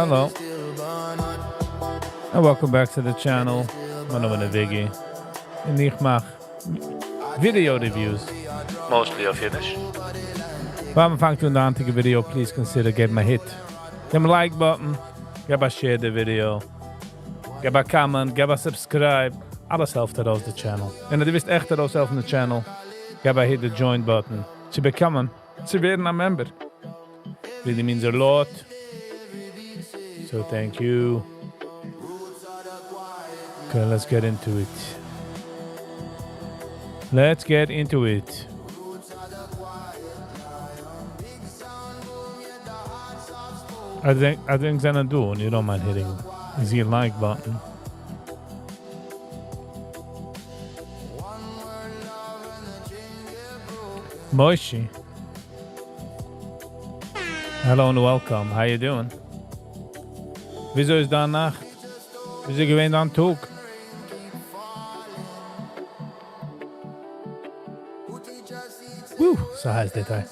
Hello. And welcome back to the channel. מיין נאמען איז Viggy. און איך מאך video reviews. Mostly אויף אידיש. פאר מען פאנגט אן די היינטיגע video, please consider געבן א hit דעם like button, געב א share די video, געב א comment, געב א subscribe, אלעס העלפט ארויס די channel. און אז דו ווילסט עכט ארויסהעלפן די channel, געב א hit די join button צו באקומען, צו ווערן א member. Really means a lot. So thank you. Okay, let's get into it. Let's get into it. I think זענען דא און you don't mind hitting the like button. Moishi. Hello and welcome. How you doing? וויאזוי איז דיין נאכט? וויאזוי געווען דיין טאג? Woo, ס'הייס די טעג.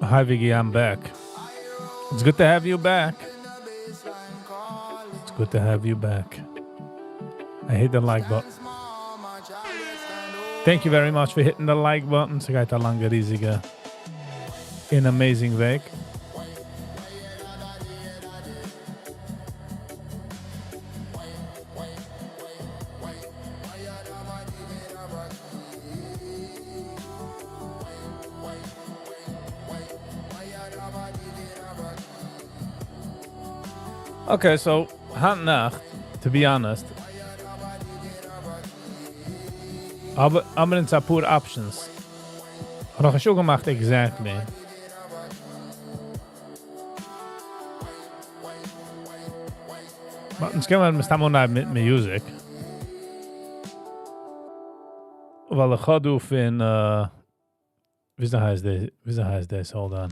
Hi Viggy, I'm back. It's good to have you back. It's good to have you back. I hit the like button. Thank you very much for hitting the like button. ס'גייט א לאנגע ריזיגע און amazing וועג. Okay, so היינט נאכט, to be honest, אבער האבן אונז אפאר options. האב נאך נישט אפגעמאכט exactly. But אונז קען מען מסתם אנהייבן מיט music. ווייל איך האב דא פון, וויאזוי הייסט די, וויאזוי הייסט דאס? Hold on.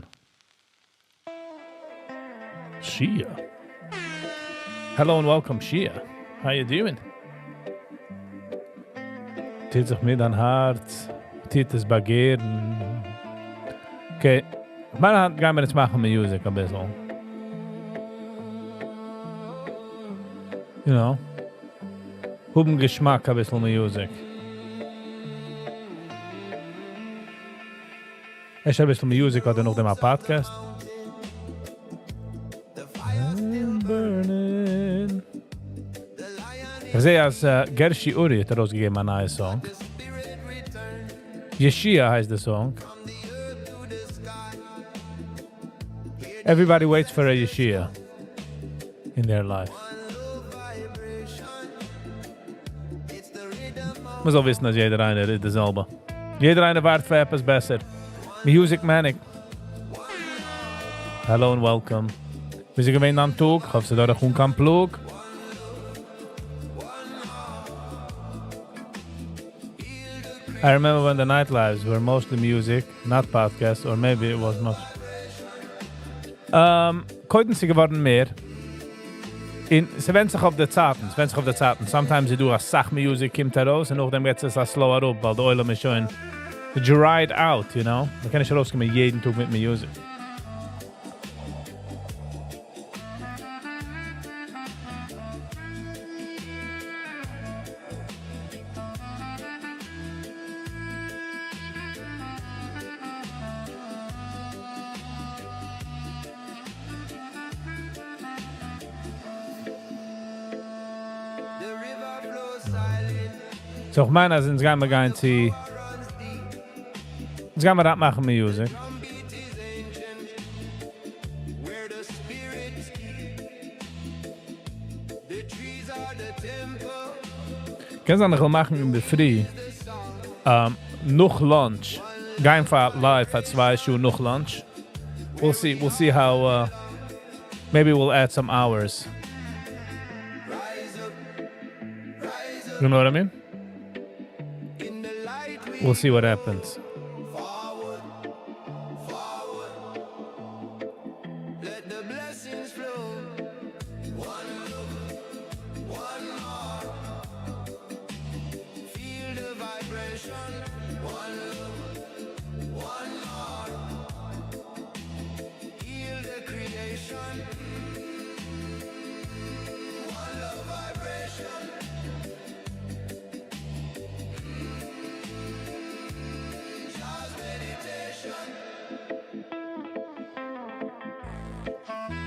Shia. Hello and welcome, Shia. How you doing? טוט זיך מיר דיין הארץ, טוט עס באגערן. Okay, מיין היינט גייען מיר יעצט מאכן music אביסל. You know, האבן געשמאק אביסל music. ערשט אביסל music אדער נאכדעם א podcast. I'm burning. איך זע אז Gershi Uri האט ארויסגעגעבן א נייע song. Yeshia הייסט די song. Everybody waits for a Yeshia in their life. מען זאל וויסן אז יעדער איינער איז די זעלבע. יעדער איינער ווארט פאר עפעס בעסער. Music Manic. Hello and welcome. וויאזוי געווען דיין טאג? איך האף ס'איז דורך אן קיין פלאג. I remember when the night lives were mostly music, not podcasts, or maybe it was much. קודם ס'איז געווארן מער. און ס'ווענדט זיך אויף די צייטן, ס'ווענדט זיך אויף די צייטן. Sometimes איז דא א סאך music קומט ארויס און נאכדעם גייט עס א slow אראפ, ווייל די עולם איז שוין dried out, you know? מ'קען נישט ארויסקומען יעדן טאג מיט music. So איך מיין אז אונז גייען מיר גיין צו אונז גייען מיר מאכן music. קען זיין איך וועל מאכן אינדערפרי נאך lunch. גיין פאר live פאר צוויי שעה נאך lunch. We'll see, we'll see how, maybe we'll add some hours. You know what I mean? We'll see what happens.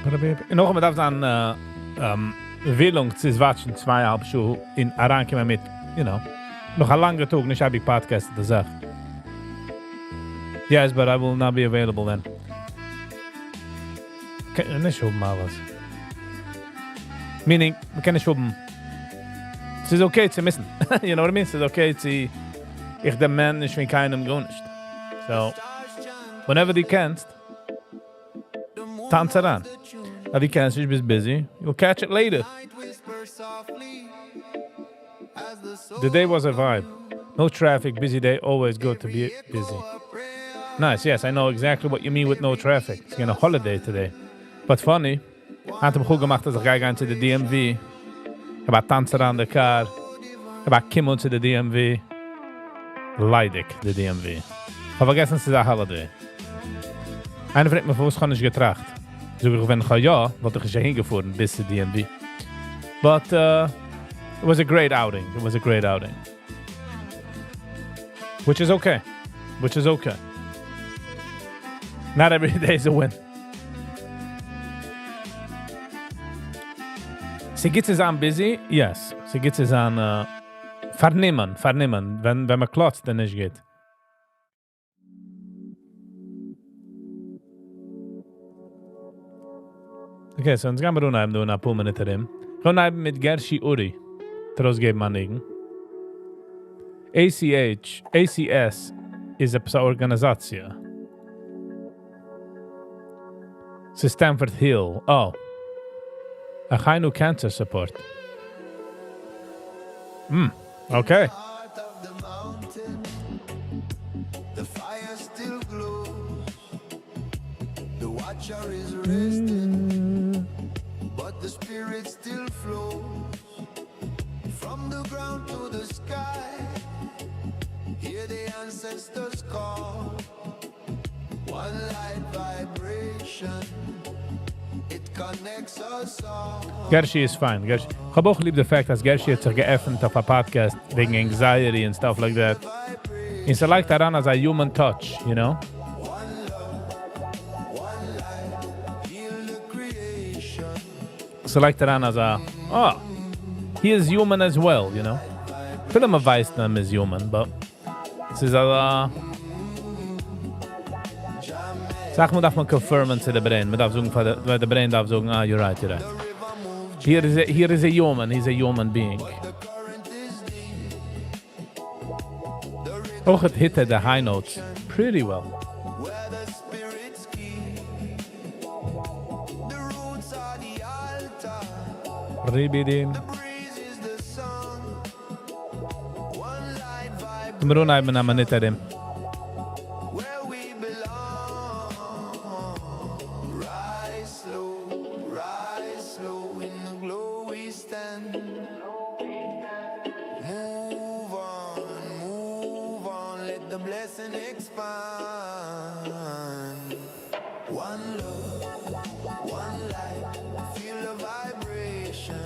און נאך מ'דארף זיין willing צו watch ן 2.5 שעה און אריינקומען מיט, you know, נאך א לאנגע טאג, נישט אייביג podcast די זאך. Yes, but I will not be available then. קען נישט האבן אלעס. Meaning, מ'קען נישט האבן. ס'איז okay צו miss ן. You know what I mean? ס'איז okay צו איך demand נישט פון קיינעם גארנישט. So, whenever דו קענסט, טאנץ אריין. אויב דו קענסט נישט, ביסט busy, you'll catch it later. The day was a vibe. No traffic, busy day, always good to be busy. Nice, yes, I know exactly what you mean with no traffic. It's a holiday today. But funny, האט אים גוט געמאכט, אז איך גיי גיין צו די DMV. איך האב א טאנץ אריין די car. איך האב א קום צו די DMV. ליידיג, די DMV. איך האב פארגעסן, ס'איז א holiday. איינער פרעגט מיר, פארוואס איך האב נישט געטראכט. זאג איך, ווען איך יא, וואלט איך נישט אהינגעפארן ביז צו DMV. But it was a great outing. It was a great outing. Which is okay. Which is okay. Not every day is a win. ס'גוט צו זיין busy? Yes. ס'גוט צו זיין פארנומען, פארנומען. ווען מ'קלאצט, דאן נישט גוט. Okay, so אונז גיימיר אנהייבן דא אין אפאר מינוט ארום. איך וויל אנהייבן מיט גערשי אורי. ארויסגעבן א ניגון. ACH, ACS איז א ארגאניזאציע. ס'איז Stamford Hill. Oh. Achainu Cancer Support. Okay. Heart of the mountain, the fire still glows. The watcher is resting, but the spirit still flows. From the ground to the sky, hear the ancestors call. One light vibration, it connects us all. Gershi is fine. Gershi. איך האב אויך ליב די fact, אז Gershi האט זיך געעפנט אויף א podcast וועגן anxiety and stuff like that. און ס'לייגט אריין אזא human touch, you know? One love, one light, heal the creation. ס'לייגט אריין אזא, oh, he is human as well, you know? אפילו מ'ווייסט, ער איז human, but ס'איז א זאך, מ'דארף מען confirm ען צו די brain. מ'דארף זאגן, פאר די, ווייל די brain דארף זאגן, ah, you're right, you're right. Here is a human, he's a human being. אויך האט hit ער the high notes pretty well. Where the spirits keep, the roots are the altar. Ribidim. The breeze is the song. One light vibe. מיר אנהייבן א מינוט ארום. Where we belong. Rise slow, rise slow. In the glow we stand. Move on, move on. Let the blessing expand. One love, one light. Feel the vibration.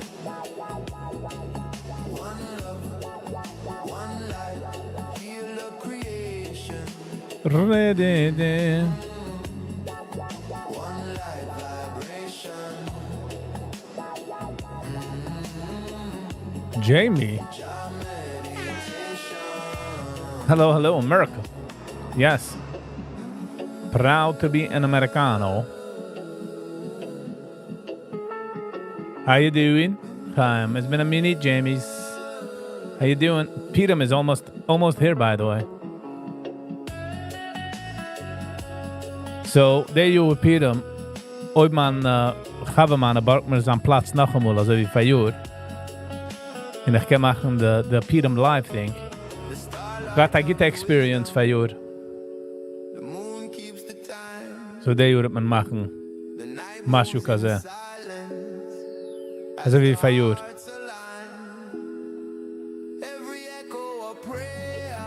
One love, one light. Heal the creation. Ready. One light vibration. Jamie. Hello, hello, America. Yes. Proud to be an Americano. How you doing? Chaim, it's been a minute, Jamie's. How you doing? Peter is almost here, by the way. So, there you with Peter. אויב מיין חבר מיינער בארגט מיר זיין פלאץ נאכאמאל, אזוי ווי פאריאר. און איך קען מאכן די Peter live thing. געהאט א גוטע experience פאריאר. So די יאר וועט מען מאכן משהו כזה. אזוי ווי פאריאר. Every echo a prayer,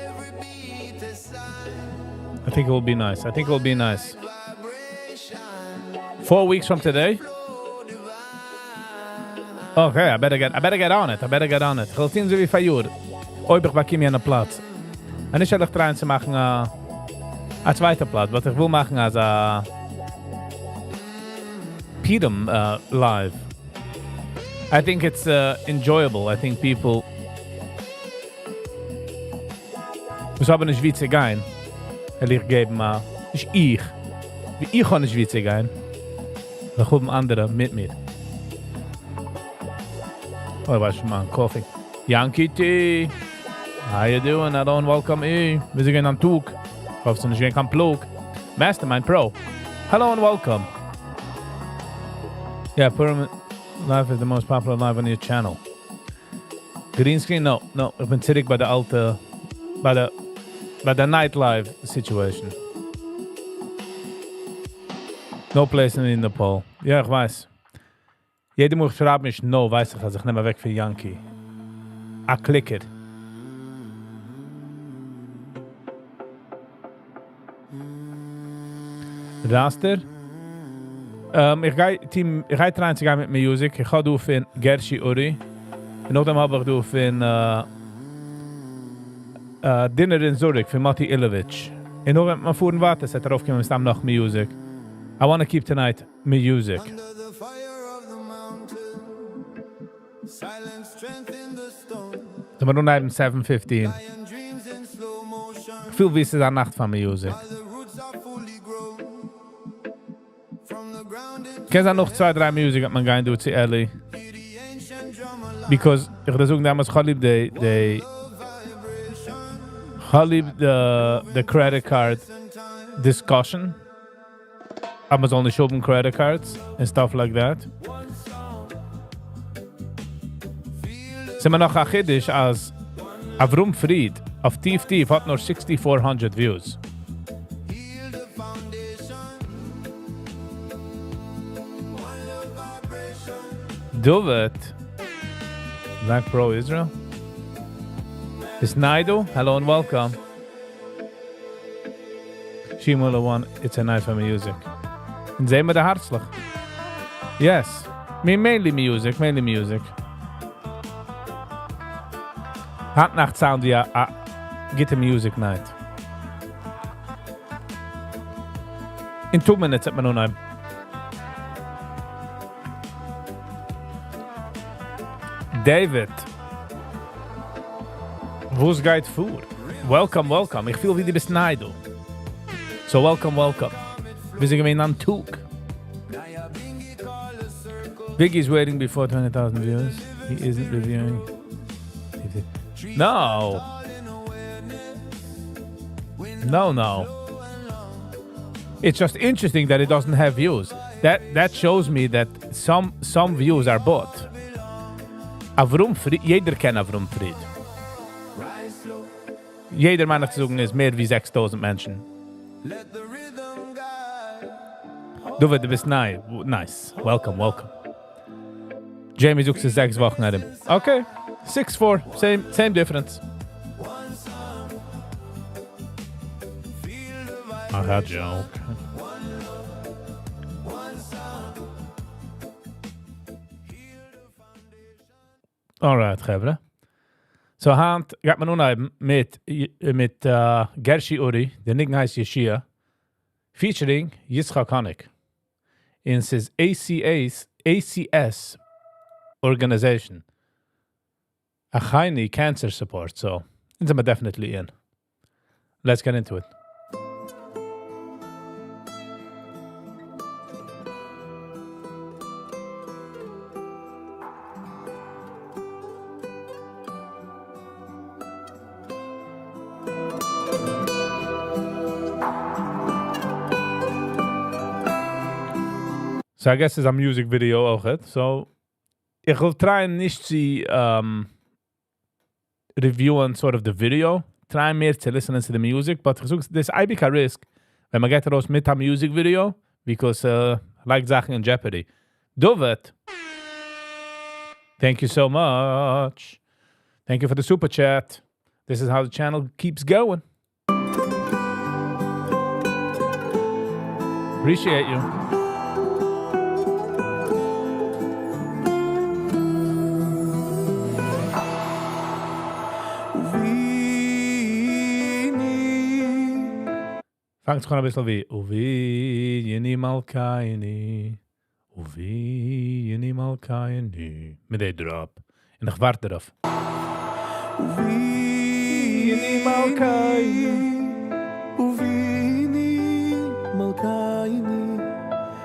every beat a sign. I think it will be nice. I think it will be nice. 4 weeks from today? Okay, I better get on it. I better get on it. איך וויל זען אזוי ווי פאריאר. אויב איך באקום יענע פלאץ. און נישט וועל איך try ען צו מאכן א צווייטע פלאץ, but איך וויל מאכן אזא. פורים live. I think it's enjoyable. I think people וואס האבן נישט וואו צו גיין, וועל איך געבן א, נישט איך, ווי איך האב נישט וואו צו גיין, וועל איך האבן אנדערע מיט מיר. אוי, וואש מיין coffee. Yankee T! How you doing? Hello and welcome אי. ווי איז געווען דיין טאג? האף ס'איז נישט געווען קיין פלאג. Mastermind Pro. Hello and welcome. Yeah, Purim Live is the most popular live on your channel. Green screen? No, no. איך בין צוריק ביי די אלטע, ביי די night live situation. No place in the poll. יא, איך ווייס. יעדע מאל איך שרייב נישט no, ווייס איך, אז איך נעם אוועק פון Yankee. א clicker. Raster? איך גיי, team, איך גיי try ען צו גיין מיט music. איך האב דא פון Gershi Uri. און נאכדעם האב איך דא פון Dinner in Zurich פון Mati Ilevich. און נאכדעם מיר פארן ווייטער, עס וועט ארויפקומען מסתם נאך music. I want to keep tonight music. Under the fire of the mountain, silent strength in the stone. So מיר אנהייבן 7:15. Lion dreams in slow motion. איך פיל ווי עס איז א נאכט פאר music. While the roots are fully grown. From the ground into קען זיין נאך צוויי, דריי music וועט מען גיין דא צו Ellie. Hear the ancient drum alive. Because איך וועל זאגן דעמאלטס, איך האב ליב די, די, איך האב ליב די, די credit card discussion. אבער מ'זאל נישט האבן credit cards and stuff like that. ס'איז מיר נאך א חידוש אז Avrum Fried אויף טיף טיף האט נאר 6400 views. David, Black Pro Israel. It's Naido. Hello and welcome. Shimula one, it's a night for music. און זעען מיר די הארצלעך. Yes. Me mainly music, mainly music. היינט נאכט sound ווי א גוטע music night. In 2 minutes האט מען אנהייבן. David. וואס גייט פאר? Welcome, welcome. איך פיל ווי דו ביסט ניי דא. So welcome, welcome. ווי איז געווען דיין טאג? Vicky is waiting before 20,000 views. He isn't reviewing. No. No, no. It's just interesting that it doesn't have views. That shows me that some views are bought. Avrum Fried, יעדער קען Avrum Fried. יעדער מיין איך צו זאגן איז מער ווי 6,000 מענטשן. דו, דו ביסט ניי. Nice. Welcome, welcome. Jamie זאגט ס'איז זעקס וואכן ארום. Okay. 6-4. Same, same difference. Ach, a joke. Alright, חברה. So היינט גייט מען אנהייבן מיט Gershi Uri, דער ניגון הייסט Yeshia, featuring Yitzchak Honig. און ס'איז ACA's, ACS organization. Achaini Cancer Support, so I'm definitely in. Let's get into it. So I guess it's a music video אויך. So איך וויל try ען נישט צו review ען sort of the video. Try מער צו listen to the music, but איך זאג, דאס איז אייביג א risk, ווען מען גייט ארויס מיט א music video, because לייגט זאכן in jeopardy. David, thank you so much. Thank you for the super chat. This is how the channel keeps going. Appreciate you. פאנגט זיך אן א ביסל ווי אבינו מלכנו. אבינו מלכנו מיט די drop. און איך ווארט דערויף. אבינו מלכנו אבינו מלכנו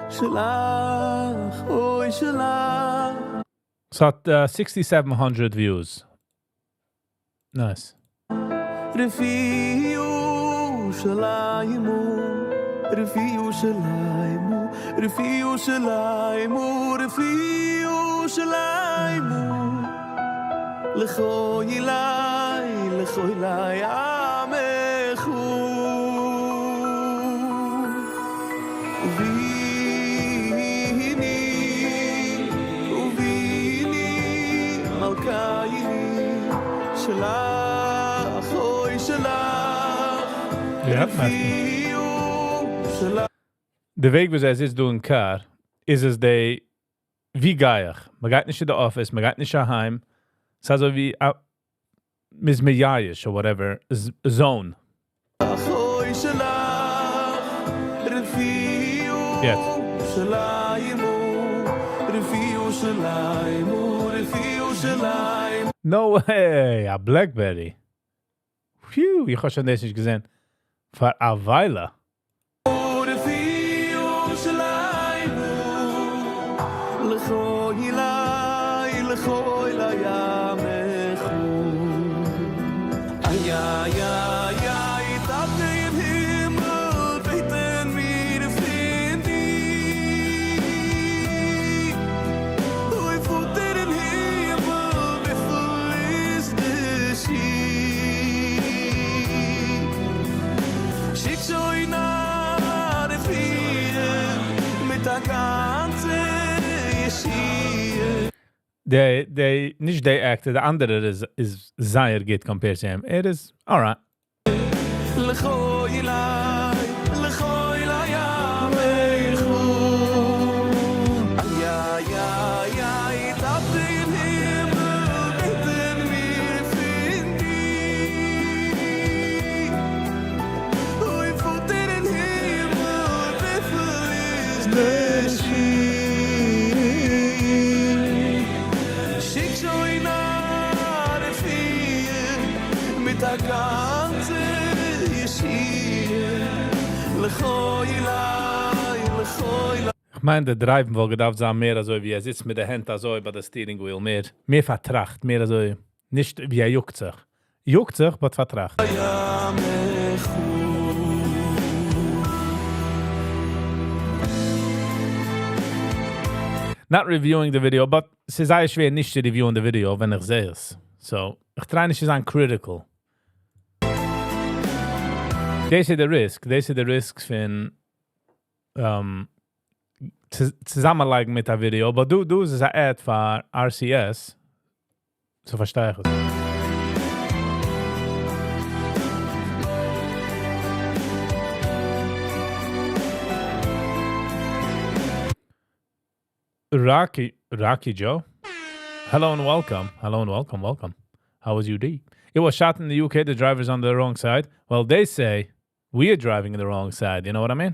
שלך אוי שלך. ס'האט 6700 views. Nice. רפי ירושלימו רפי ירושלימו רפי ירושלימו רפי ירושלימו לכל אילי לכל אילי עמך אבינו אבינו מלכנו שלך אוי שלך Yeah, די וועג ווי עס איז דא אין car איז עס די ווי גיי איך? מען גייט נישט אין די office, מען גייט נישט אהיים. ס'איז אזוי ווי א מ'איז מייאש or whatever zone. אוי שלך רפי יעצט. ירושלימו רפי ירושלימו רפי ירושלימו No way, א BlackBerry. Phew, איך האב שוין דאס נישט געזען. פאר א וויילע. רפי ירושלימו לכל אילי לכל אילי עמך איי איי איי איי טאטע אין הימל בעטן מיר פון דיר אוי פאטער אין הימל וויפיל איז די שיעור שיק שוין א רפואה מיט א גאנצע ישועה. די, די, נישט די actor, די אנדערע איז זייער גוט compared to him. ער איז, alright. לכל אילי, לכל אילי עמך איי איי איי איי טאטע אין הימל בעטן מיר פון דיר אוי פאטער אין הימל וויפיל איז די שיעור שיק שוין א רפואה מיט א גאנצע ישועה לכל אילי לכל אילי איך מיין, דער driving וואלט געדארפט זיין מער אזוי ווי ער זיצט מיט די הענט אזוי ביי די steering wheel. מער, מער פארטראכט, מער אזוי. נישט ווי ער יאגט זיך. יאגט זיך, but פארטראכט. עמך Not reviewing the video, but ס'איז זייער שווער נישט צו reviewen the video, ווען איך זע עס. So, איך try נישט צו זיין critical. דאס איז די risk. דאס איז די risk פון צוזאמענלייגן מיט א video, but דא, דא איז עס א ad פאר RCS. So פארשטיי איך עס. Rocky, Rocky Joe. Hello and welcome. Hello and welcome, welcome. How was your day? It was shot in the UK. The driver's on the wrong side. Well, they say we are driving in the wrong side. You know what I mean?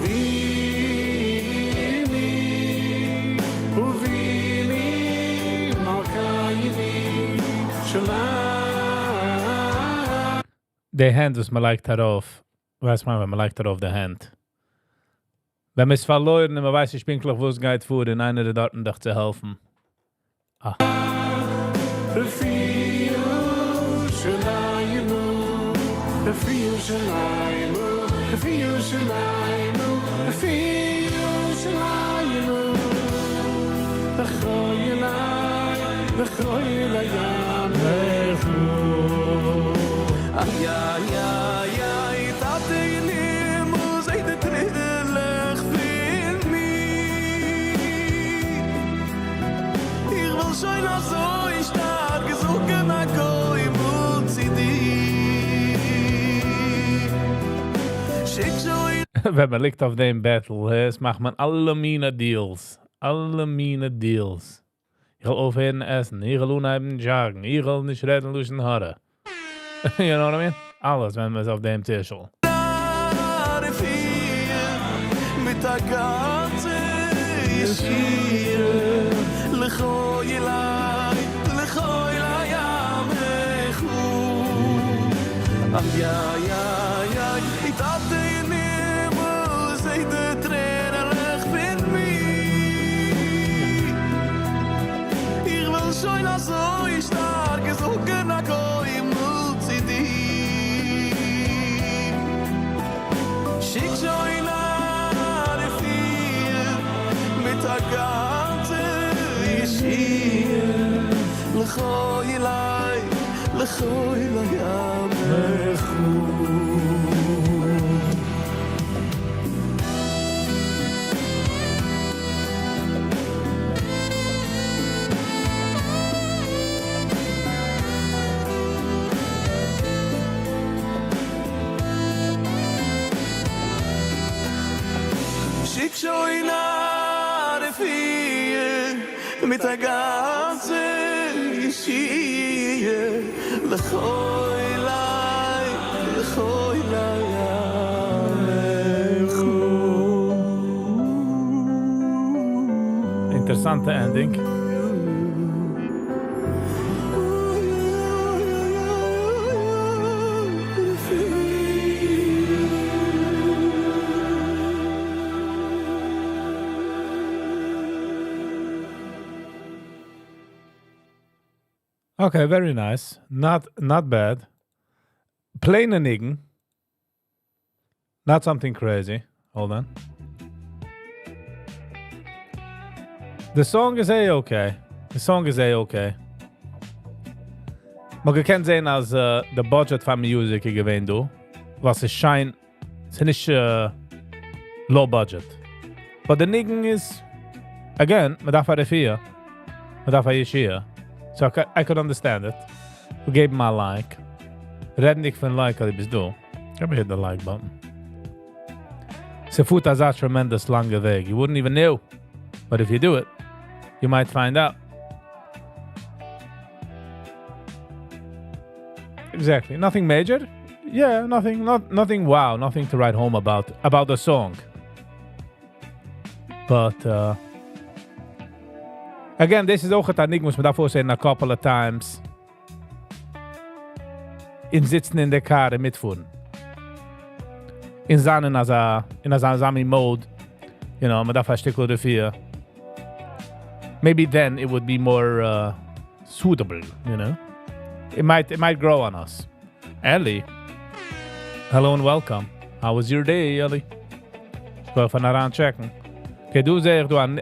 אבינו אבינו מלכנו שלך די הענט וואס מען לייגט ארויף. ווייסט מען, ווען מען לייגט ארויף די הענט. ווען מען איז פארלוירן און מען ווייסט נישט פונקטליך וואס גייט פאר און איינער איז דארט דיך צו העלפן. אה. רפי ירושלימו רפי ירושלימו רפי ירושלימו רפי ירושלימו לכל אילי לכל אילי עמך איי איי איי איי טאטע אין הימל זע די טרערעלעך פון מיר איך וויל שוין אזוי שטארק זאגן א גומל צו דיר שיק שוין ווען מען ליגט אויף דעם בעטל, עס מאכט מען אלע מיני deals. אלע מיני deals. איך וויל אויפהערן עסן, איך וויל אנהייבן joggen, איך וויל נישט רעדן לשון הרע. You know what I mean? אלעס ווען מען איז אויף דעם טישל. מיט א גאנצע ישועה לכל אלי לכל עמך איי איי איי איי טאטע אין הימל זע די טרערעלעך פון מיר איך וויל שוין אזוי שטארק זאגן א גומל צו דיר שיק שוין א רפואה מיט א גאנצע ישועה לכל אלי לכל עמך. שיק שוין א רפואה מיט א גאנצע ישועה לכל אלי לכל עמך. אינטערעסאנטע ending. Okay, very nice. Not not bad. Plain א ניגון. Not something crazy. Hold on. The song is a-okay. The song is a-okay. מען קען זען אז the budget פאר music איז געווען דא. וואס איז שיין. ס'איז נישט low budget. But the ניגון איז, again, מען דארף א רפואה. מען דארף א ישועה. So I could understand it. We gave him a like. רעדנדיג פון like, אז דו ביסט דא. געב מיר hit the like button. ס'פארט אזא tremendous לאנגע וועג. You wouldn't even know. But if you do it, you might find out. Exactly. Nothing major. Yeah, nothing, not, nothing wow, nothing to write home about, about the song. But, again, this is אויך א ניגון וואס מען דארף אויסהערן a couple of times. אין זיצן אין דער car און מיטפארן. אין זיין אין אזא אזא מין mode, מען דארף א שטיקל רפואה. Maybe then it would be more suitable, you know? It might grow on us. Ellie, hello and welcome. How was your day, Ellie? איך וויל פון אריין checkן. Okay, דא זע איך דא אן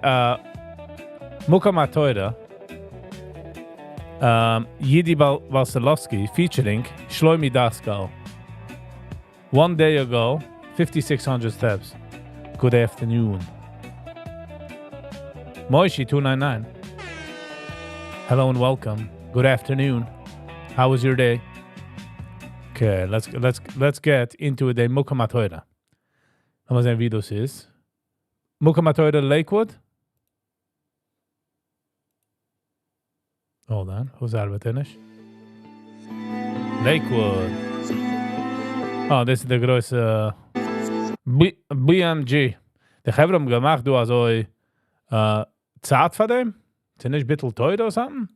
מקום התורה. Yidi Vasilowski featuring Shlomi Daskal. One day ago, 5,600 steps. Good afternoon. Moishi 299. Hello and welcome. Good afternoon. How was your day? Okay, let's get into the מקום התורה. לאמיר זען ווי דאס איז. מקום התורה Lakewood? Hold on, וואס ארבעט נישט? Lakewood. Oh, דאס איז דער גרויסע BMG. די חברה האבן געמאכט, דו אזוי צייט פאר דעם? איז נישט ביטל טויער אדער something?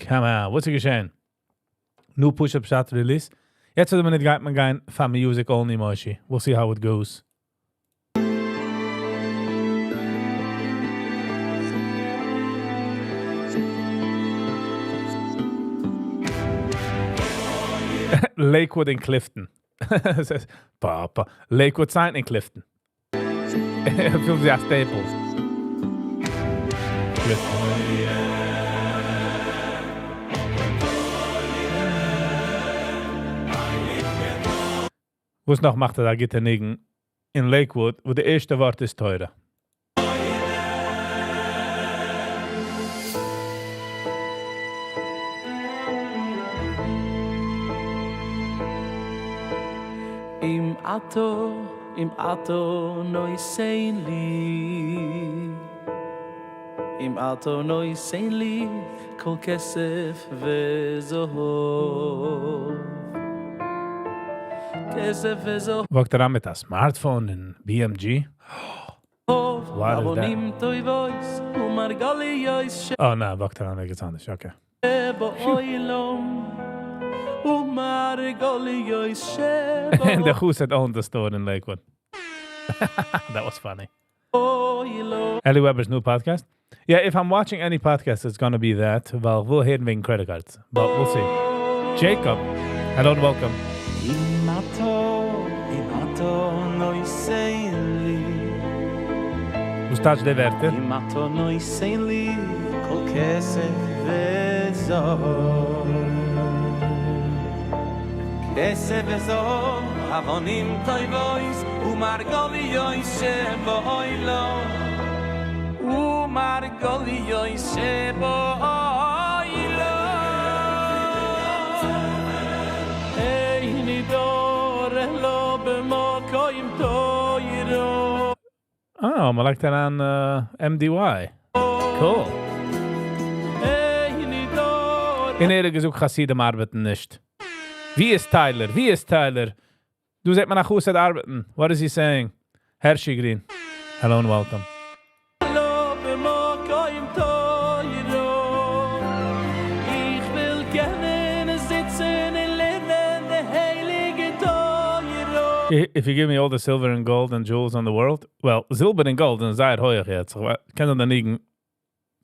Come on, וואס איז געשען? New push-up shot release. יעצט וועט מען נישט גייט מען גיין פאר music only, Moshi. We'll see how it goes. Lakewood in Clifton. Papa. Lakewood sign in Clifton. פילט ווי א staple. Clifton. וואס נאך מאכט ער א גוטע ניגון אין Lakewood, וואו די ערשטע ווארט איז תורה? אם אתה אם אתה נותן לי אם אתה נותן לי כל כסף וזהב כסף וזהב Walkט ער אן מיט א smartphone אין BMG? What is that? אבנים טובות ומרגליות Oh no, walkט ער אן ערגעץ אנדערש, okay. שבעולם ומרגליות And the חסיד owned the store in Lakewood. That was funny. שבעולם Eli Weber's new podcast. Yeah, if I'm watching any podcast, it's gonna be that. Well, we'll hit wegen credit cards, but we'll see. Jacob, hello and welcome. אם אתה, אם אתה נותן לי וואס טייטש די ווערטער? אם אתה נותן לי כל כסף וזהב כסף וזהב אבנים טובות ומרגליות שבעולם ומרגליות שבעולם איני דר אלא במקום תורה Oh, מען לייגט אן MDY. Cool. איני דר אין ער געזאגט, חסידים ארבעטן נישט. ווי איז Tyler? ווי איז Tyler? דו זעט מען א חסיד ארבעטן. What is he saying? Hershey Green. Hello and welcome. אלא במקום תורה איך וויל קענען זיצן און לערנען די הייליגע תורה If you give me all the silver and gold and jewels on the world, well, זילבער און גאלד זענען זייער הויך יעצט. קען דער ניגון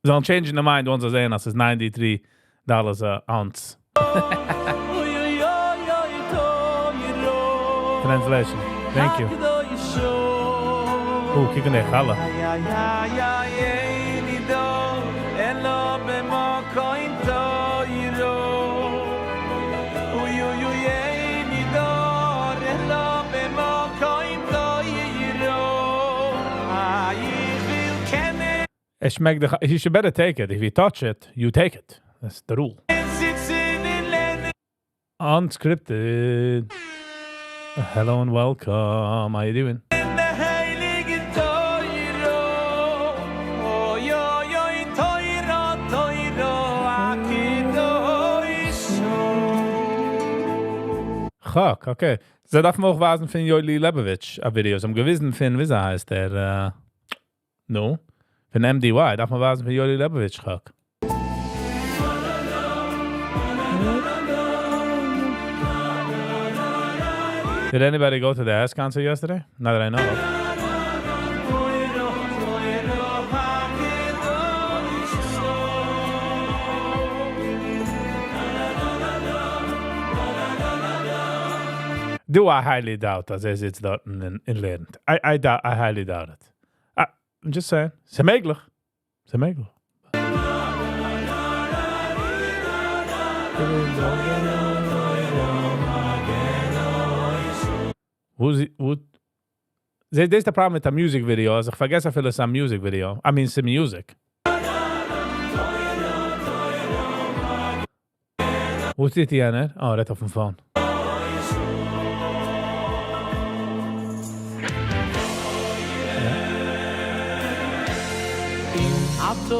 זאלן change in the mind once זיי זעען, אז ס'איז $93 a ounce. אוי אוי אוי אוי תורה Translation. Thank you. Oh, קוק אין די חלה. איי איי איי איי איני דר אלא במקום תורה אוי אוי אוי איני דר אלא במקום תורה איי איך וויל קענען עס שמעקט די You should better take it. If you touch it, you take it. That's the rule. זיצן און לערנען Unscripted. Hello and welcome. How you doing? די הייליגע תורה אוי אוי אוי תורה תורה הקדושה חק, okay. זיי דארפן אויך ווייזן פון Yoely Lebovich א video. זיי האבן געוויזן פון, ווי הייסט דער, no, פון MDY. דארף מען ווייזן פון Yoely Lebovich, חק. Did anybody go to the Ass concert yesterday? Not that I know of. תורה תורה הקדושה Do I highly doubt אז ער זיצט דארט און לערנט. I doubt, I highly doubt it. I'm just saying. ס'איז מעגליך. ס'איז מעגליך. וואו זי, וואו, זע, דאס איז דער problem מיט דער music video. אז איך פארגעס אפילו ס'איז א music video. I mean, ס'איז music. וואו זיצט יענער? Oh, ער רעדט אויפן phone. אם אתה,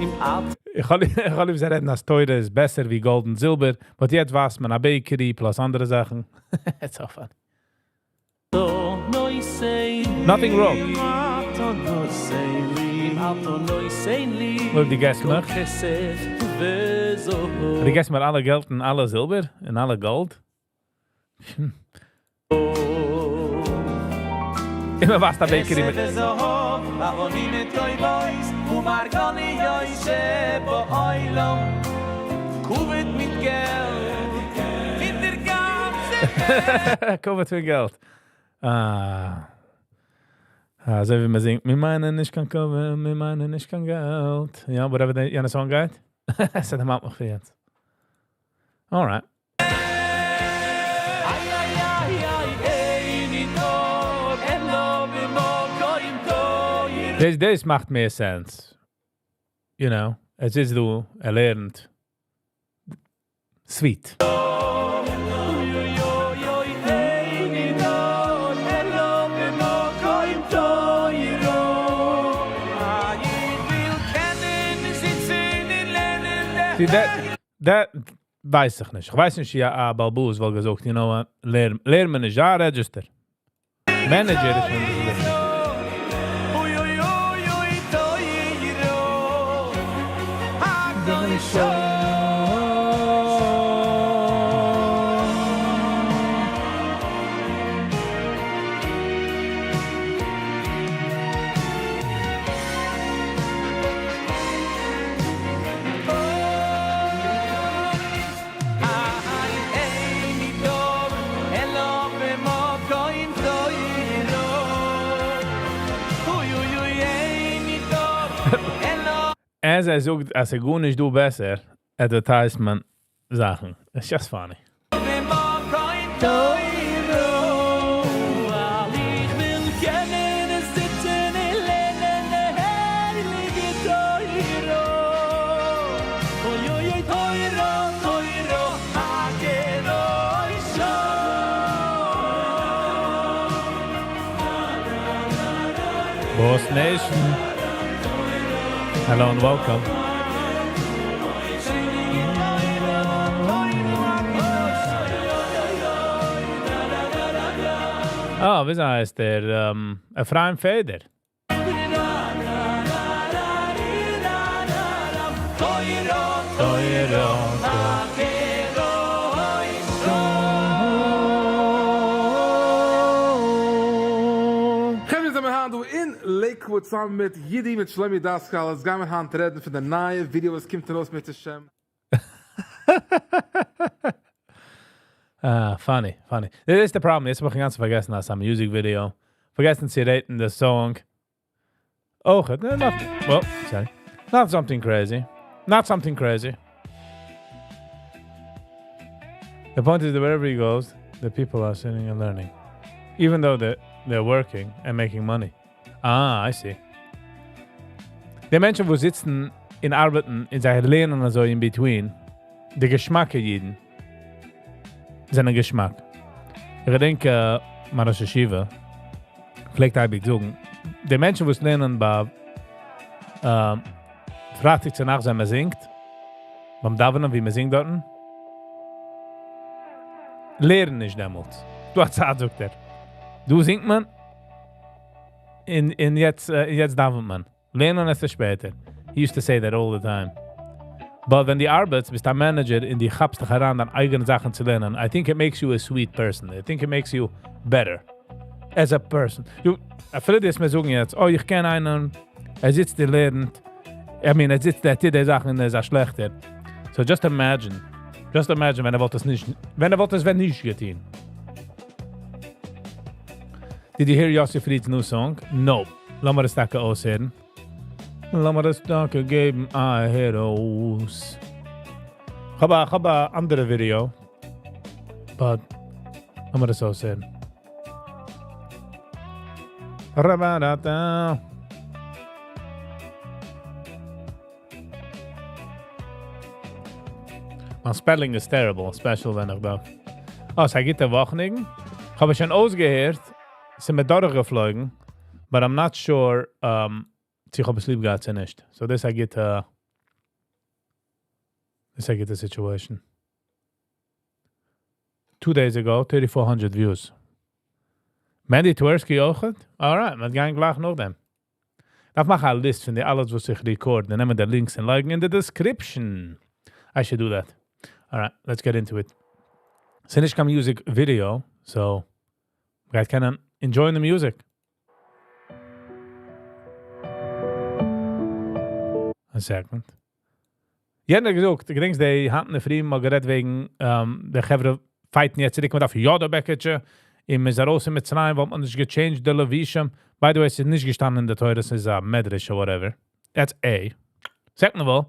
אם אתה איך האב ליב זיי רעדן, אז תורה איז בעסער ווי גאלד און זילבער, but יעצט ווייזט מען א bakery plus אנדערע זאכן. It's so fun. נותן Nothing wrong. אתה נותן לי אתה נותן לי אויב דו געבסט כל מיר. כסף וזהב דו געבסט מיר אלע געלט און אלע זילבער און אלע גאלד. אימער ווייזט א bakery מיט כסף וזהב אבנים טובות ומרגליות שבעולם כבוד מיט געלט אין דער גאנצער כבוד פאר געלט. אה. אזוי ווי מען זינגט, מיר מיינען נישט קיין כבוד, מיר מיינען נישט קיין געלט. יא, whatever the יענע song גייט. עס דערמאנט מיך פון יעצט. Alright. איי איי איי איי איני דר אלא במקום תורה דאס מאכט מער sense. עס איז דא, ער לערנט. Sweet. אוי אוי אוי איני דר אלא See, that, that ווייס איך נישט. איך ווייס נישט, יא, א בעל הבית וואלט געזאגט, you know what, לערן, לערן מיר נישט, יא, register. Manager איז שוין אביסל different. אז ער זאגט אז ס'איז גארנישט דא בעסער advertisement זאכן. It's just funny. Boss Nation. Hello and welcome. אה, ווי הייסט ער? Ephraim Feder. חברה, זענען מיר היינט דא אין Lakewood צוזאמען מיט Yidi מיט Shlomi Daskal. עס גייען מיר היינט רעדן פון די נייע ווידעא וואס קומט ארויס מיט השם. Ah, funny, funny. This is the problem. יעצט האב איך אינגאנצן פארגעסן, אז ס'איז א music video. פארגעסן צו rate ן the song. Oh, not, well, sorry. Not something crazy. Not something crazy. The point is that wherever he goes, the people are sitting and learning. Even though they're working and making money. Ah, I see. די מענטשן, וואס זיצן און ארבעטן, און זיי לערנען אזוי in between, די געשמאקע אידן, זענען געשמאק. איך געדענק, מיין ראש ישיבה, פלעגט אייביג זאגן, די מענטשן, וואס לערנען ביי פרייטאג צו נאכט, ווען מען זינגט, ביים דאווענען, ווי מען זינגט דארטן, לערנען נישט דעמאלט. דו האסט צייט, זאגט ער. דא זינגט מען, און יעצט דאווענט מען. לערנען עס שפעטער. He used to say that all the time. But ווען דו ארבעטסט, ביסט א manager און דו כאפסט דיך אריין, דיין אייגענע זאכן צו לערנען, I think it makes you a sweet person. I think it makes you better as a person. דו, אפילו דאס מיר זאגן יעצט, oh, איך קען איינעם, ער זיצט און לערנט, I mean, ער זיצט, ער טוט די זאכן און ער איז א שלעכטער. So just imagine, just imagine, ווען ער וואלט עס נישט, ווען ער וואלט עס ווען נישט געטון. Did you hear Yossi Fried's new song? No. לאמיר עס טאקע אויסהערן. לאמיר עס טאקע געבן א הער אויס. איך האב אן אנדערע video. But לאמיר עס אויסהערן. Rabarata. My spelling is terrible, especially ווען איך דארף. Oh, ס'איז א גוטע וואך ניגון. איך האב עס שוין אויסגעהערט. ס'איז מיר דורכגעפלויגן. But I'm not sure צו איך האב עס ליב געהאט אדער נישט. So this I get this I get the situation. 2 days ago, 3400 views. Mandy Tversky אויך? Alright, מיר גייען גלייך נאך דעם. דארף מאכן א list פון די אלעס וואס איך record, דאן נעמען די links און לייגן in the description. I should do that. Alright, let's get into it. ס'איז נישט קיין music video, so מ'גייט קענען enjoy the music. A second. יענער געזאגט, געדענקסט די היינט אינדערפרי מאל גערעדט וועגן די חברה fight ן יעצט צוריק, מ'דארף יא די בעקיטשע, און מ'איז ארויס אין מצרים, ווייל מען נישט גע change ט די לבושים. By the way, עס איז נישט געשטאנען אין די תורה, עס איז א מדרש or whatever. That's A. Second of all,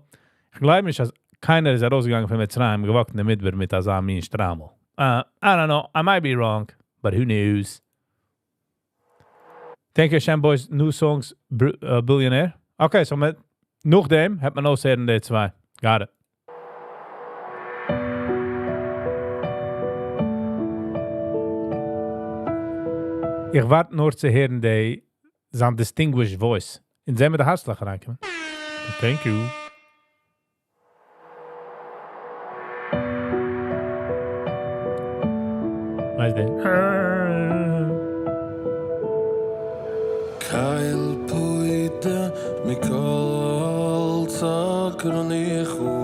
איך גלייב נישט, אז קיינער איז ארויסגעגאנגען פון מצרים, גע walk ט אין די מדבר מיט אזא מין שטריימל. I don't know, I might be wrong, but who knows? Thank you, Shem Boys, new songs, Billionaire. Okay, so מיט, נאכדעם האט מען אויסהערן די צוויי. Got it. איך ווארט נאר צו הערן די, זיין distinguished voice. און זעען מיר די הארצלעך אריינקומען. Thank you. ווייסט די. קל פודה מכל צר קרניכו.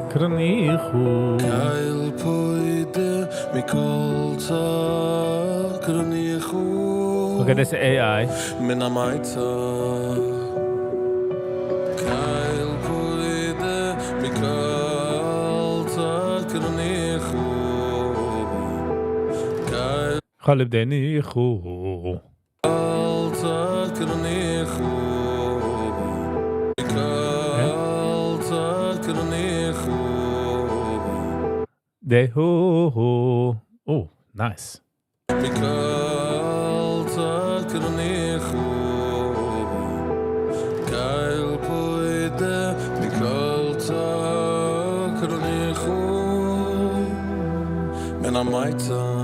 קרניכו. קל פודה מכל צר קרניכו. Okay, דאס איז AI. מן המיצר. קל פודה מכל צר קרניכו. קל חלב דניחו. צר קרניכו. מכל צר קרניכו. דהו. Oh, nice. מכל צר קרניכו. קל פודה מכל צר קרניכו. מן המיצר.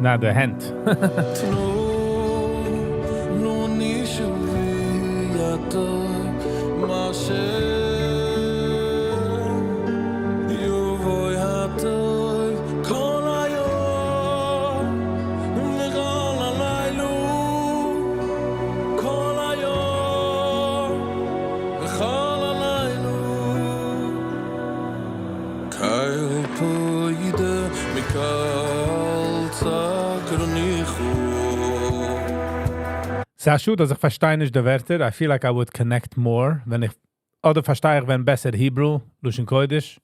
נא, די הענט. תנו לוני שובי הטוב מאשר יבוא הטוב כל היום וכל הלילה כל היום וכל הלילה קל פודה מכל צר קרניכו. ס'איז א שאד, אז איך פארשטיי נישט די ווערטער. I feel like I would connect more, ווען איך, אדער פארשטיי איך ווען בעסער Hebrew, לשון קודש.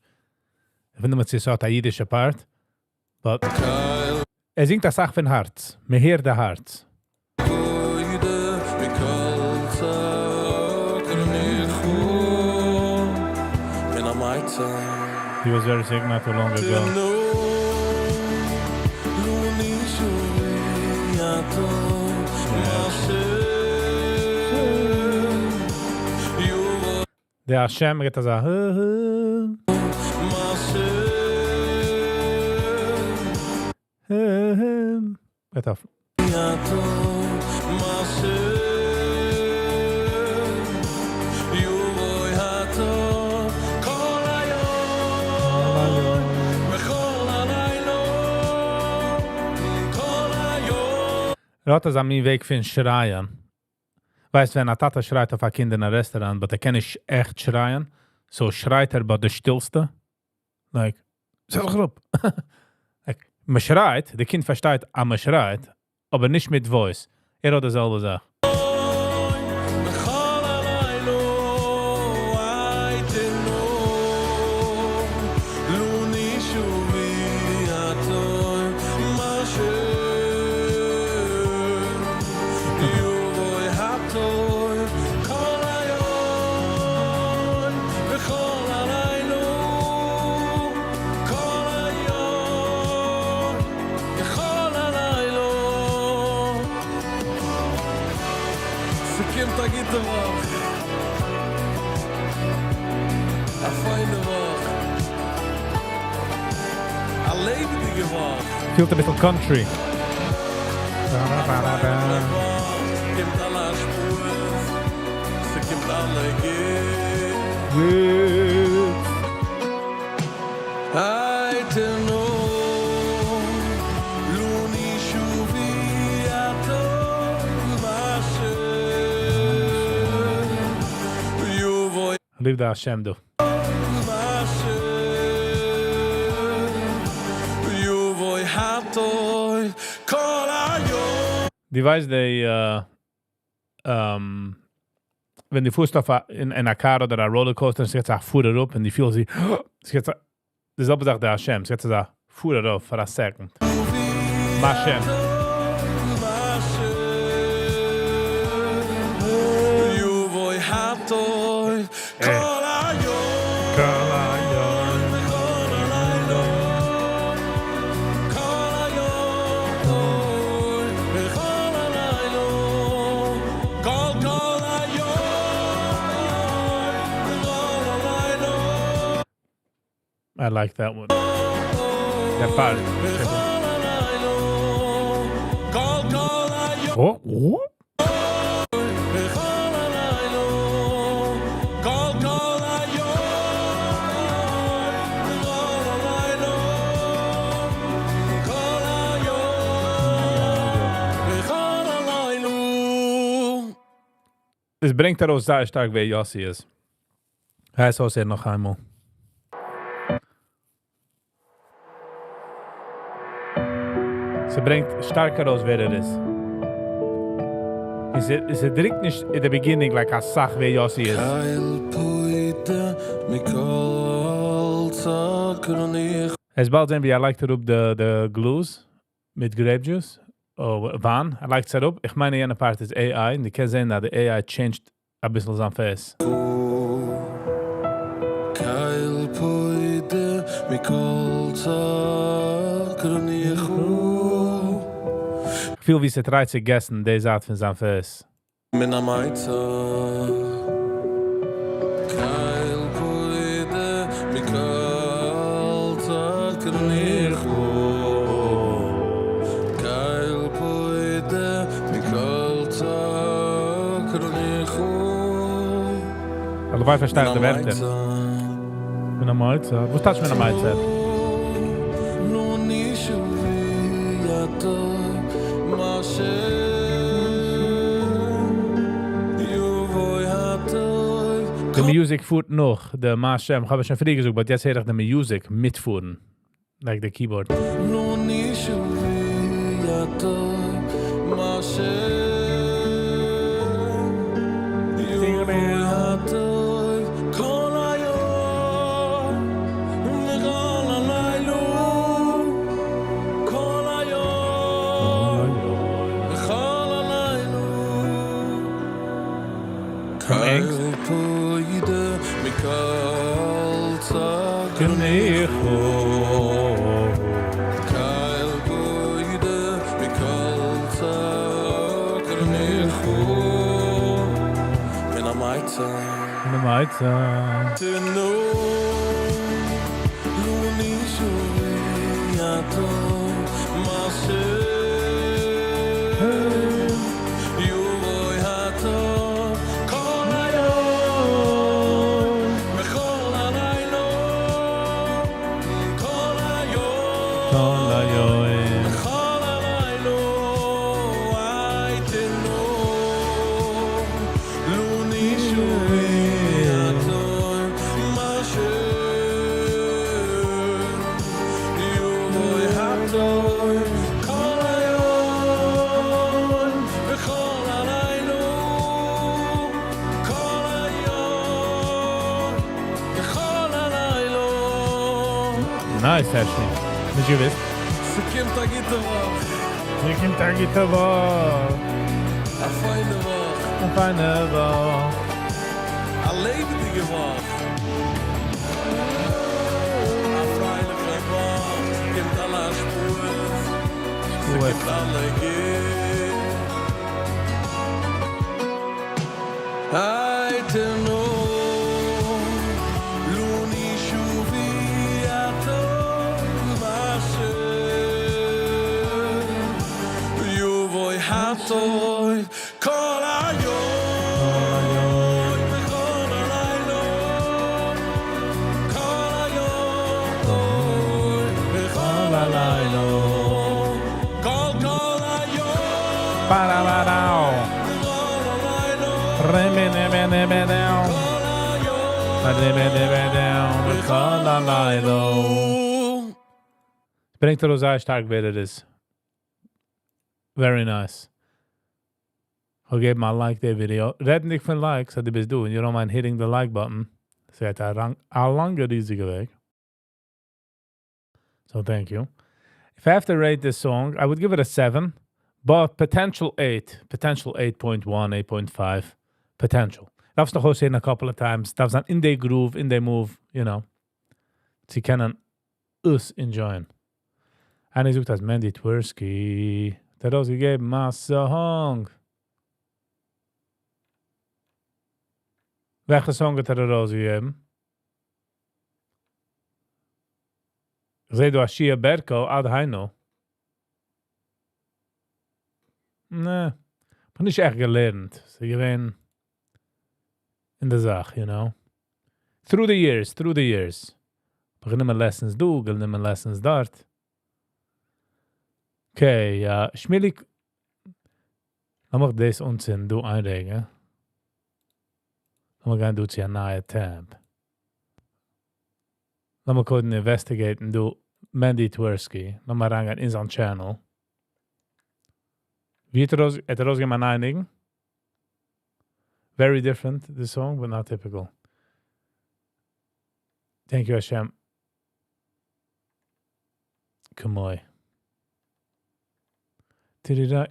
איך ווינדער מיך, צו ס'האט א אידישע part. But ער זינגט א סאך פון הארץ. מען הערט די הארץ. פודה מכל צר קרניכו מן המיצר. He was very sick not too long ago. תנו לוני שובי הטוב מאשר יבוא דער השם גייט אזא מאשר גייט אויף. הטוב מאשר יבוא הטוב כל היום וכל הלילה כל היום. ער האט אזא מין וועג פון שרייען. ווייסט, ווען א טאטע שרייט אויף א קינד אין א restaurant, but ער קען נישט עכט שרייען, so שרייט ער ביי די שטילסטע. Like, זעץ דיך אראפ. Like, מען שרייט, די קינד פארשטייט, אז מען שרייט, אבער נישט מיט voice. ער האט די זעלבע זאך. וכל הלילה תנו לוני שובי הטוב מאשר יבוא הטוב כל היום וכל הלילה כל היום וכל הלילה. ס'קומט א גוטע וואך, א פיינע וואך, א לעבעדיגע וואך. פילט א ביסל country. קומט אלע השפעות, ס'קומט אלע גוט. גוט. היי תנו לוני שובי הטוב מאשר יבוא ליב די השם דא. מאשר יבוא הטוב כל היום. דו ווייסט, די, ווען דו פארסט אויף א, אין א car אדער א roller coaster, און ס'גייט א פאר אראפ, און דו פילסט זיך, ס'גייט א, די זעלבע זאך דער השם, ס'גייט אזא פאר אראפ for a second. השם. מאשר יבוא הטוב כל היום כל היום. וכל הלילה כל היום וכל הלילה כל כל היום וכל הלילה I like that one. That part. וכל הלילה כל כל היום Oh, oh. וכל הלילה כל כל היום וכל הלילה כל היום. עס ברענגט ארויס זייער שטארק ווער יאסי איז. הייס אויסהערן נאך איינמאל. ס'ברענגט שטארק ארויס ווער ער איז. און ס'דרוקט נישט אין די beginning like אסאך ווער יאסי איז. עס באלד זען ווי ער לייגט אראפ די גלאז מיט grape juice, וויין, ער לייגט עס אראפ, איך מיין יענע part איז AI, און דו קענסט זען אז די AI change ט אביסל זיין face. כ'פיל ווי ס' try ט צו guess ן די זייט פון זיין face. מן המיצר קל פודה מכל צרכניך קל פודה מכל צרכניך הלוואי פארשטיי איך די ווערטער. מן המיצר? וואס טייטש מן המיצר? די music פארט נאך די מה שם, כ'האב עס שוין פריער געזאגט but יעצט הער איך די music מיטפארן, like די keyboard. פון ענגסט. Nice, Ashley. נישט געוויסט. ס'קומט א גוטע וואך. ס'קומט א גוטע וואך. א פיינע וואך. א פיינע וואך. א לעבעדיגע וואך. א פרייליכע וואך. ס'קומט אלע השפעות. ס'קומט אלע גוט. ברענגט ארויס זייער שטארק ווער ער איז. Very nice. כ'האב געגעבן א like די ווידעא. רעדנדיג פון likes, אז דו ביסט דא און you don't mind hitting the like button. ס'גייט א לאנגע ריזיגע וועג. So thank you. If I have to rate this song, I would give it a 7, but potential 8, potential 8.1, 8.5, potential. דארפסט נאך אויסהערן a couple of times, דארפסט זיין אין די groove, אין די move, you know, צו קענען עס enjoy ען. איינער זאגט אז מענדי טווערסקי האט ארויסגעגעבן א song. וועלכע song האט ער ארויסגעגעבן? איך זעה דא א שיע בערקא עד היינו. נע, כ'האב נישט עכט געלערנט. ס'איז געווען אין די זאך, you know. Through the years, through the years. האב איך גענומען lessons דא, גענומען lessons דארט. Okay, שמילי, לאמיך דאס אנצינדן, דא איין רגע. לאמיר גיין דא צו א נייע tab. לאמיר קודם investigate ן דא Mendy Tversky. לאמיר אריינגיין אין זיין channel. ווי האט ער ארויס, האט ער ארויסגעגעבן א נייע ניגון? Very different, this song, but not typical. Thank you, Hashem. כמוי.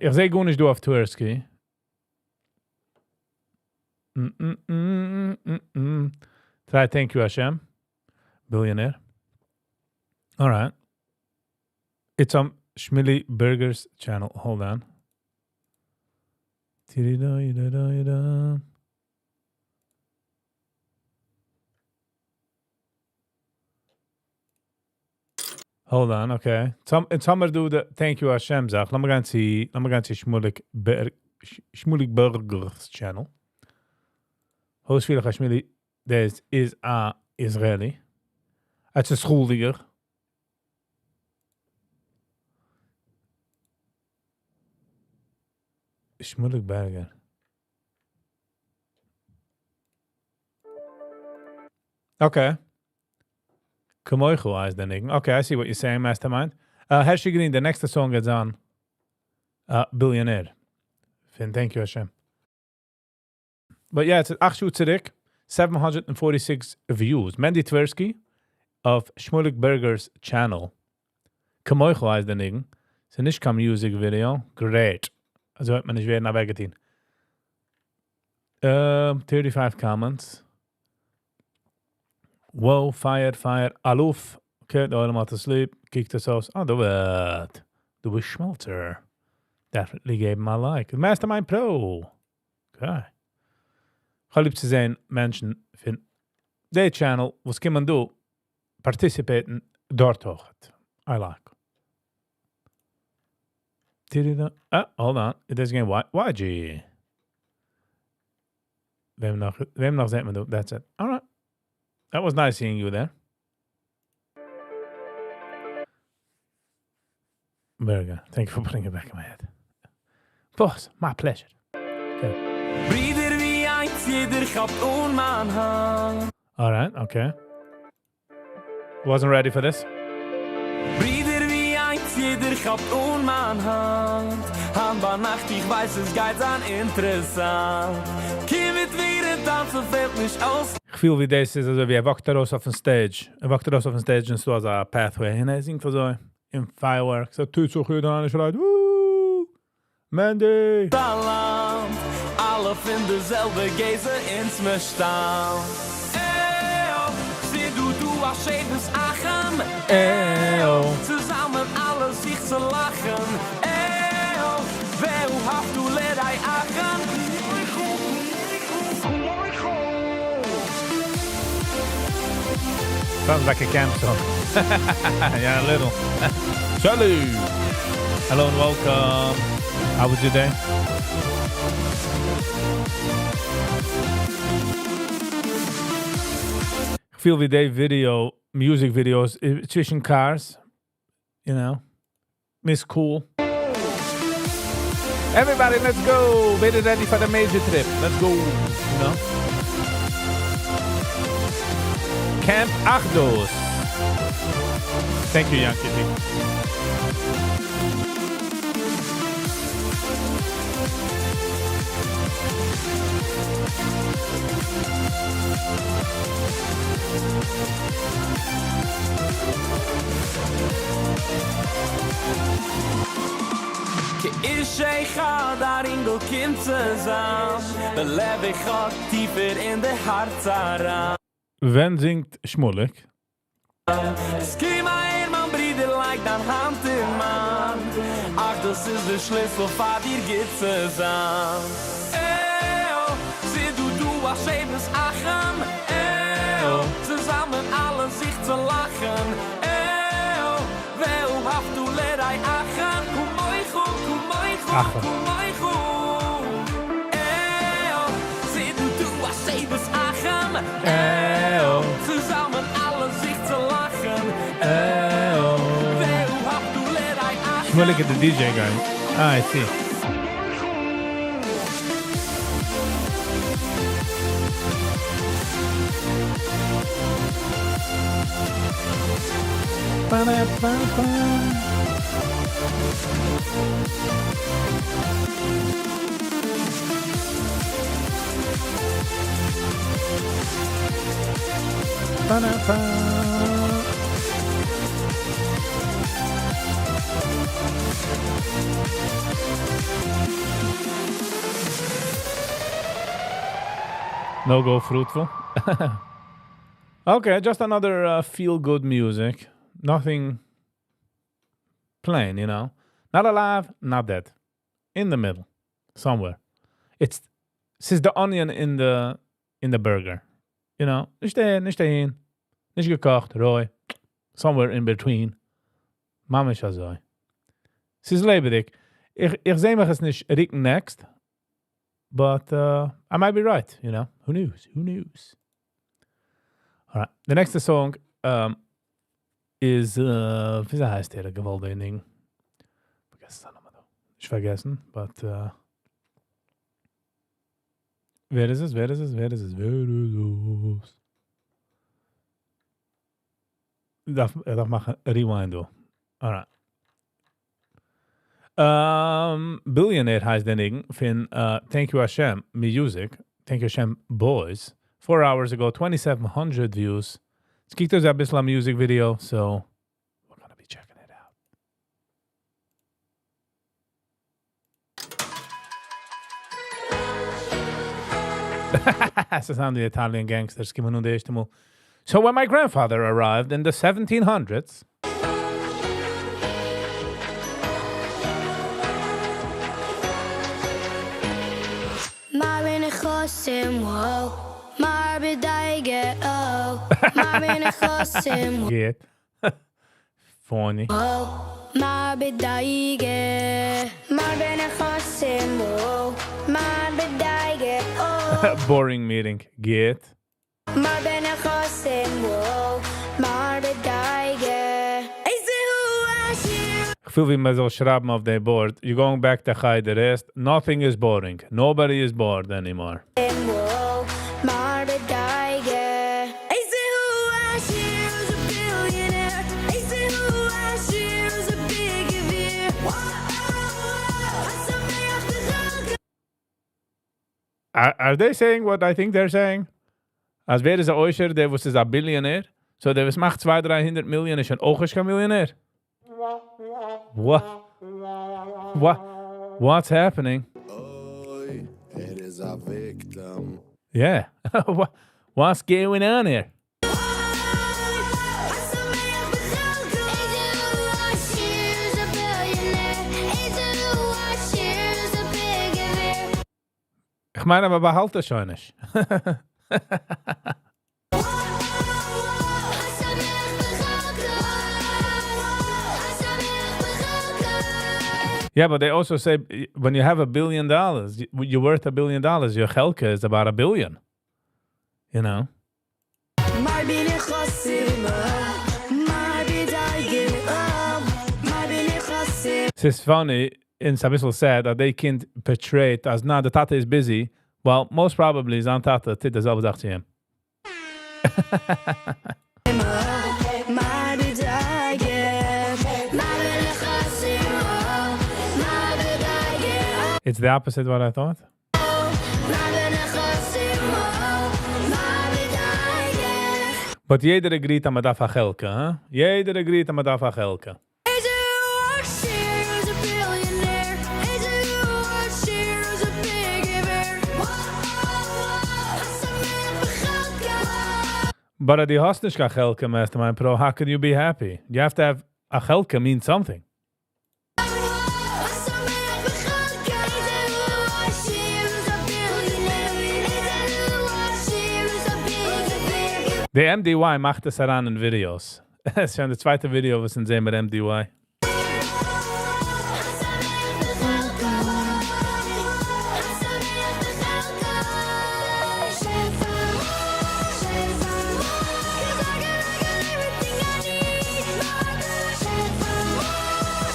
איך זע גארנישט דא אויף Tversky. Try Thank You Hashem. Billionaire. All right. It's on Shmuley Berger's channel. Hold on. Tiri-da-da-da-da. Hold on, okay. סאם דא די Thank You Hashem זאך. לאמיר גיין צו, לאמיר גיין צו Shmulik Ber Shmulik Berger's channel. הויז פיל איך Shmuli, דאס איז א Israeli. ער איז א שולדיגער. Shmulik Berger. Okay. כמוך הייסט דער ניגון. Okay, I see what you're saying, Mastermind. Hershey Green, the next song is on Billionaire. פון Thank You Hashem. But yeah, it's 8 שעה צוריק, 746 views. Mendy Tversky of Shmulik Berger's channel. כמוך הייסט דער ניגון. ס'איז נישט קיין music video. Great. אזוי וועט מען נישט ווערן אוועקגעטון. 35 comments. Whoa, fire, fire, אלוף. Okay, דער עולם האט asleep. קוקט עס אויס. Ah, דו ווערט. דו ביסט שמעלצער. Definitely gave him a like. Mastermind Pro. Okay. איך האב ליב צו זען מענטשן פון די channel, וואס קומען דא, participate ן דארט אויך. I like. Ah, hold on. It is again YG. וועם נאך, וועם נאך זעט מען דא? That's it. All right. That was nice seeing you there. Very good. Thank you for putting it back in my head. Boss, my pleasure. Okay. ברידער ווי איינס, יעדער כאפט אן מיין האנט. All right, okay. Wasn't ready for this. ברידער ווי איינס, יעדער כאפט אן מיין האנט. היינט ביינאכט, איך ווייס, עס גייט זיין אינטערעסאנט. קום מיט מיר און טאנצן פעלט נישט אויס. איך פיל ווי דאס איז, אזוי ווי ער walk ט ארויס אויפן stage. ער walk ט ארויס אויפן stage און ס'דא אזא pathway. און ער זינגט אזוי אין fireworks. ער טוט זיך יעדער איינער שרייט, Woo! Mendy! טאלאנט, אלע פון די זעלבע גזע אונז מיר שטאם. עיו, ס'דא דא א שבת אחים. עיו. צוזאמען אלע זיך צו לאכן. עיו, ואהבת לרעך. Sounds like a camp song. Yeah, a little. Salute! Hello and welcome. How was your day? איך פיל ווי די video, music videos, צווישן cars, you know, Miss Cool. Everybody, let's go. We're ready for the major trip. Let's go. You know? Camp Achdos. Thank you, Yankee T. כאיש אחד א רינגל קומט צוזאם, בלב אחד טיפער אין די הארץ אריין. ווען זינגט Shmulik? קום אהער מיין ברודער, לייג דיין האנט אין מיין. אך דאס איז דער שליסל פאר דיר גוט צו זיין. עיו, ס'דא דא א שבת אחים. עיו, צוזאמען אלע זיך צו לאכן. עיו, ואהבת לרעך כמוך, כמוך, אחלה. כמוך. עיו, ס'דא דא א שבת אחים. עיו. צוזאמען אלע זיך צו לאכן. עיו. ואהבת לרעך. Shmulik is the DJ guy. Ah, I see. No go fruitful. Okay, just another feel good music. Nothing plain. Not alive, not dead. In the middle, somewhere. It's ס'איז the onion in the burger. נישט דער, נישט אהין. נישט געקאכט, רוי. Somewhere in between. ממש אזוי. ס'איז לעבעדיג. איך זע מיך עס נישט רוקן next. But I might be right. Who knows? Who knows? Alright. The next song is, ווי הייסט דער געוואלדיגע דינג? פארגעסן זיין נאמען דא. נישט פארגעסן, but ווער איז עס? ווער איז עס? ווער איז עס? ווער איז עס? איך דארף מאכן rewind דא. Alright. Billionaire הייסט דער ניגון פון Thank You Hashem Music. Thank You Hashem Boys. 4 hours ago, 2,700 views. עס קוקט אויס א ביסל א music video, so we're gonna be checking it out. דאס זענען די Italian gangsters קומען נאר די ערשטע מאל. So when my grandfather arrived in the 1700s, מרבין נכסים, וואו. מרבה דאגה, oh. מרבה נכסים, Geht. Funny. וואו. מרבה דאגה. מרבה נכסים, וואו. מרבה דאגה, oh. Boring meeting. גייט. מרבה נכסים, וואו. מרבה דאגה. איזהו עשיר. איך פיל ווי מען זאל שרייבן אויף די board. You're going back to חדר rest. Nothing is boring. Nobody is bored anymore. וואו. מרבה דאגה. איזהו עשיר, איז a billionaire. איזהו עשיר, איז a big גביר. השמח בחלקו. Are they saying what I think they're saying? אז ווער איז א עושר, דער וואס איז א billionaire? So דער וואס מאכט 200, 300 מיליאן איז שוין אויך נישט קיין מיליאנער? What? What? What's happening? Oi, ער איז א victim. Yeah. What's going on here? השמח בחלקו. איזהו עשיר, איז a billionaire. איזהו עשיר, איז a big גביר. איך מיין, אבער באהאלט עס שוין נישט. השמח בחלקו. השמח בחלקו. Yeah, but they also say when you have $1 billion, you're worth $1 billion. Your חלקה is about a billion. You know? מרבה נכסים, מרבה דאגה, מרבה נכסים. It's funny, און ס'איז א ביסל sad that they can't portray it as, nah, the טאטע is busy. Well, most probably זיין טאטע טוט די זעלבע זאך צו אים. מרבה דאגה, מרבה נכסים, מרבה דאגה, It's the opposite what I thought. מרבה נכסים, מרבה דאגה. But יעדער agreed אז מ'דארף א חלקה, huh? יעדער agreed אז מ'דארף א חלקה. איזהו עשיר, איז a billionaire. איזהו עשיר, איז a big גביר. השמח בחלקו. But אז דו האסט נישט קיין חלקה, Mastermind Pro, how can you be happy? You have to have a חלקה means something. השמח בחלקו. איזהו עשיר, איז a billionaire. איזהו עשיר, איז a big גביר. די MDY מאכט עס אריין אין videos. עס איז שוין די צווייטע video, וואס אונז זעען מיט MDY. השמח בחלקו. השמח בחלקו. שפע, שפע. 'Cause I got everything I need. שפע,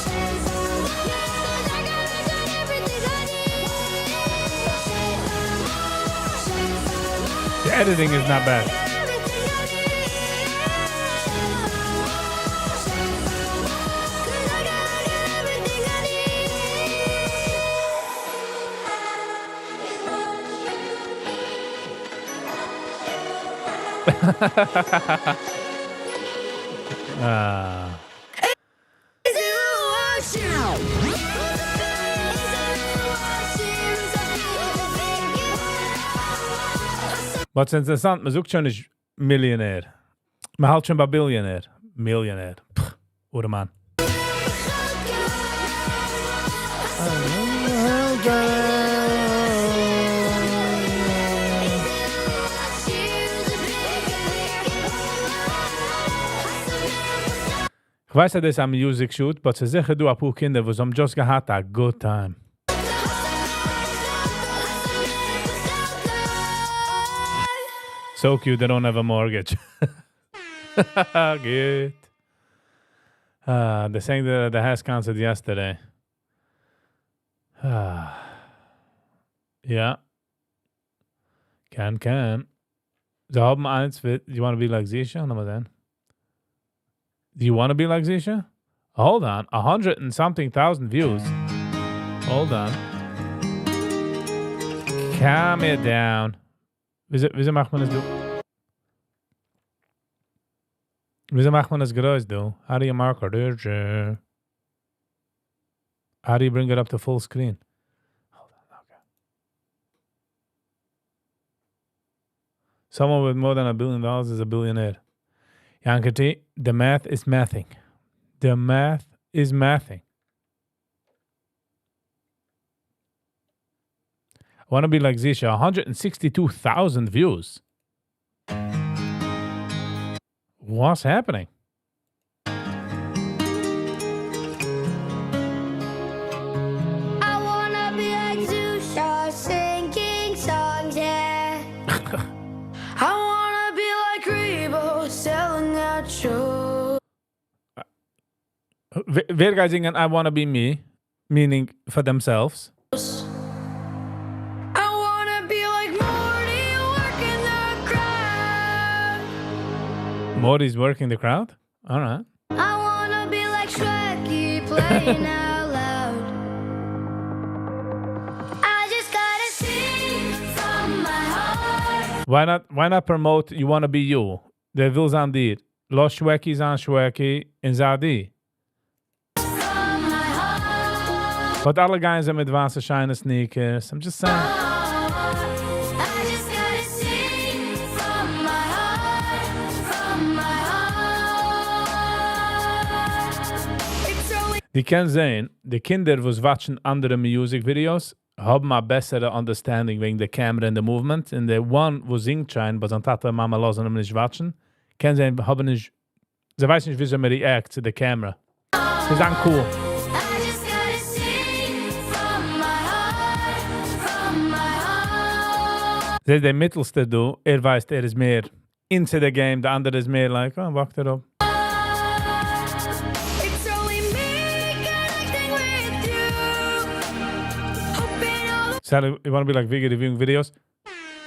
שפע. 'Cause I got everything I need. שפע, שפע. The editing is not bad. Everything I need. שפע, שפע. אה. But ס'איז אינטערעסאנט, מען זאגט שוין נישט מיליאנער. מען האלט שוין ביי ביליאנער. מיליאנער. פפ, ארעמאן. כ'ווייס אז דאס איז א music shoot, but ס'איז זיכער דא אפאר קינדער וואס האבן just געהאט א good time. So cute, they don't have a mortgage. Good. They sang the HASC concert yesterday. Yeah. קען, קען. זיי האבן איינס מיט, you wanna be like Zisha? לאמיר זען. Do you wanna be like Zisha? Hold on. 100 and something thousand views. Hold on. Calm it down. וויאזוי מאכט מען עס דא? וויאזוי מאכט מען עס גרויס דא? How do you mark it? How do you bring it up to full screen? Hold on, okay. Someone with more than $1 billion is a billionaire. Yankati, the math is mathing. The math is mathing. I want to be like Zisha. 162,000 views. What's happening? I wanna be like Zusha singing songs, yeah. I wanna be like Rebo selling out shows. ווער גייט זינגען I wanna be me, meaning for themselves. I wanna be like Morty working the crowd. Morty's working the crowd? All right. I wanna be like Shreky playing out loud. I just gotta sing from my heart. Why not promote you wanna be you? דער וויל זיין דיר. לאז Shweky זיין Shweky און זיי דו. From my heart. But אלע גייען זיי מיט ווייסע שיינע sneakers. I'm just saying. I just gotta sing from my heart, from my heart. It's only דו קענסט זען, די קינדער וואס watch ן אנדערע music videos, האבן א בעסערע understanding וועגן די camera און די movement. און די one וואס זינגט שיין, but זיין טאטע און מאמע לאזן אים נישט watch ן, קען זיין, האבן נישט, זיי ווייסן נישט, וויאזוי מען react צו די camera. זיי זענען cool. I just gotta sing from my heart, from my heart. דער, דער מיטלסטער דא, ער ווייסט, ער איז מער into the game, דער אנדערע איז מער like, oh, וואקט ער אפ. It's only me connecting with you. Hoping all the Sally, you want to be like Viggy reviewing videos?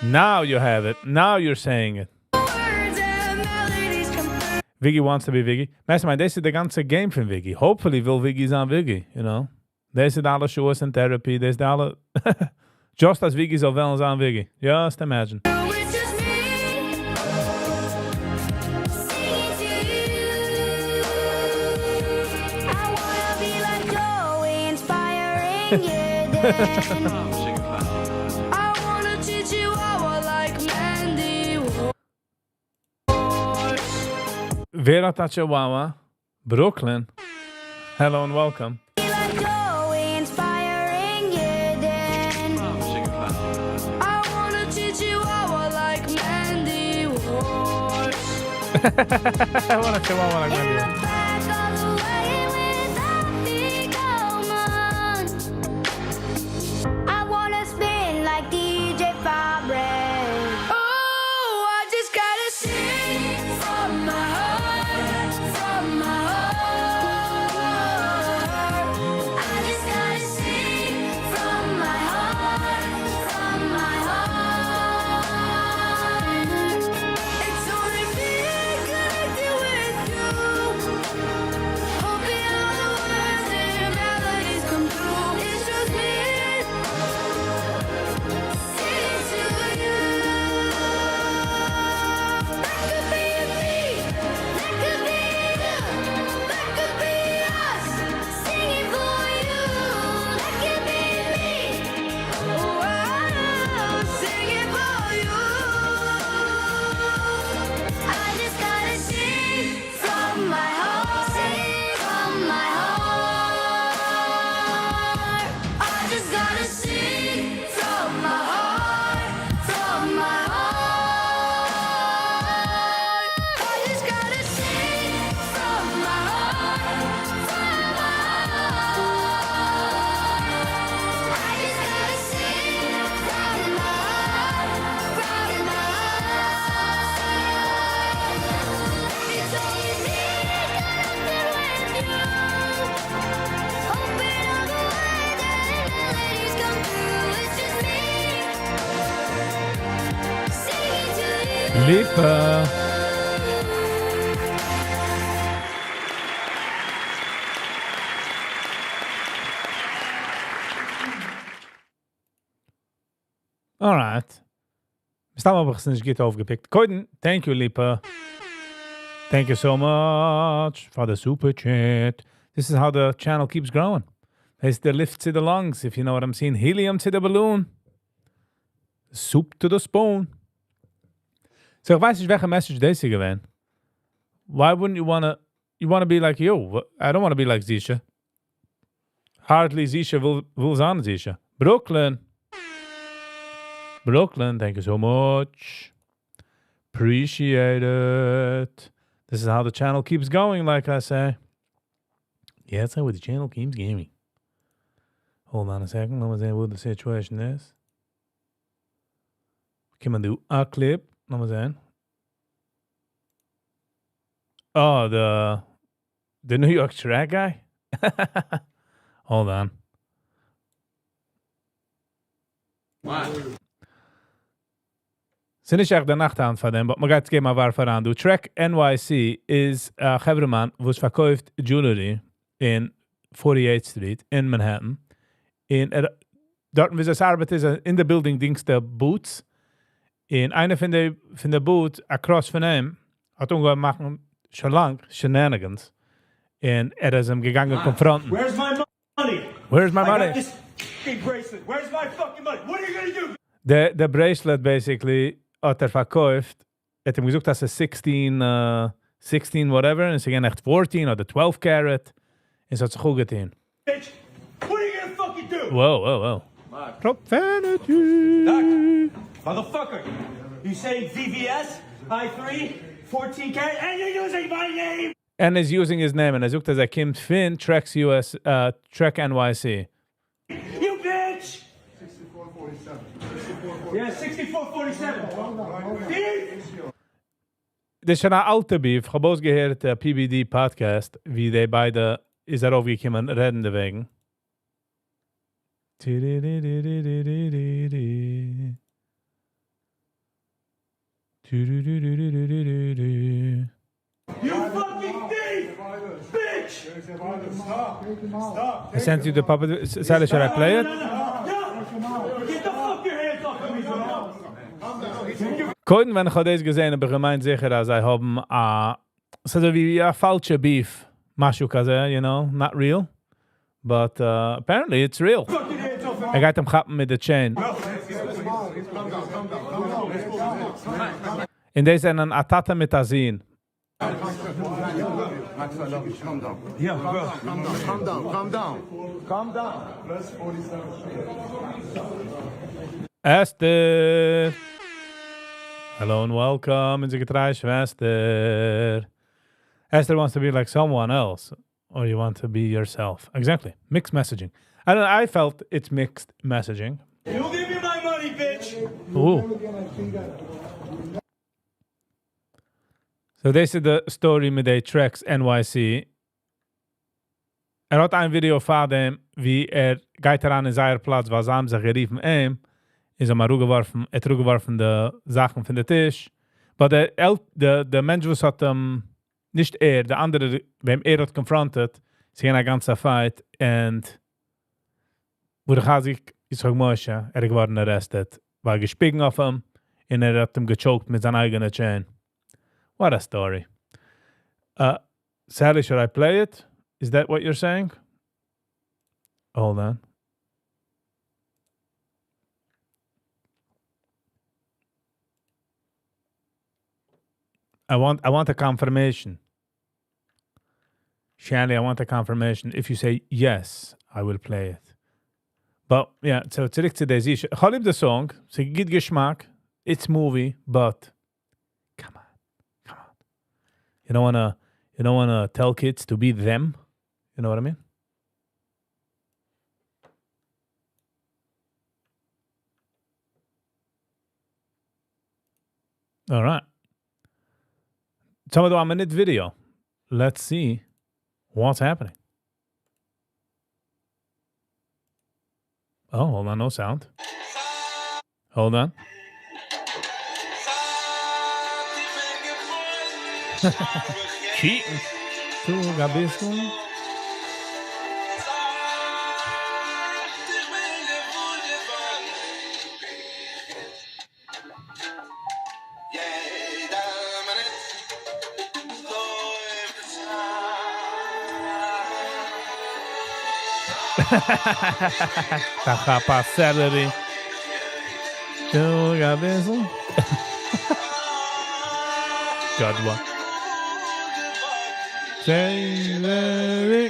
Now you have it. Now you're saying it. words and melodies come through. Viggy wants to be Viggy. Mastermind, דאס איז די גאנצע game פון Viggy. Hopefully וויל Viggy זיין Viggy, you know. דאס איז אלע shows and therapy. דאס איז אלע... Just אז Viggy זאל וועלן זיין Viggy. Just imagine. It's just me. Singing to you. I wanna be like Joey, inspiring you then. I wanna teach you how I like Mandy Wars. ווער האט א Chihuahua? Brooklyn. Hello and welcome. Be like Joey, inspiring you then. I wanna teach you how I like Mandy Wars. I want a Chihuahua like In Mandy. the back of the wagon with Happy Coleman. I wanna spin like DJ Fabre. Oh, I just gotta sing from my heart, from my heart. I just gotta sing from my heart, from my heart. It's only me connected with you. ליפא. Alright. מסתם האב איך עס נישט גוט אויפגעפיקט. קודם, thank you ליפא. Thank you so much for the super chat. This is how the channel keeps growing. It's the lift to the lungs, if you know what I'm saying. Helium to the balloon. Soup to the spoon. So איך ווייס נישט וועלכע message דאס איז געווען. Why wouldn't you wanna you wanna be like you? I don't wanna be like Zisha. Hardly Zisha וויל וויל זיין Zisha. Brooklyn. Brooklyn, thank you so much. Appreciate it. This is how the channel keeps going, like I say. Yeah, that's how the channel keeps going. Hold on a second. Let me see what the situation is. קומען דא א clip. לאמיר זען. Oh, the New York track guy? Hold on. ס'איז נישט עכט די נאכט היינט פאר דעם, but מ'גייט עס געבן א ווארף אריין. דא Trek NYC איז א חברה'מאן וואס פארקויפט jewelry אין 48 Street אין Manhattan. און ער, דארטן ווי עס ארבעט איז אין די building דינגסטע booths. און איינע פון די פון די booth across פון אים האט אנגעהויבן מאכן שוין לאנג shenanigans. און ער איז אים געגאנגען confront ן. Where's my money? Where's my I money? got this fucking bracelet. Where's my fucking money? What are you gonna do? די די bracelet basically האט ער פארקויפט, ער האט אים געזאגט אז ס'איז 16 16 whatever, און ס'איז געווען עכט 14 אדער 12 carat, און ס'האט זיך אפגעטון. Bitch, what are you gonna fucking do? Wow, wow, wow. Profanity! Doc, motherfucker, you say VVS, I3, 14 karat, and you're using my name! And is using his name, און ער זאגט אז ער קומט פון Treks US, Trek NYC. You bitch! 6447. Yeah, 6447. Thief! דאס איז שוין אן אלטע beef, איך האב אויסגעהערט די PBD podcast, ווי די ביידע איז ארויפגעקומען רעדן דערוועגן. You fucking thief! Bitch! I sent you the puppet. Sally, should I play it? No, no! Get the fuck your hands off of me, bro! קודם ווען איך האב דאס געזען, האב איך געמיינט זיכער אז זיי האבן א ס'איז אזוי ווי א פאלשע beef, משהו כזה, you know, not real. But apparently it's real. Fucking hands off of me! ער גייט אים כאפן מיט די chain. און דאס זענען א טאטע מיט א זון. Yeah, bro. Calm down, calm down. Calm down. Esther! Hello and welcome, אונזער געטרייע שוועסטער. Esther wants to be like someone else, or you want to be yourself. Exactly. Mixed messaging. I don't know, I felt it's mixed messaging. You give me my money, bitch! Ooh. So דאס איז די story מיט די Treks NYC. ער האט איין video פאר דעם, ווי ער גייט אריין אין זייער פלאץ, וואס זיי האבן זיך גערופן אים, איז ער מאל אראפגעווארפן, ער האט אראפגעווארפן די זאכן פון די טיש. But דער על דער דער מענטש וואס האט אים, נישט ער, דער אנדערע, וועם ער האט confronted, ס'איז געווען א גאנצע fight, and ברוך חזק, יצחק משה, ער איז געווארן arrested, ווייל געשפיגן אויף אים, און ער האט אים גע choked מיט זיין אייגענע chain. What a story. Sally, should I play it? Is that what you're saying? Hold on. I want a confirmation. Shanley, I want a confirmation. If you say yes, I will play it. But yeah, so צוריק צו די זיך. איך האב ליב די song. ס'גיט געשמאק. It's movie, but come on. Come on. You don't wanna tell kids to be them. You know what I mean? All right. Tell me a minute video. Let's see what's happening. Oh, hold on, no sound. Hold on. Cheating. טאג א ביסל. כאפ א celery. טאג א ביסל. Good one. Celery.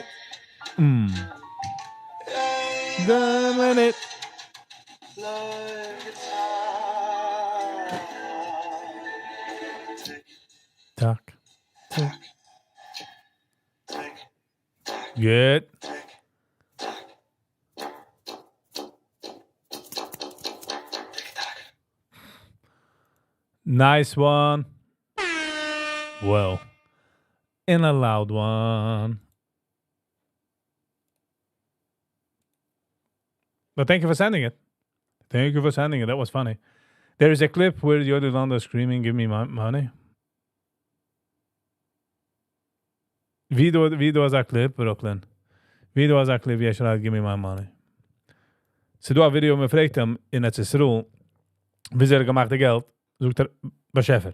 The minute. Tack. Tick. Good. Nice one. Well, in a loud one. But thank you for sending it. Thank you for sending it. That was funny. There is a clip where Yolanda is screaming, "Give me my money." ווי דא איז א clip, Brooklyn? ווי דא איז א clip, ווי ער שרייט, "Give me my money"? ס'דא א video, מען פרעגט אים אין ארץ ישראל, ווי ער געמאכט די געלט, זאגט ער, באשעפער.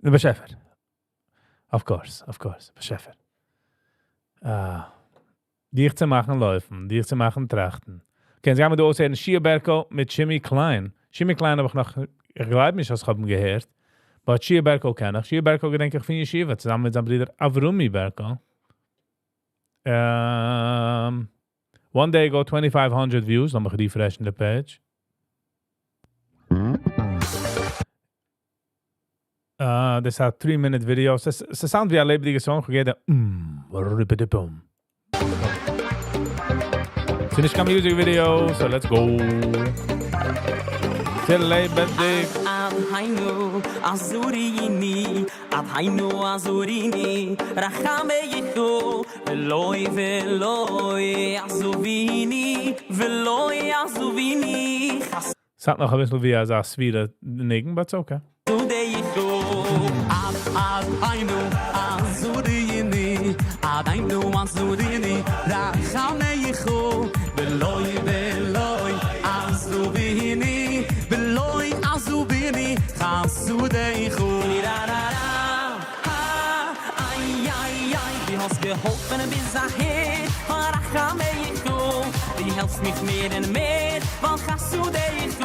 דער באשעפער. Of course, of course, באשעפער. Ah. דיך צו מאכן לויפן, דיך צו מאכן טראכטן. Okay, יעצט גייען מיר דא אויסהערן Shia Berko מיט Jimmy Klein. Jimmy Klein האב איך נאך, איך גלייב נישט, אז איך האב אים געהערט. But Shia Berko קען איך. Shia Berko געדענק איך פון ישיבה, צוזאמען מיט זיין ברודער Avrumi Berko. One day ago, 2,500 views. לאמיך refreshen the page. דאס איז א 3-minute video. עס sound ווי א לעבעדיגע song. איך גיי דא, ripidipum. ס'איז נישט קיין music video, so let's go. לעבעדיג. עד היינו עזוריני, עד היינו עזוריני, רחמי ולא ולא יעזוביני, ולא יעזוביני. ס'האט נאך א ביסל ווי אזא ספירה ניגון, but it's okay. עד עד היינו עזוריני, עד היינו עזוריני, רחמי ולא ולא יעזוביני, ולא יעזוביני, חסודיכו. איי איי איי, דו האסט געהאלפן ביז אהער, רחמיך, דו העלפסט מיך מער און מער, ווייל חסודיך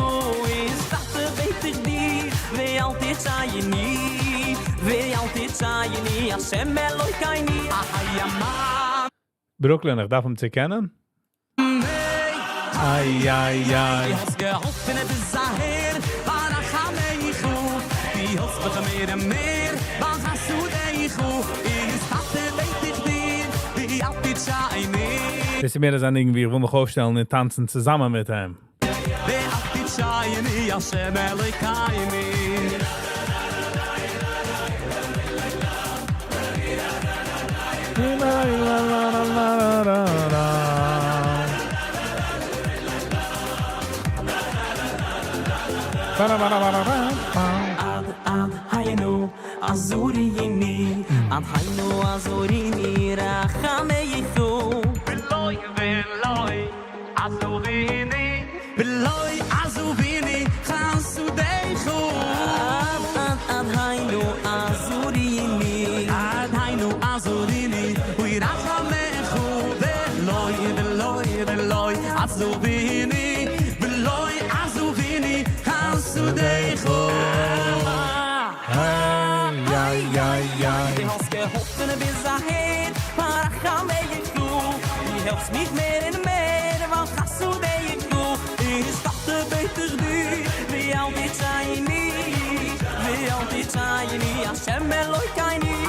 איז טאטע בעט איך דיר, ואל תצייני, ואל תצייני, השם אלוקיני, אהי Brooklyn, איך דארף אים צו קענען? איי, איי, איי. דו האסט געהאלפן ביז אהער, רחמיך, דו העלפסט מיך מער און מער, ווייל חסודיך איז טאטע בעט איך דיר, ואל תצייני. דאס איז מער אזא ניגון ווי איך וויל מיך אויפשטעלן און טאנצן צוזאמען מיט אים. ואל תצייני, השם אלוקיני. עד עד היינו עזוריני, עד היינו עזוריני, רחמיך. ולא ולא עזוביני, ולא עזוביני, חסודיך. עד עד עד היינו עזוריני, עד היינו עזוריני, ורחמיך. ולא ולא ולא עזוביני, ולא עזוביני, חסודיך. איי, איי, איי, איי. דו האסט געהאלפן ביז אהער, רחמיך. דו העלפסט מיך מער און מער, ווייל חסודיך איז טאטע בעט איך דיר, ואל תצייני, ואל תצייני, השם אלוקיני.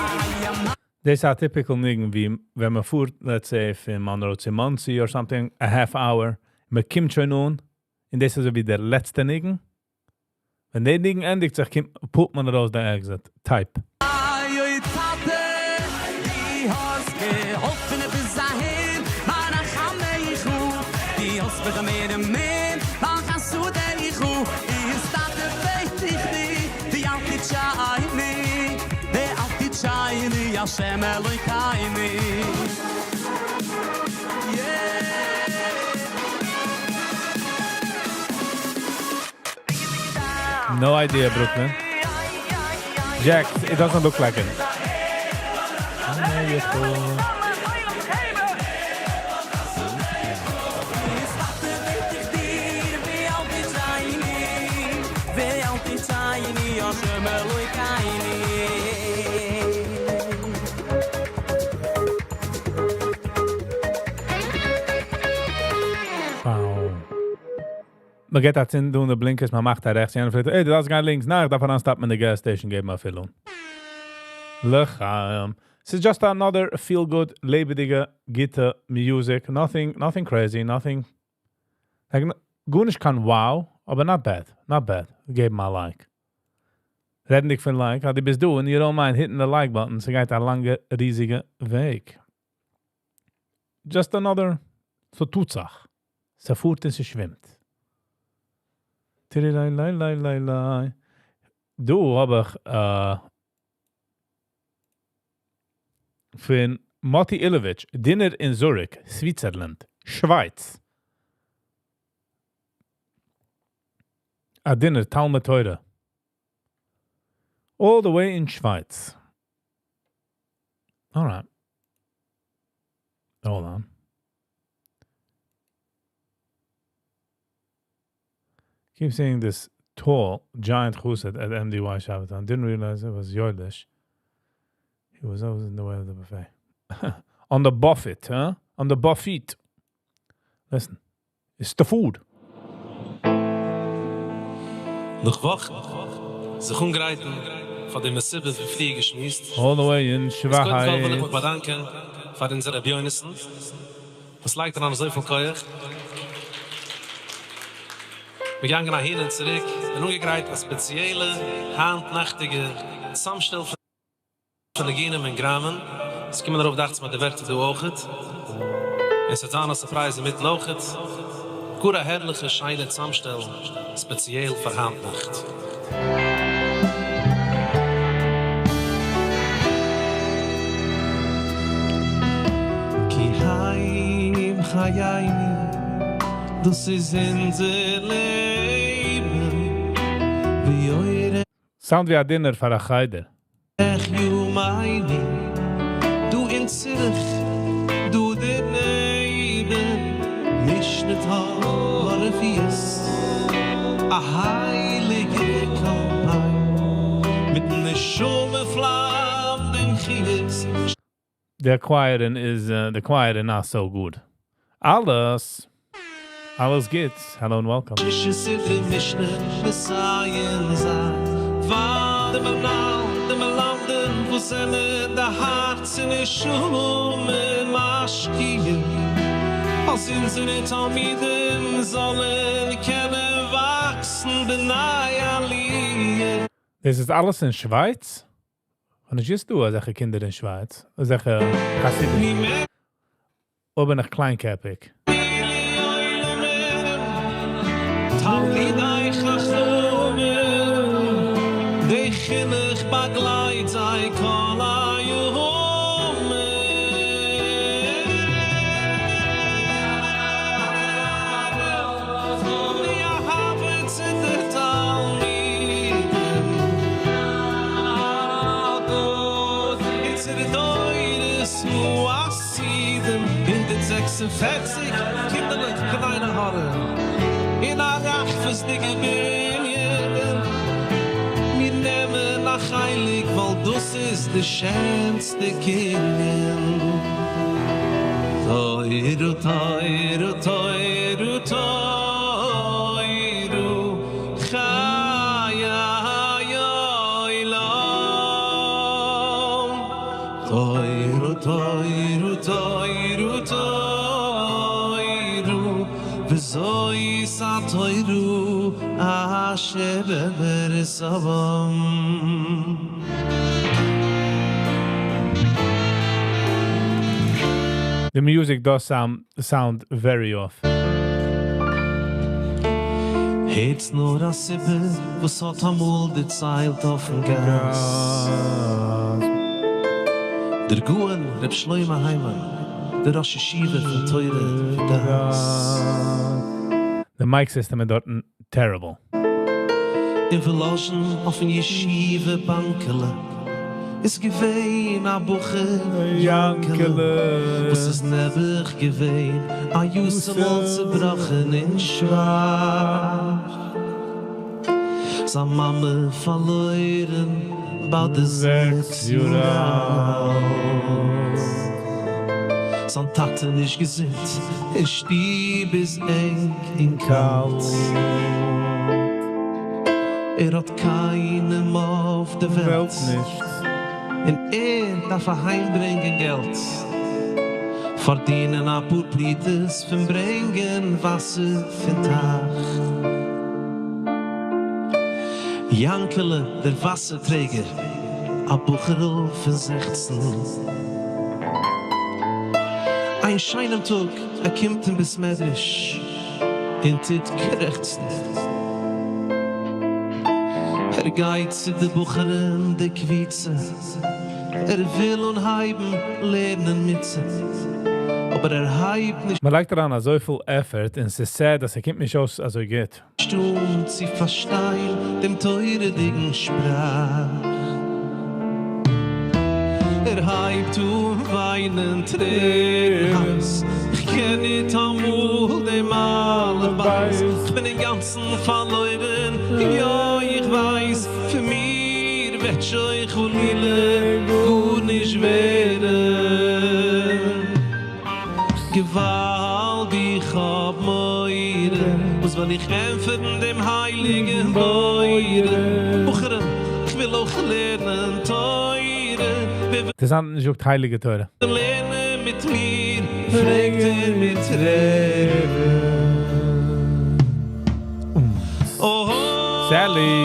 דאס איז א typical ניגון ווי ווען מען פארט, let's say, פון Monroe צו Monsey or something, a half hour, מען קומט שוין אן, און דאס איז אזוי ווי דער לעצטע ניגון. ווען דער ניגון ענדיגט זיך, קומט, pull ט מען ארויס דער exit. Type. איי, טאטע, דו האסט געהאלפן ביז אהער, רחמיך, דו העלפסט מיך מער און מער, ווייל חסודיך איז טאטע בעט איך דיר, ואל תצייני. השם אלוקינו. No idea, Brooklyn. Jack, it doesn't look like it. מען גייט אצינד אן די blinkers, מען מאכט א רעכטס, יענער פרעגט, hey, דו דארפסט גיין לינקס, ניין, איך דארף אריינסטאפן אין די gas station געבן א fill אן. לחיים. ס'איז just another feel good, לעבעדיגע, גוטע music, nothing, nothing crazy, nothing, like, גארנישט קיין wow, אבער not bad, not bad. געב א like. רעדנדיג פון like, אז דו ביסט דא and you don't mind hitting the like button, ס'גייט א לאנגע, ריזיגע וועג. Just another, ס'טוט זיך. ס'פארט און ס'שווימט. טריליי-ליי-ליי-ליי. דא האב איך פון Moti Ilevich, dinner אין Zurich, Switzerland, שווייץ. א dinner, תלמוד תורה. All the way אין שווייץ. Alright. Hold on. Keep seeing this tall, giant chusid at MDY Shabbaton. Didn't realize it was Yoelish. He was always in the way of the buffet. On the buffet, huh? On the buffet. Listen, it's the food. נאך וואכן זיך אנגרייטן פאר די מסיבה ווי פריער געשמועסט. All the way in איז קודם כל וויל איך מיך Schweiz. באדאנקען פאר אונזער רבי יונתן וואס לייגט אריין אזויפיל כח. מיר געגאנגען אהין און צוריק און אנגעגרייט א ספעציעלע היינט נאכטיגע צאמשטעל פון ניגונים און גראמען. עס קומען ארויף דאכצעך מיר די ווערטער דא אויכעט. און ס'וועט זיין א surprise אינמיטן אויכעט. גאר א הערליכע שיינע צאמשטעל ספעציעל פאר היינט נאכט. כי הם חיינו, דאס איז אונזער לעבן, ויורה. Sound ווי א dinner פאר א חדר. ימינו, דא אין ציריך, דא דערנעבן, משנה תורה פיוס, א הייליגע קאמפיין, מיטן נשמה פלאם דעם חיות. The choir is the choir is not so good. אלעס, אלעס גוטס. Hello and welcome. שישה סדרי משנה מסיים זיין, פאר די מנהל, די מלמדים, וואס זענען די הארץ און נשמה משקיעים, אז אונזערע תלמידים זאלן קענען וואקסן בני עליה. דאס איז אלעס אין שווייץ? און איך דא אזעלכע קינדער אין שווייץ, אזעלכע חסידים. אדער בין איך קליינקעפיג? תלמידי חכמים, די חינוך באגלייט זיי כל הימים. די אהבה צו די תלמידים, און צו די דורות העתידים, 146 קינדערלעך קיין עין הרע, אין א רחבות'דיגע בנין, מיר נעמען א חלק, ווייל דאס איז די שענסטע קנין. תוירו, תוירו, תוירו, תוירו, חיי עולם. תוירו, תוירו, תוירו, תוירו, וזוהי התוירו אשר ברסבם. The music does sound very off. הערטס נאר א סיפור וואס האט אמאל דערציילט אויפן גאס. דער גאון ר' שלמה היימאן, דער ראש ישיבה פון תורה ודעת. The mic system איז דארטן terrible. אין וואלאזשין אויפן ישיבה באנקעלע איז געווען א בחור יאנקעלע וואס איז נעבעך געווען א יתומ'ל צובראכן און שוואך זיין מאמע פארלוירן ביי די זעקס יאר אלט זיין טאטע נישט געזונט אין שטוב איז ענג און קאלט. ער האט קיינעם אויף די וועלט נישט, און ער דארף אהיימברענגען געלט, פארדינען אפאר פרוטות פון ברענגען וואסער פון טייך. יאנקעלע דער וואסער טרעגער, א בחור'ל פון 16. איין שיינעם טאג ער קומט אין בית מדרש און טוט קרעכצן. ער גייט צו די בחורים די קבוצה, ער וויל אנהייבן לערנען מיט זיי, אבער ער הייבט נישט. מען לייגט אריין אזויפיל effort און ס'איז sad אז ס'קומט נישט אויס אזוי גוט. אן צו פארשטיין דעם תורה'דיגן שפראך. ער הייבט אן וויינען טרערן הייס, איך קען ניטאמאל דעם אלף בית, איך בין אינגאנצן פארלוירן, יא איך ווייס, פון מיר וועט שוין חלילה גארנישט ווערן. געוואלד איך האב מורא, וואס וועל איך ענטפערן דעם הייליגן בורא? בחורים, איך וויל אויך לערנען תורה, ווער דאס איז נישט הייליגע תורה. וויל לערנען מיט מיר? פרעגט ער מיט טרערן. אוי, Sally.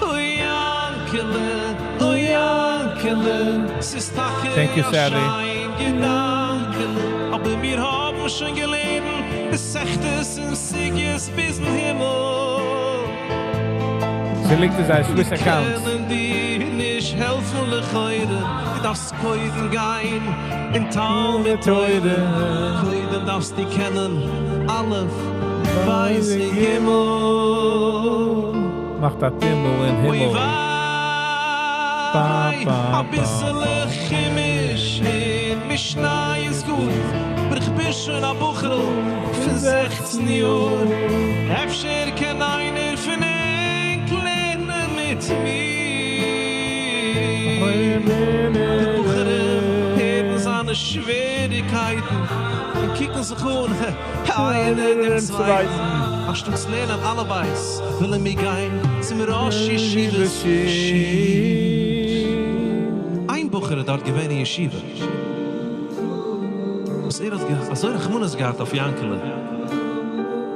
אוי יאנקעלע, אוי יאנקעלע, ס'איז טאקע Thank you, א Sally. שיין געדאנקעלע, אבער מיר האבן שוין געלערנט מסכתות און סוגיות ביזן הימל. זי ליגט אין זיין Swiss account. קענען דיר נישט העלפן לכאורה, דו דארפסט קודם גיין אין תלמוד תורה, קודם דארפסטו קענען אלף, בית און גימל. מאכט א טימל אין אוי הימל. וויי, ba, א ביסעלע חומש און משניות איז גוט, אבער איך בין שוין א בחור'ל פון 16 יאר. אפשר קען איינער פון ענק לערנען מיט מיר. די בחורים הערן זיינע שוועריקייטן און קוקן זיך אן איינער דעם צווייטן. אנשטאט לערנען אלף בית, ווילן מיר גיין צום ראש ישיבה'ס שיעור. איין בחור איז דארט געווען אין ישיבה. וואס ער האט אזוי רחמנות געהאט אויף יאנקעלע.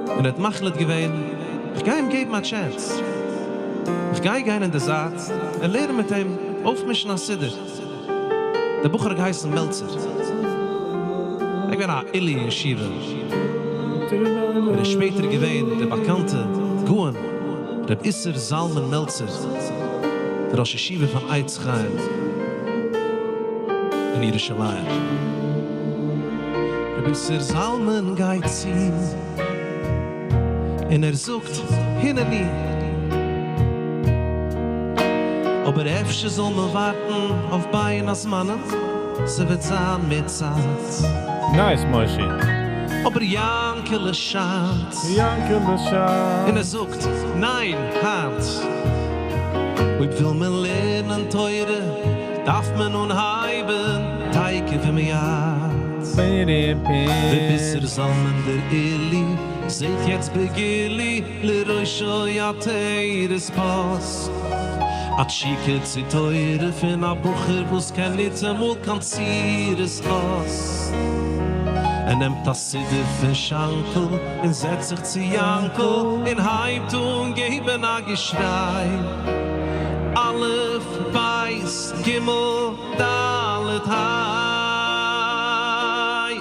און ער האט מחליט געווען, איך גיי אים געבן א chance. איך גיי גיין אין די זייט און לערנען מיט אים אויפמישן א סידור. דער בחור האט געהייסן מעלצער. ער געווען א עילוי אין ישיבה. ער איז שפעטער געווען דער באקאנטע גאון ר' איסר זלמן מעלצער, דער ראש ישיבה פון עץ חיים אין ירושלים. ר' איסר זלמן גייט צו און ער זאגט, הנני. אבער אפשר זאל מען ווארטן אויף בין הזמנים, ס'וועט זיין מיט צייט. Nice, Moshe. אבער יאנקעלע שיינט. יאנקעלע שיינט. און ער זאגט, ניין, היינט. אויב וויל מען לערנען תורה, דארף מען אנהייבן תיכף ומיד. ר' איסר זלמן דער עילוי, זעט יעצט בגילוי, לראשו עטרת פאס. א תשוקה צו תורה פון א בחור וואס קען ניטאמאל קיין צורת אות. ער נעמט א סידור פון שאנקל און זעצט זיך צו יאנקל און הייבט אן געבן א געשריי. אלף, בית, גימל, דלת, היי.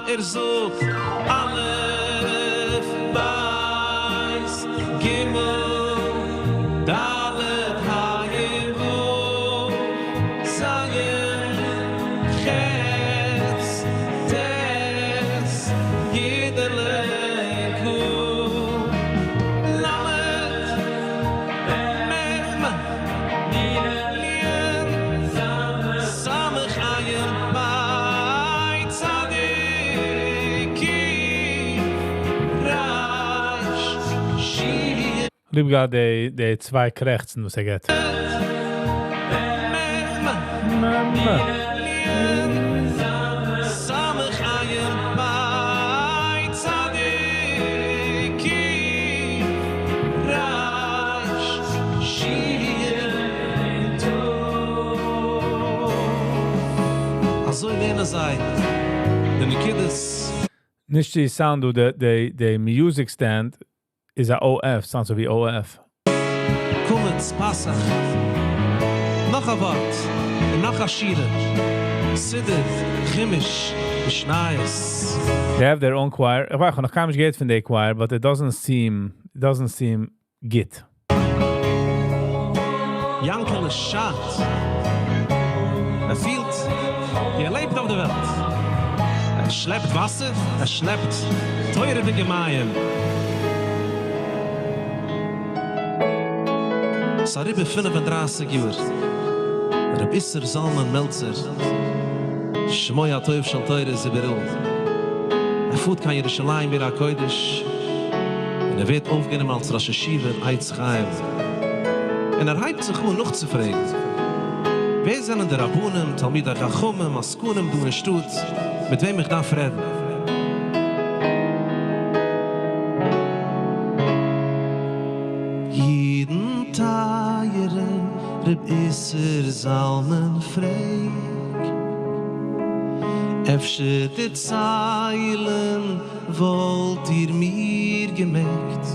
ער זאגט אלף, בית, גימל, דלת, היי, וואו, זיין. ליב געהאט די די צוויי קרעכצן וואס ער געט. אזוי לערנען זיי די נקודות. נישט די sound דא, די די music stand איז א OF, sound אזוי ווי OF. קמץ, פתח. נאך א ווארט און נאך א שורה. סידור, חומש, משניות. They have their own choir. איך ווייס, איך האב נאך קיינמאל נישט געהערט פון די choir, but it doesn't seem, it doesn't seem גוט. יענקעלע שיינט. ער פילט ווי ער לעבט אויף דער וועלט. ער שלעפט וואסער, ער שלעפט תורה'דיגע מים. ס'אריבער 35 יאר. ר' איסר זלמן מעלצער, שמו הטוב של תורה איז איבעראל. ער פארט קיין ירושלים עיר הקודש, און ער ווערט אויפגענומען אלס ראש ישיבה אין עץ חיים. און ער הייבט זיך אן נאכצופרעגן, ווער זענען די רבנים, תלמידי חכמים, עסקנים דא אין שטאט, מיט וועם איך דארף רעדן? אידן טייערע, ר' איסר זלמן פרעג, אפשר דערציילן וואלט איר מיר געמעגט,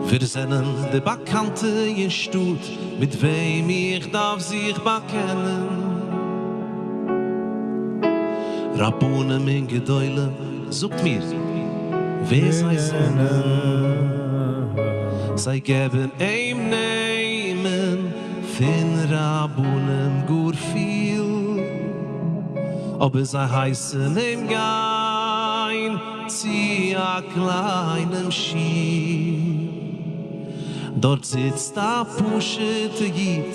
ווער זענען די באקאנטע אין שטאט מיט וועם איך דארף זיך באקענען? רבנים און גדולים, זאגט מיר ווער זיי זענען, זיי געבן אים נעמען פון רבנים גאר פיל, אבער זיי הייסן אים גיין צו א קליינעם שול, דארט זיצט א פשוטע איד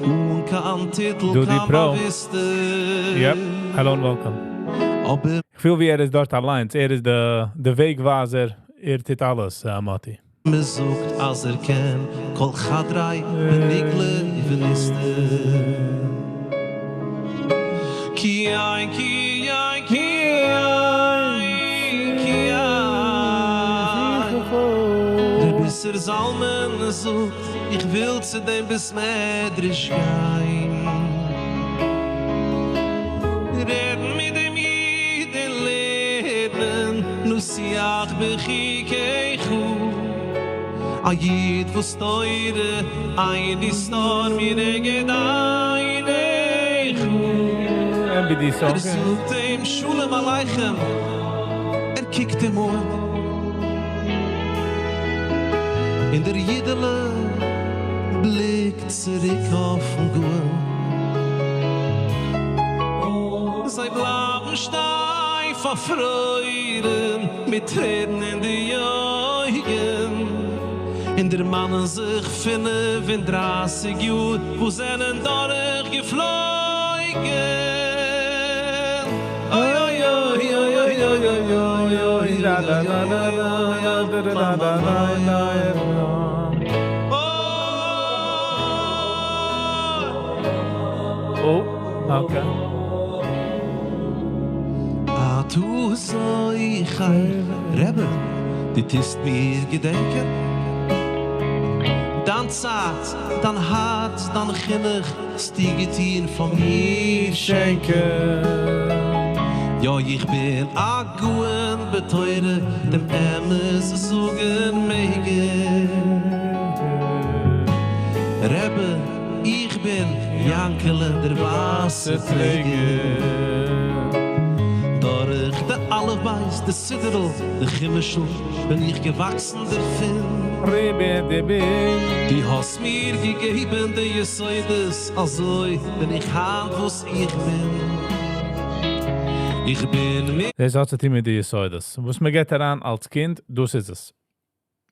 אן קיין טיטל דודי קיין Pro. באוויסטע. Yep, hello and welcome. אבער איך פיל ווי ער איז דארט אליינס, ער איז די די וועגווייזער, ער טוט אלעס, מאטי. מען זאגט אז ער קען כל חדרי בנגלה ובנסתר. כי אין כי אין כי אין כי אין. ר' איסר זלמן זאגט איך וויל צו דעם בית מדרש גיין. רעדן מיט דעם איד און לערנען נסיח בחיקך. א איד וואס תורה איין נסתר מנגד עיניך. MBD ער song. זאגט אים שלום עליכם, ער קוקט אים אן. און דער אידעלע בליקט צוריק אויפן גאון. זיי בלייבן שטיין פארפרוירן מיט טרערן אין די אויגן, און דערמאנען זיך 35 יאר וואס זענען דורך געפלויגן. אוי אוי אוי אוי אוי אוי אוי אוי אוי Oh, okay. אתה זוכר, רבי, דו טוסט מיר געדענקען. דיין צייט, דיין הארץ, דיין חינוך, האסטו געטון פאר מיר שענקען. יא, איך בין א גאון בתורה, דעם אמת זאגן מעג איך. רבי, איך בין יענקעלע דער וואסער טרעגער. דורך די אלף בית, די סידור'ל, די חומש'ל, בין איך געוואקסן דערפון. דו האסט מיר געגעבן די יסודות, אזוי בין איך היינט וואס איך בין. איך בין מיט. דאס האט צו טון מיט די יסודות. וואס מען געבט אריין אלס קינד, דאס איז עס.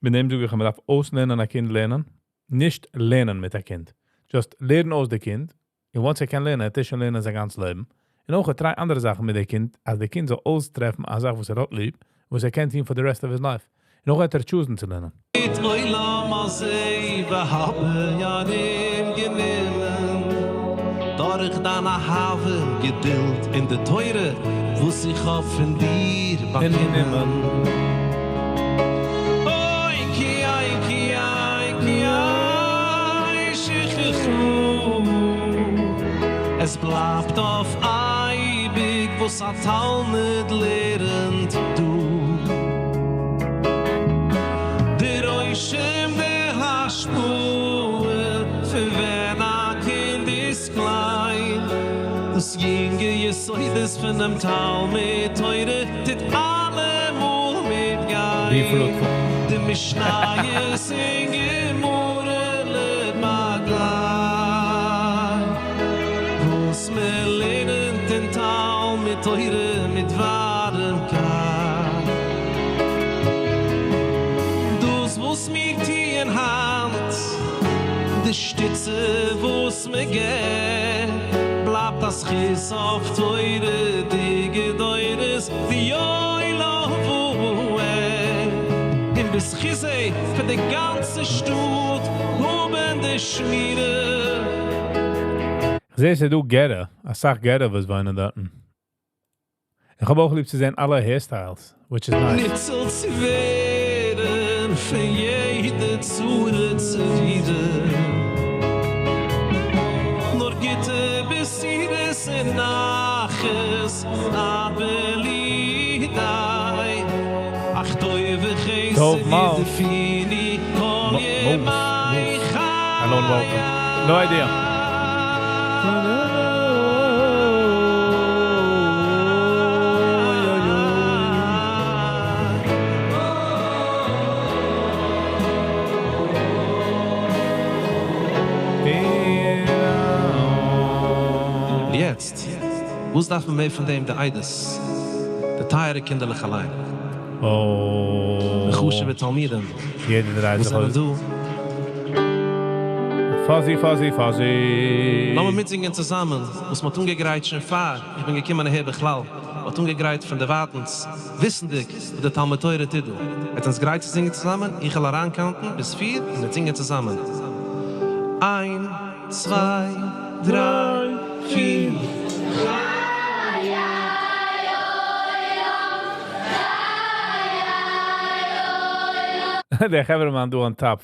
מיט דעם זאג איך, מען דארף אויסלערנען א קינד לערנען, נישט לערנען מיט א קינד. Just לערן אויס די קינד, און once ער קען לערנען, ער וועט שוין לערנען זיין גאנץ לעבן. און אויך try אנדערע זאכן מיט די קינד, אז די קינד זאל אויסטרעפן א זאך, וואס ער האט ליב, וואס ער קען טון for the rest of his life. נאך האט ער chosen צו לערנען. מיט עולם הזה והבא ירים גענומען דורך דיין אהבה געדולד אין די תורה וואס איך האב פון דיר באקומען. אוי כי איי כי איי כי איי שכחו עס בלייבט אויף אייביג וואס א תלמיד לערנט דא. דער רושם דער השפעה פון ווען א קינד איז קליין, דאס יונגע יסודות פון דעם תלמיד תורה טוט אלעמאל מיטגיין. Be fruitful. די משניות און גמרא באגלייט, וואס מען לערנט אין תלמוד תורה מיט ווארעמקייט. דאס וואס מיר טוען היינט, די שטיצע וואס מען געבט, בלייבט א זכות אויף תורה'דיגע דורות לעולם ועד. און בזכות זה פון די גאנצע שטאט האבן די שמירה. איך זע, ס'איז דא גערער, א סאך גערער וואס וואוינען דארט. איך האב אויך ליב צו זען אלע hairstyles, which is nice. ניצול צו ווערן פון יעדע צרה צרורה. נאר גוטע בשורות און נחת, עד בלי די. אך טוב וחסד טוב מאל. ירדפוני כל Moose, ימי Moose. Hello and welcome. No idea. און יעצט, וואס דארף מען מער פון דעם די עדות? די טייערע קינדערלעך אליין. Oh. די חשובע תלמידים. יעדער דרייט וואס זיך זענען אויס. דא? Fuzzy, fuzzy, fuzzy. לאמיר מיטזינגען צוזאמען, וואס מ'האט אנגעגרייט שוין פאר איך בין געקומען אהער בכלל. מ'האט אנגעגרייט פון דערווייטנס, וויסנדיג וואס דער תלמוד תורה טוט דא. זענט עטס גרייט צו זינגען צוזאמען? איך וועל אריינקאונטן ביז פיר און מיר זינגען צוזאמען. איין, צוויי, דריי, פיר. דער חברהמאן דא on top.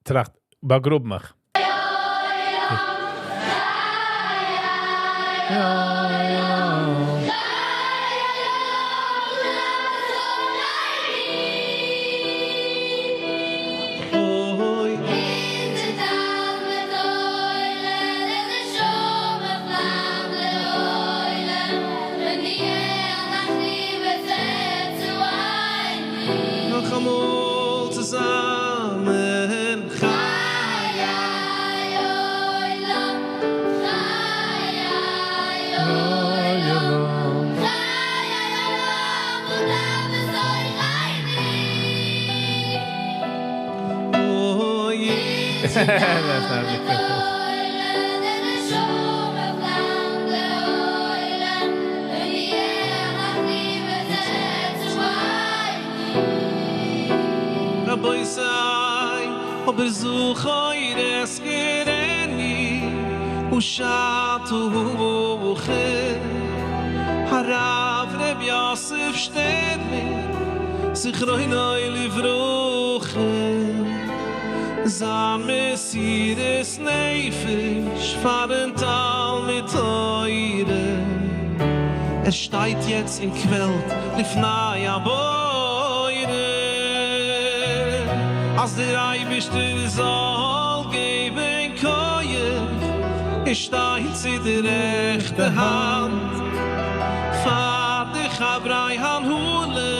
טראכט, באגראב מיך. נאכאמאל צוזאמען. חיי עולם, חיי עולם, חיי עולם ולבשרי אוי. That's not good. רבותי, אבער זכור אזכרנו ושעתו הרב רב יוסף שטערן זכרונו לברכה זיין מסירות נפש פארן תלמוד תורה ער שטייט יעצט און קוועלט לפני הבורא אז דער אייבערשטער זאל געבן כח ער שטייט צו דער רעכטע האנט פאר די חברי הנהלה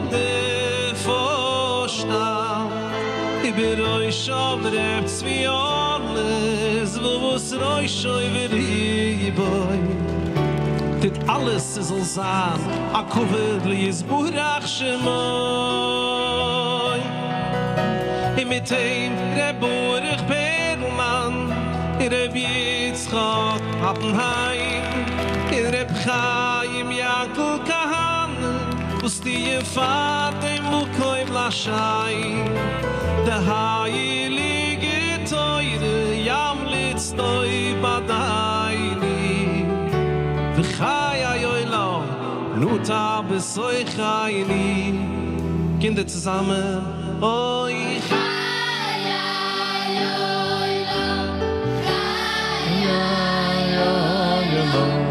דער פארשטאנד ובראשם רב צבי ארלעס וואס ראשו ורובו טוט אלעס עס זאל זיין א כבוד ליתברך שמו און מיט אים ר' ברוך פערלמאן ר' יצחק אפנהיים און ר' חיים יענקל כהנא וואס תהיה פאר דעם מקום להשם, די הייליגע תורה ימליץ טוב בעדינו, וחיי עולם נטע בתוכנו, קינדער צוזאמען, אוי. חיי עולם, חיי עולם, חיי עולם נטע בתוכנו.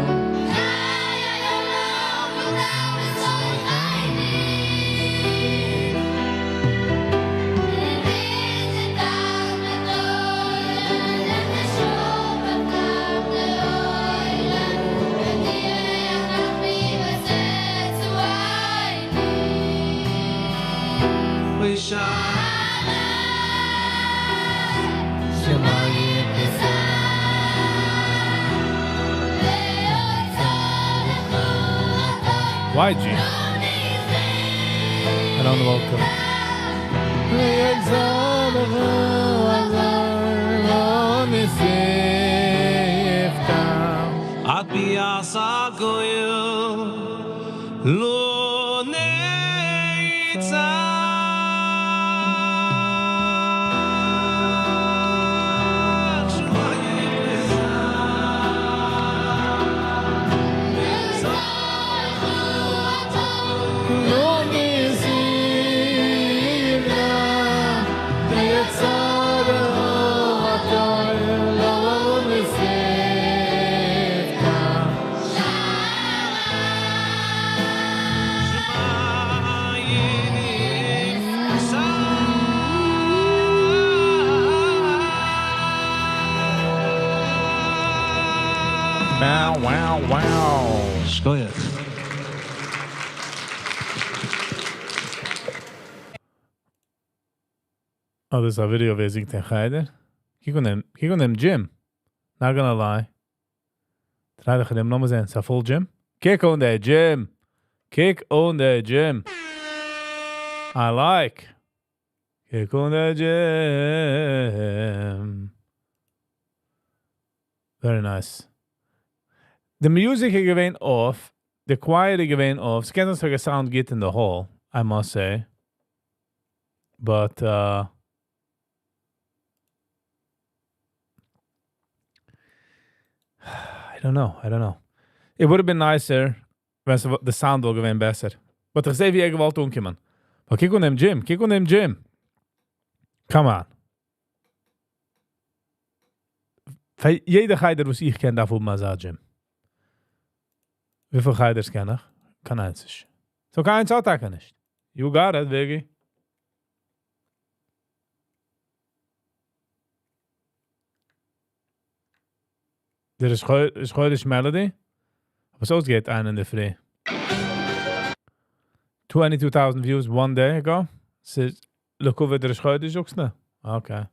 YG. Hello and welcome. עד ביאת הגואל לא נצא. Wow, wow, wow. שכוייח. Oh, דאס איז א video ווי ער זינגט אין חדר. קוק אן דעם, קוק אן דעם gym. Not gonna lie. דריי דיך דעם נאמען זען. ס'איז א full gym. קוק אן דער gym. קוק אן דער gym. I like. קוק אן דער gym. Very nice. The music איז געווען off. The choir איז געווען off. ס'קען זיין ס'האט sound גוט in the hall, I must say. But I don't know. I don't know. It would have been nicer ווען the sound וואלט געווען בעסער. But איך זע ווי ער געוואלט אנקומען. אבער קוק אן דעם gym, קוק אן דעם gym. Come on. פאר יעדער חדר וואס איך קען דארף האבן אזא gym. וויפיל חדר'ס קען איך? קיין איינס נישט. So קיין איינס האט טאקע נישט. You got it, Biggie. דער איז ראש חודש melody. וואס אויסגייט איין אין דער פרי. 22,000 views one day ago. ס'איז לכבוד ראש חודש, זאגסטו? Okay.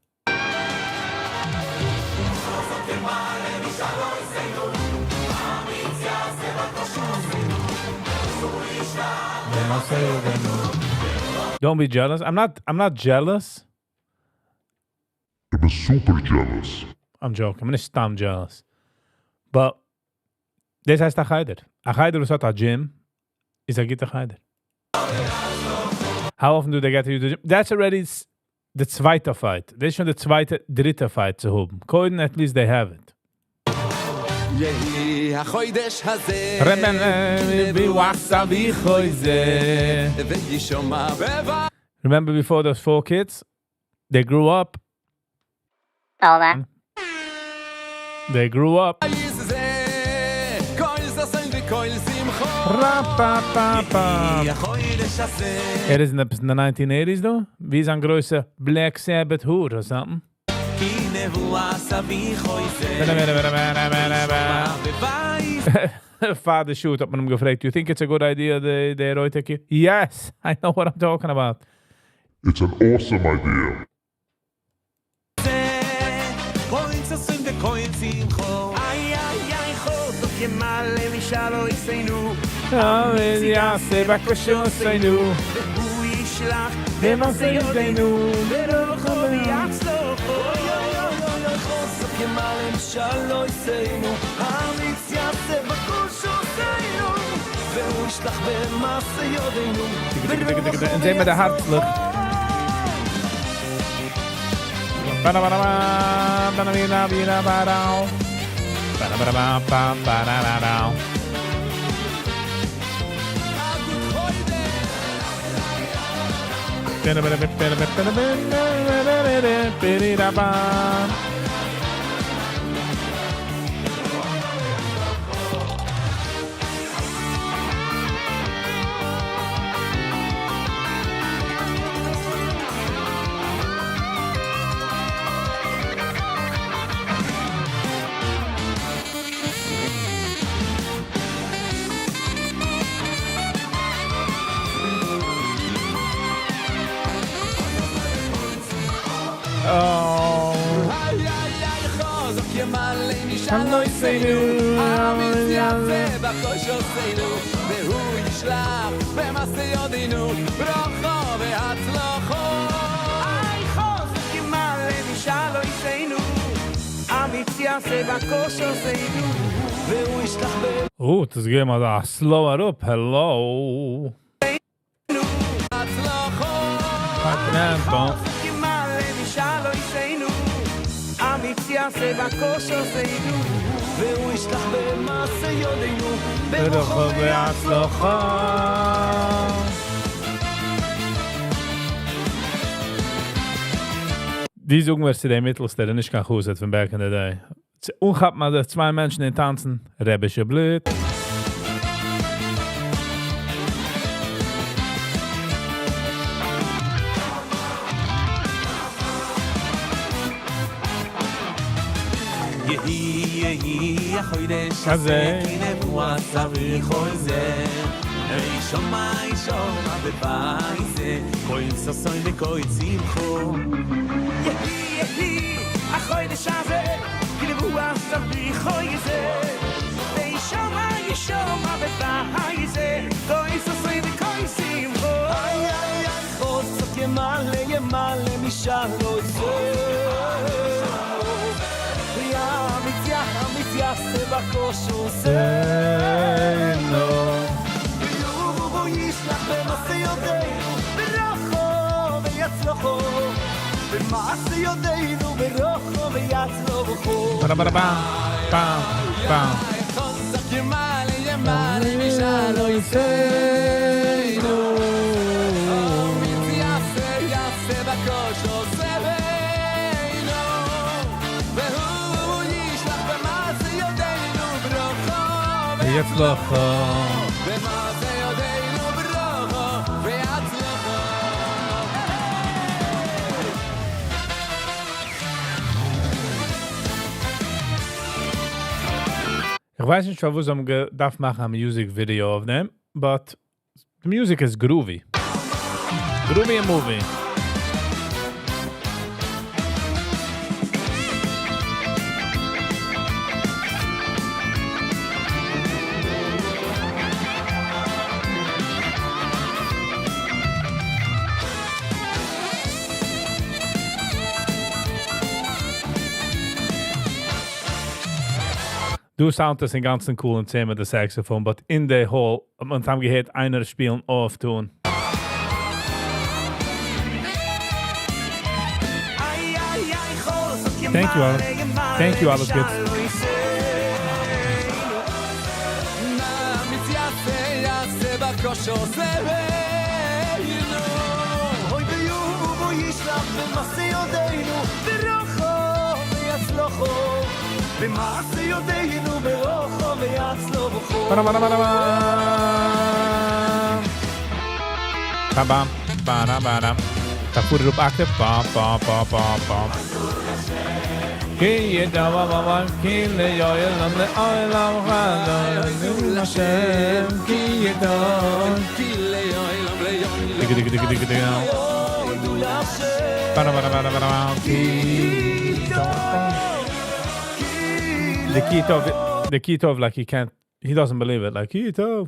Don't be jealous. I'm not jealous. I'm super jealous. I'm joking. I'm נישט סתם jealous. But דאס הייסט א חדר. א חדר וואס האט א gym איז א גוטע חדר. How often do they get to use the gym? That's already the צווייטע fight. דאס איז שוין די צווייטע, דריטע fight צו האבן. קודם at least they have it. יהי החודש הזה Remember וישמע בבית Remember before those four kids? They grew up. All that. They grew up. זה כל ששון וכל שמחה Ra-pa-pa-pa. יהי החודש הזה It is in the 1980s though. ווי איז א גרויסע Black Sabbath hood or something. כי נבואה סבי חויזה בבית פאר די shoot האט מען אים געפרעגט, you think it's a good idea, the רויטע Yes, I know what I'm talking about. It's an awesome idea. כל ששון וכל שמחה איי איי איי חוזק ימלא משלו יצאנו יעשה בקשותינו והוא ישלח במעשה ידינו ברוחו ויצלחו אוי אוי אוי אוי חוזק ימלא משלו יצאנו אמיץ יעשה בקשותינו והוא און זעהן מיר די הארצלעך. Oh, דאס געבן מיר א slow אראפ. Hello. די זאגן מיר צו דער מיטלסטער, נישט קיין חסיד פון back in the day. און כאפט מען די צוויי מענטשן אין טאנצן, רבי'שע בלוט. הזה. איך ווייס נישט פארוואס זיי האבן געדארפט מאכן א music video אויף דעם, but the music is groovy. Groovy and movie. דא sound עס אינגאנצן cool און צען מיט די saxophone, but אין די hall האט מען צוזאם געהערט איינער שפילן off tune. Thank you, אלעס. Thank you, אלעס גוטס. Ba-bam, ba-dam, ba-dam. Da fuhr op achte. Ba, ba, ba, ba, ba. כי ידע כי לעולם לעולם השם כי ידע דיג דיג דיג דיג דיג ba ba ba ba ba כי The כי טוב, the כי טוב, like he can't, he doesn't believe it. Like, כי טוב.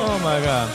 Oh my God.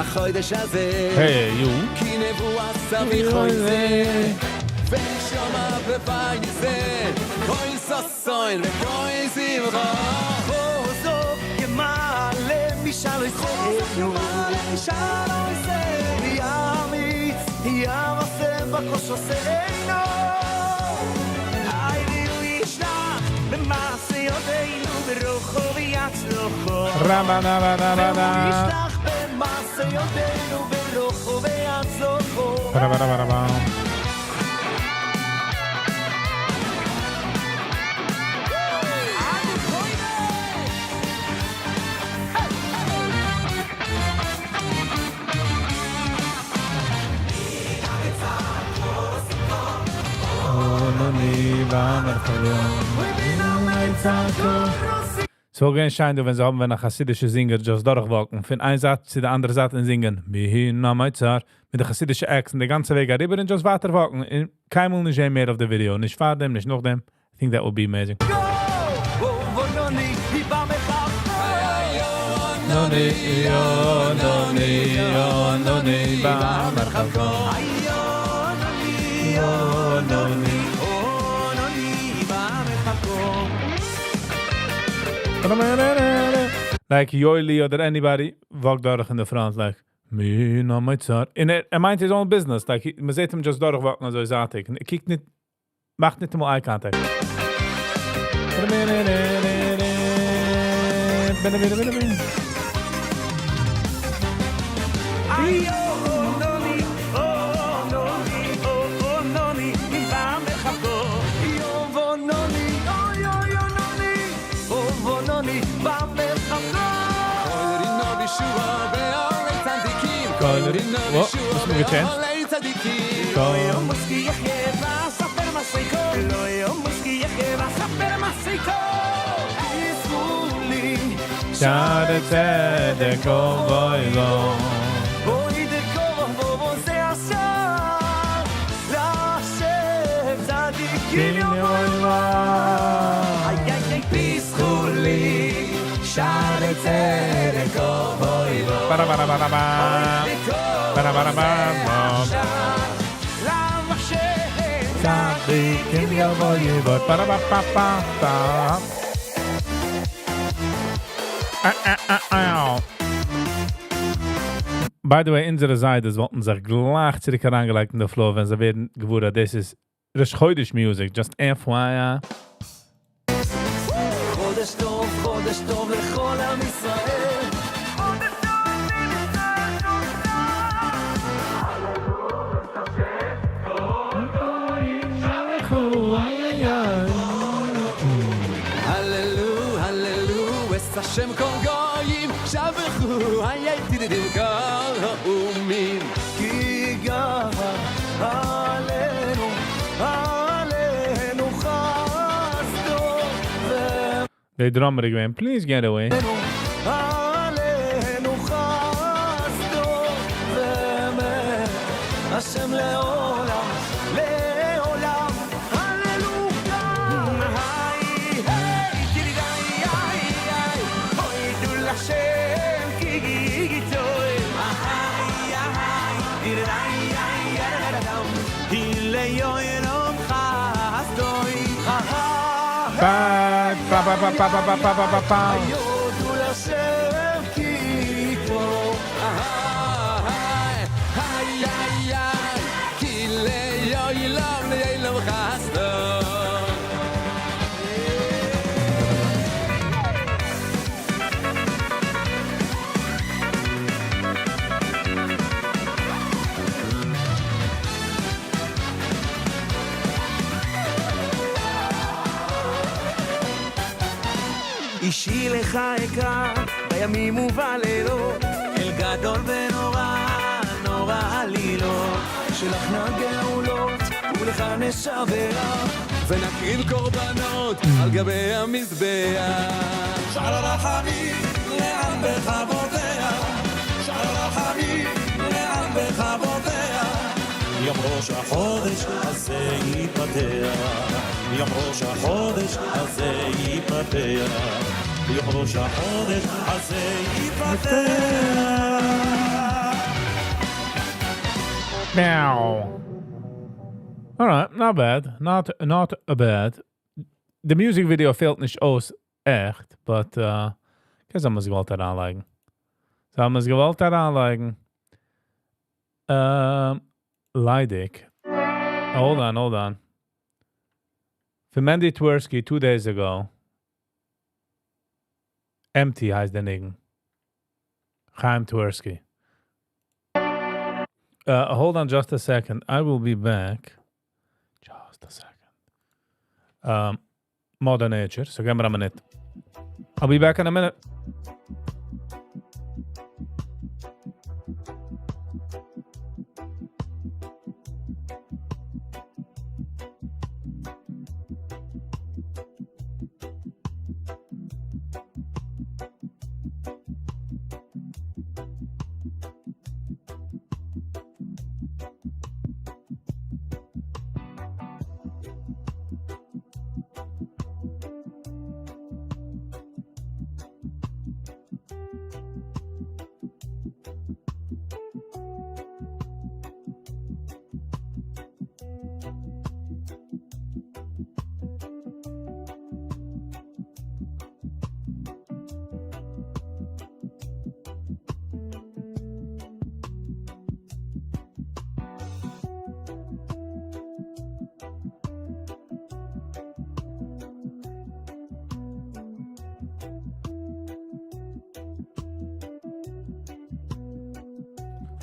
החודש הזה Hey, you. כי נבואת אבי חוזה ונשמע בבית זה כל ששון וכל שמחה חוזו ימלא משאלו יסיינו משאלו יסיינו ימיץ ימסה בקוש עושינו היידי ישלח במעשה ידינו ברוחו ויצלוחו רבה נה נה נה נה נה. ישלח במעשה ידינו ברוחו ויצלוחו רבה רבה רבה. So געווען שיין דא ווען זיי האבן ווען א חסידישע singer just דורכ walk ן פון איין זייט צו די אנדערע זייט און זינגען מן המיצר מיט די חסידישע accent די גאנצע וועג אריבער און just ווייטער walk ן און קיינמאל נישט זען מער אויף די video, נישט פאר דעם, נישט נאך דעם. I think that would be amazing. נוני, נוני, נוני, במרחבו. נוני. Like Yoeli אדער anybody walk דורך אין די front like מן המיצר. און ער מיינט his own business like מען זעט אים just דורך walk ן אזוי זייטיג. ער קוקט נישט, מאכט נישט אמאל eye contact. וואו, דאס איז מיר גע change ט. שערי צדק אוי לו. שערי צדק אוי לו. Bara bara bara ba. Bara bara ba. צדיקים יבוא bara ba ba ba ba. Ah, ah, ah, ah. By the way, אונזערע זיידעס וואלטן זיך גלייך צוריק אריינגעלייגט אין די floor, ווען זיי ווערן געוואר, דאס איז ראש חודש music, just FYI. חודש טוב, חודש טוב לכל עם ישראל. הללו, הללו, את השם כל גויים, שבחו, היי תדדים כל האומים. כי גבה עלינו, עלינו חסדו. די drummer געווען, please get away. עלינו חסדו ואמת, השם לעולם, לעולם, הללויה. היי, היי, תרידי, היי, היי, הודו להשם כי טוב. היי, היי, תרידי, היי, היי, לעולם חסדו. Ba, ba, ba, ba, ba, ba, ba, ba, ba, ba. יודו להשם כי טוב. היי, היי, היי, כי לעולם, לעולם חסדו. אישי לך אקרא בימים ובלילות, אל גדול ונורא, נורא עלילות, שלח נא גאולות ולך נשבע, ונקריב קורבנות על גבי המזבח. שער הרחמים לעם בכבודיה, שער הרחמים לעם בכבודיה. יום ראש החודש הזה ייפתח, יום ראש החודש הזה ייפתח, יום ראש החודש הזה ייפתח. Meow. Alright, not bad. Not not bad. The music video פעלט נישט אויס עכט, but uh, קען זיין מ'האט עס געוואלט אריינלייגן. זיי האבן עס געוואלט אריינלייגן. ליידיג. Hold on, hold on. פון Mendy Tversky 2 days ago. Empty הייסט דער ניגון. Chaim Tversky. Hold on just a second. I will be back. Just a second. Mother Nature. So give me a minute. I'll be back in a minute.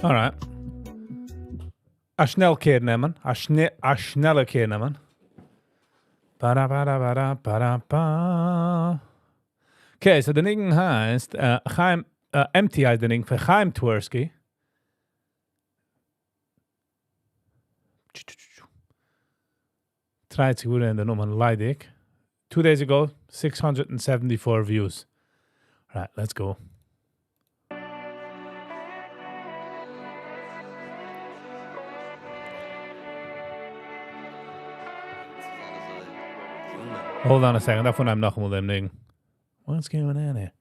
Alright. א שנעל קעיר נעמען. א, שנע א שנעלע קעיר נעמען. Para para para para pa. Okay, so דער ניגון הייסט, Chaim, Empty הייסט דער ניגון פון Chaim Tversky. Try צו געווארן דער נאמען ליידיג. 2 days ago, 674 views. Alright, let's go. Hold on a second. דארף מען נאכאמאל דעם ניגון. What's going on here?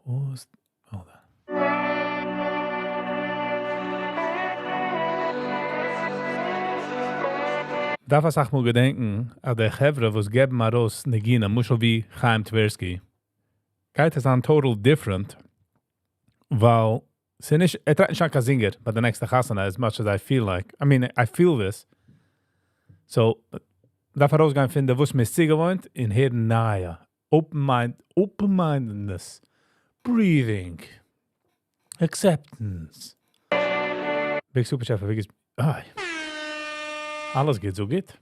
What's... Hold on. דארף א סאך מאל געדענקען, אז די חברה וואס געבן ארויס ניגונים, למשל ווי Chaim Tversky, גייט עס אן total different, ווייל ס'איז נישט, ער טרייט נישט אן קיין singer ביי די נעקסטע חתונה, as much as I feel like. I mean, I feel this. So, דארף ארויסגיין פון דעם וואס מ'איז צוגעוואוינט און הערן נייע. Open mind, open-mindedness, breathing, acceptance. Big super chef, ווי גייט'ס? איי. אלעס גייט אזוי גוט.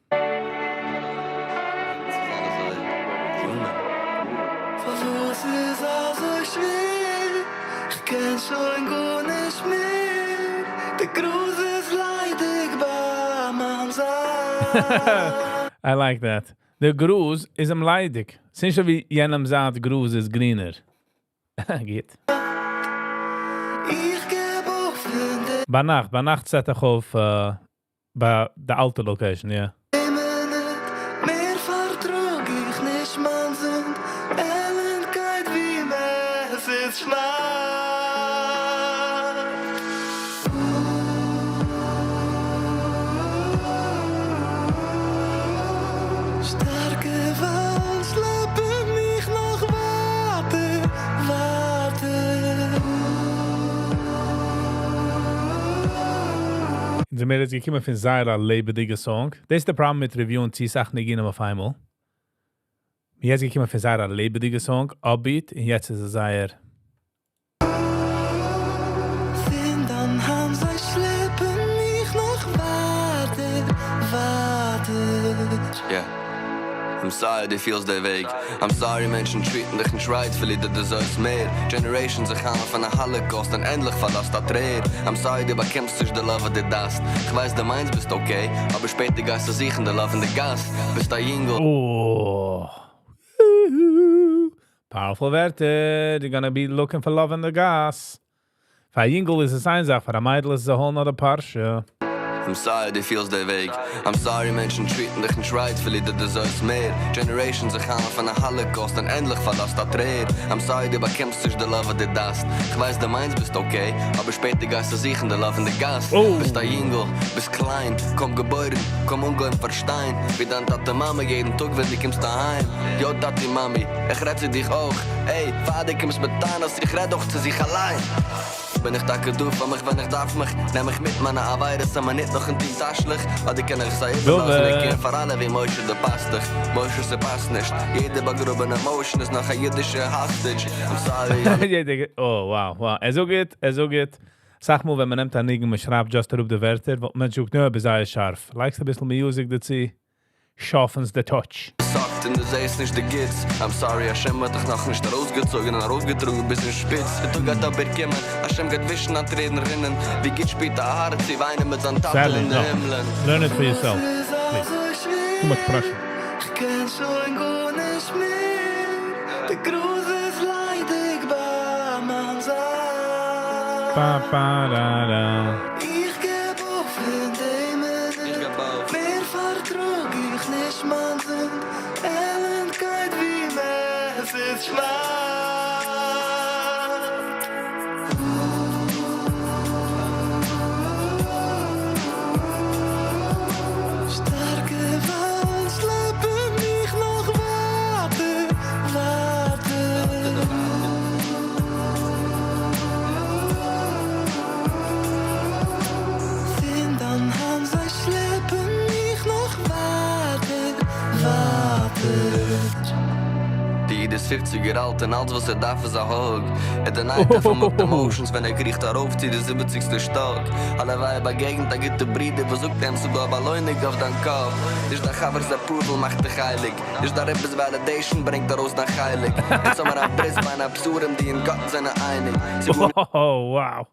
וואס איז אזוי שווער? איך קען שוין גארנישט מער. דער גראז איז ליידיג ביי מיין זייט. I like that. דער גראז איז אים ליידיג. ס'נישט ווי יענעם זייט גראז איז גרינער. גוט. איך געב אויף אין דער ביינאכט, ביינאכט set איך אויף ביי די אלטע location, yeah. מינוט, מער פארטראג איך נישט מיין זינד, עלנדקייט ווי עס איז שווארץ. שטארקע וועלן שלעפן מיך נאך ווייטער, ווייטער. זענען מיר יעצט געקומען פון זייער א לעבעדיגע song. דאס איז דער פראבלעם מיט review ען צו סאך ניגונים אויף איינמאל. מיר יעצט געקומען פון זייער א לעבעדיגע song, upbeat, און יעצט איז עס זייער פון דיין האנט זיי שלעפן מיך נאך ווייטער, ווייטער. Yeah. I'm sorry דו פילסט די וועג. I'm sorry מענטשן treat ן דיך נישט rightfully, דו deserve סט מער. Generations זיך היילן פון א Holocaust און ענדליך פארלאזט א טרער. I'm sorry דו באקומסט נישט די love וואס דו דארפסט. איך ווייס דו מיינסט ביסט okay, אבער שפעטער גייסטו זוכן די love אין די גאס. ביסט א יונגל. Oh. Powerful ווערטער. You're gonna be looking for love in the גאס. פאר א יונגל איז עס איין זאך, פאר א מיידל איז עס a whole nother פרשה. I'm sorry דו פילסט די וועג. I'm sorry מענטשן treat ן דיך נישט rightfully דו deserve סט מער. Generations זיך היילן פון א Holocaust און ענדליך פארלאזט א טרער. I'm sorry דו באקומסט נישט די love וואס דו דארפסט. כ'ווייס דו מיינסט ביסט okay, אבער שפעטער גייסטו זוכן די love אין די גאס. ביסט א יונגל, ביסט קליין, קוים געבוירן, קוים אנגעהויבן פארשטיין, ווי דיין טאטע מאמע יעדן טאג ווען דו קומסט אהיים. יא טאטי מאמי, איך רעד צו דיך אויך. עי, פאר דו קומסט מיט טענות, איך רעד אויך צו זיך אליין. בין איך טאקע דא פאר מיך ווען איך דארף מיך? נעם איך מיט מיינע עבירות אז מען ניט נאך און טון תשליך? אדער קען איך זיי איבערלאזן און קערן פאר אלע ווי משה דער פאסטוך? משה ס'פאסט נישט, יעדע באגראבענע emotion איז נאך א אידישע hostage. I'm sorry. יעדער, oh wow, wow. ער זאגט גוט, ער זאגט גוט. סאך מאל ווען מען נעמט א ניגון, מען שרייבט just אראפ די ווערטער, וואלט מען געזאגט, נא, ביסט זייער שארף. לייגסט אביסל music דערצו, שארפנס the touch. Sucked און דו זעסט נישט די גוטס. I'm sorry, השם האט דיך נאכנישט ארויסגעצויגן און ארויפגעטראגן ביז אין שפיץ. די טאג גייט אבער קומען, השם גייט ווישן א טרערן רינען. ווי גוט שפירט א הארץ צו וויינען מיט זיין טאטע Sadly, אין די no. הימלען. Learn it for yourself. Please. Too much pressure. איך קען שוין גארנישט מער. די גראז איז ליידיג ביי מיין זייט. Ba, ba, da, da. איך געב אויף אין דעם מינוט. מער פארטראג איך נישט מיין זינד. עלנדקייט ווי עס איז שווארץ. שטארקע וואלן שלעפן מיך נאך ווייטער, ווייטער. פון דיין האנט זיי שלעפן מיך נאך ווייטער, ווייטער. די איד איז 50 יאר אלט און אלץ וואס ער דארף איז א hug. ער deny ט ער פארמאגט emotions ווען ער קריכט ארויף צו די 70סטע שטאק. הלוואי באגעגנט א גוטע ברודער וואס זאגט אים ס'דא א באלוינונג אויף דיין קאפ. נישט דיין חבר'ס approval מאכט דיך הייליג. נישט דיין רבי'ס validation ברענגט ארויס דיין חלק. יעצט האבן מיר א ברית בין הבתרים די און גאט זענען אייניג. Oh, wow.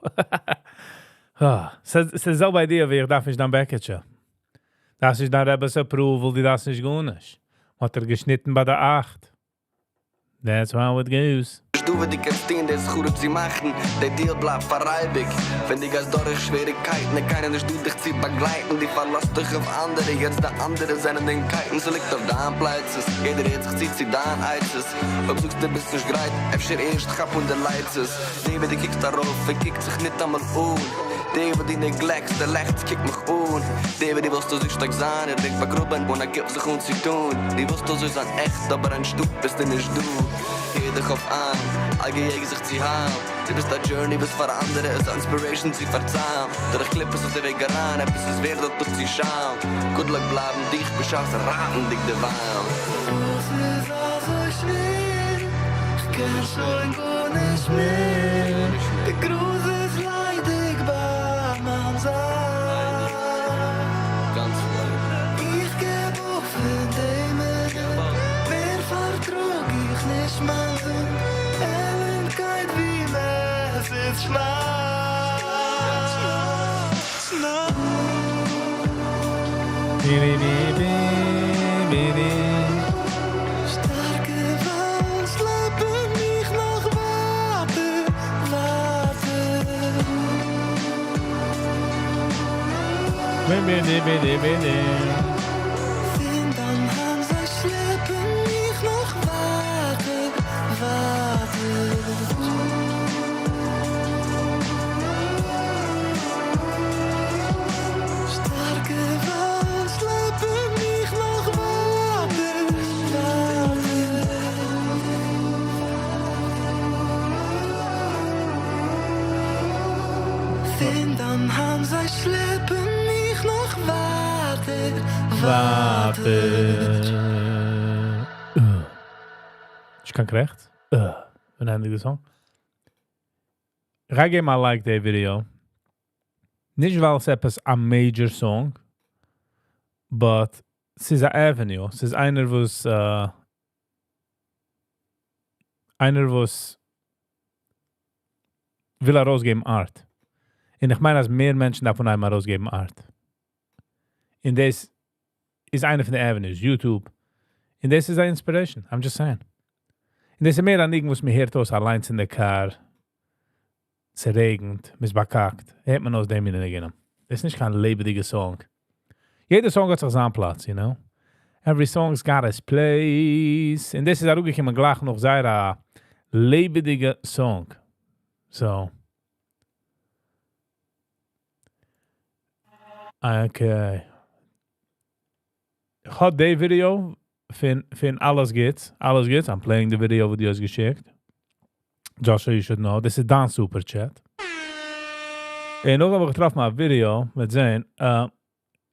Ah, ס'איז די זעלבע idea ווי איך דארף נישט דיין בעקיטשע. דאס איז דיין רבי'ס approval, די דאס נישט גארנישט. האט ער געשניטן ביי די 8. That's how it goes. דו ווען דו קענסט טון דאס חרוב צו מאכן, דער deal בלייבט פאר אייביג. ווען דו גייסט דורך שוועריגקייטן, און קיינער נישט דא דיך צו באגלייטן, דו פארלאזט דיך אויף אנדערע, יעצט די אנדערע זענען אין קייטן, ס'ליגט אויף דיין פלייצעס, יעדער הערט זיך צו צו דיין עצות. אויב זאגסט דו ביסט נישט גרייט, אפשר ערשט כאפ אן די לייצעס. דער ווען דו קוקסט ארויף, ער קוקט זיך ניט אמאל אן. דער ווען דו neglect סט, דער לעכט קוקט מיך אן. דער ווען דו ווילסט אזוי שטארק זיין, ער ליגט באגראבן אן א גיב זיך אן צו טון. דו ווילסט אזוי זיין עכט, אבער אנשטאט ביסטו נישט דא. הער דיך אויף איין, א געיעג זיך צו היילן. דו ביסט א journey וואס פאר אנדערע איז inspiration צו פארציילן. דורך קליפות אויף די וועג אריין, עפעס איז ווערד דארט אפצושיילן. Good luck בלייבן דיך בשעת רייטנדיג דערווייל. וואס איז אזוי שווער? איך קען שוין גארנישט מער. די גראז איז ליידיג ביי מיין זייט. גאנץ ליידיג. איך געב אויף אין דעם מינוט. מער פארטראג איך נישט מיין זינד. עלנדקייט ווי עס איז שווארץ. Bi, bi, bi, bi, bi. שטארקע וואלן שלעפן מיך נאך ווייטער, ווייטער. Bi, bi, bi, bi, bi, bi. פון דיין האנט זיי שלעפן מיך נאך ווייטער, ווייטער. שטארקע וואלן שלעפן מיך נאך ווייטער, ווייטער. פון דיין האנט זיי שלעפן מיך נאך ווייטער, ווייטער. איך קען רעכט. ווען ענדיג די song. איך גיי געבן א like די video. נישט ווייל עס עפעס א major song, but ס'איז א avenue. ס'איז איינער וואס וויל ארויסגעבן art. און איך מיין, אז מער מענטשן דארפן איינמאל ארויסגעבן art. און דאס איז איינע פון די avenues, YouTube. און דאס איז אן inspiration, I'm just saying. און דאס איז מער א ניגון, וואס מ'הערט אויס אליין אין די car. ס'רעגנט, מ'איז באקאקט. הערט מען אויס דעם מין ניגונים. דאס איז נישט קיין לעבעדיגע song. יעדע song האט זיך זיין פלאץ, you know? Every song's got its place. און דאס איז אראפגעקומען גלייך נאך זייער א לעבעדיגע song. So. Okay. איך האב די video פון, פון אלעס גוטס. אלעס גוטס. I'm playing the video וואס דו האסט געשיקט. Joshua, you should know. דאס איז דיין super chat. און נאך האב איך געטראפן א video מיט זען,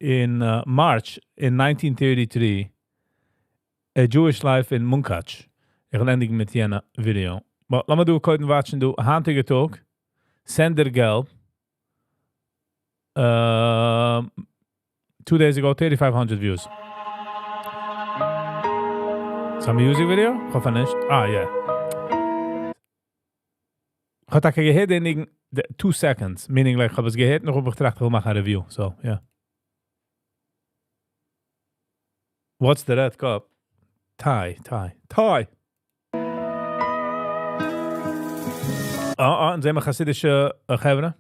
in March in 1933, A Jewish Life in Munkatsch. איך וועל ענדיגן מיט יענע video. But לאמיר דא קודם watch ן דא היינטיגע טאג. Sender Gelb. 2 days ago, 3500 views. ס'איז א music video? איך האף נישט. Ah, yeah. איך האב טאקע געהערט די ניגון 2 seconds, meaning like, איך האב עס געהערט, נאך האב איך געטראכט, איך וויל מאכן א review. So, yeah. What's the red cup? Tie, tie, tie. אה, אה, זעען מיר חסידישע חברה?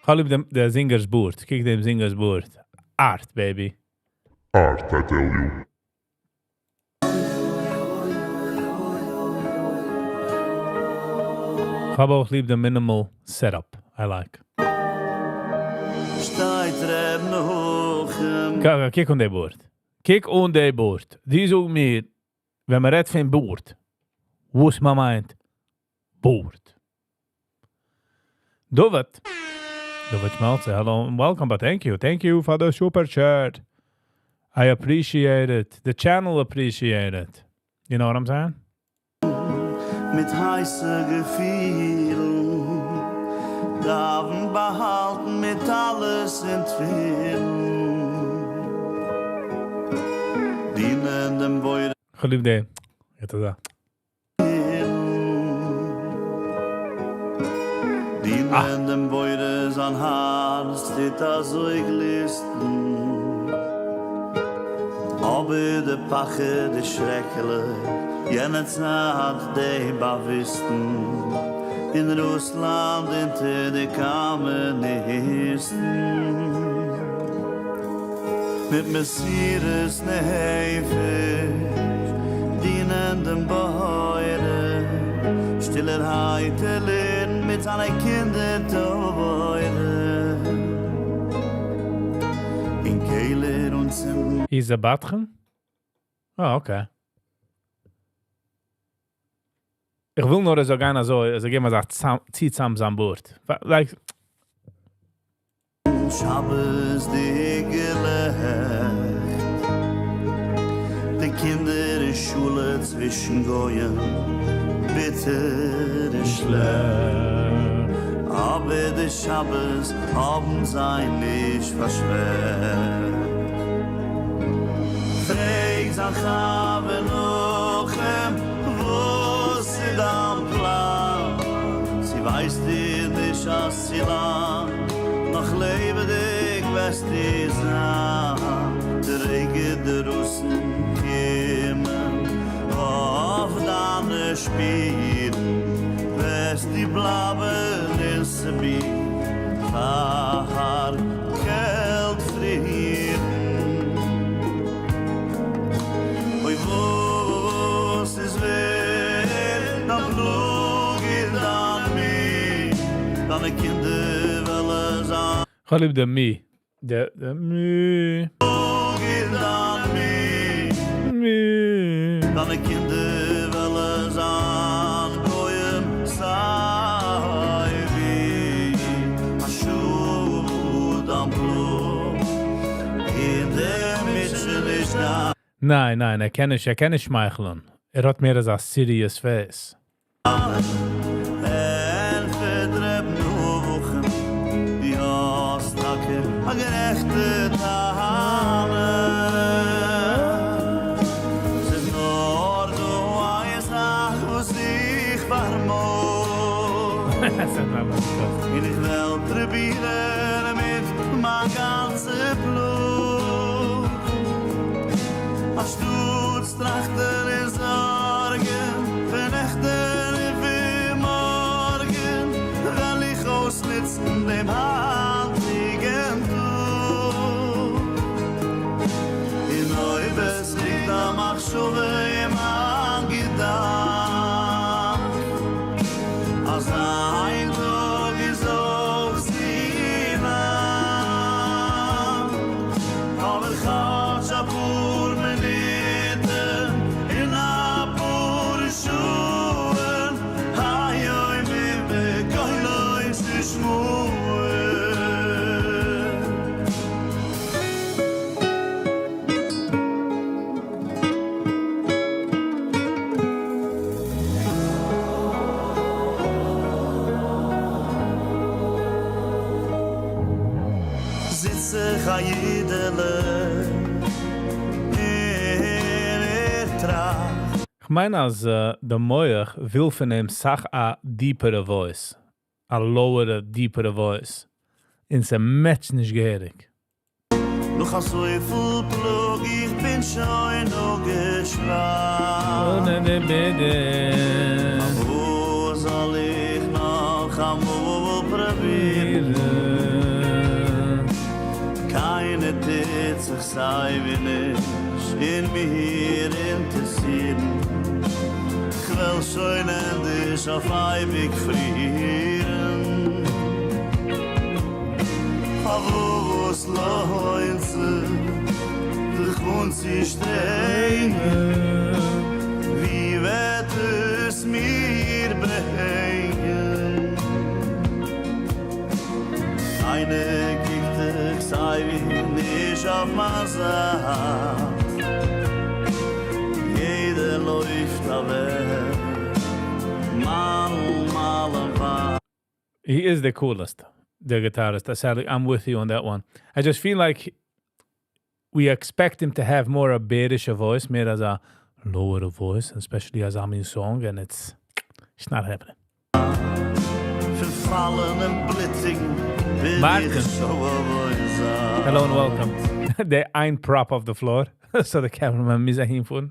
איך האב ליב דעם, דער זינגער'ס בארד. קוק דעם זינגער'ס בארד. Art, baby. Art, I tell you. איך האב אויך ליב דעם minimal setup. I like. שטייט ר' נחום. קוק אן די בארד. קוק אן די בארד. די זאג מיר, ווען מען רעדט פון בארד, וואס מען מיינט, בארד. David. David Schmelzer, hello and welcome, but thank you. Thank you for the super chat. I appreciate it. The channel appreciate it. You know what I'm saying? מיט הייסע געפילן דאוון באהאלטן מיט טלית און תפילין דינען דעם בורא איך ליב די. יעצט דא. דינען דעם בורא זיין הארץ טוט אזוי גליסטן אבער דער פחד איז שרעקליך יענע צייט די באוויסטן אין רוסלאנד אונטער די קאמוניסטן מיט מסירות נפש דינען דעם בורא שטילערהייט ער לערנט מיט זיינע קינדער תורה אין קעלער און צינדן. He's a בדחן? Oh, okay. איך וויל נאר, ער זאל גיין אזוי, ער זאל געבן אזא צי צאם זיין בארד. Like, שבת'דיגע לעכט, די קינדער אין שולע צווישן גוים, ביטער און שלעכט, אבער די שבת האבן זיי נישט פארשוועכט. פרעג זיין חבר נחום, וואס איז דיין פלאן? צו ווייסטו נישט אז צו לאנג נאך לעבעדיג וועסטו זיין? די רגע די רוסן קומען אויף דיינע שפירן, וועסטו בלייבן אין סיביר פאר קעלט פרירן. אוי וואס איז ווערט דיין פלאג און דיין מי, דיינע קינדער וועלן זיין. איך ליב די מי. די מי. פלאג און דיין מי, מי. דיינע קינדער וועלן זיין גוים סיי ווי, א שאד דיין פלאג אין דער מיטשעניש דיין. ניין, ניין, ער קען נישט, ער קען נישט שמייכלען. ער האט מער אזא serious face. ענטפערט ר' נחום, דו האסט טאקע א גערעכטע טענה. ס'איז נאר דא איין זאך וואס איך פארמאג. און איך וועל פרובירן מיט מיין גאנצע פלאג. אנשטאט טראכטן און זארגן פון נעכטן און פון מארגן, וועל איך אויסנוצן דעם היינטיגן. זיץ איך א אידעלע און איך טראכט. כ'מיין אז די מח וויל פון אים סאך א דיפערע voice, א לאוערע דיפערע voice, און ס' match ט נישט געהעריג. נאך אזויפיל פלאג איך בין שוין אפגעשוואכט. פארוואס זאל איך נאך אמאל פרובירן? קיינער טוט זיך סייווי נישט אין מיר אינטערסירן. כ'וועל שוין ענדערש אויף אייביג פרירן. פארוואס לוינט זיך זיך אנצושטרענגען? ווי וועט עס מיר ברענגען? קיינער קוקט דאך סייווי נישט אויף מיין זייט, יעדער לויפט אוועק מאל מאל ווייט. He is the coolest, the guitarist. Sadly, I'm with you on that one. I just feel like we expect him to have more a בערישע voice, מער אזא lower voice, especially אזא מין song, and it's not happening. פארפאלן און בלוטיגן וויל Martin. איך שוין זיין. Hello and welcome. The ein prop off the floor, so the cameraman מוז אהינפארן.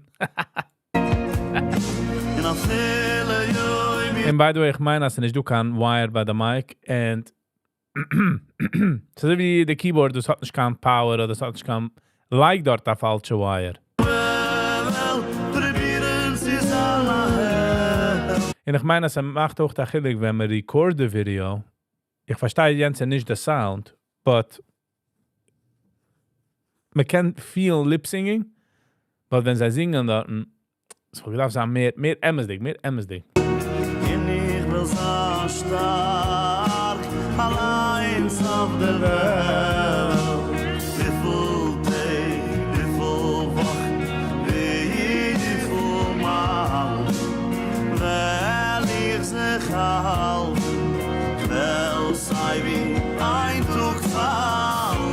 אין א פילע יוי And by the way, איך מיין, אז נישט דא קיין wire ביי די mic, and אזוי ווי די keyboard, דאס האט נישט קיין power, אדער דאס האט נישט קיין, לייג דארט א פאלשע wire. פרובירן צו זיין א העלד. און איך מיין, אז עס מאכט אויך א חילוק, ווען מען record די video. איך פארשטיי יענץ נישט די sound, but מען קען feel lip singing, but ווען זיי זינגען דארט, עס וואלט געדארפט זיין מער, מער אמת'דיג, מער אמת'דיג. און איך וויל זיין שטארק, אליין אויף דער וועלט. וויפיל טעג, וויפיל וואכן, וויפיל מאל וועל איך זיך האלטן, וועל סייווי איין טאג פאלן.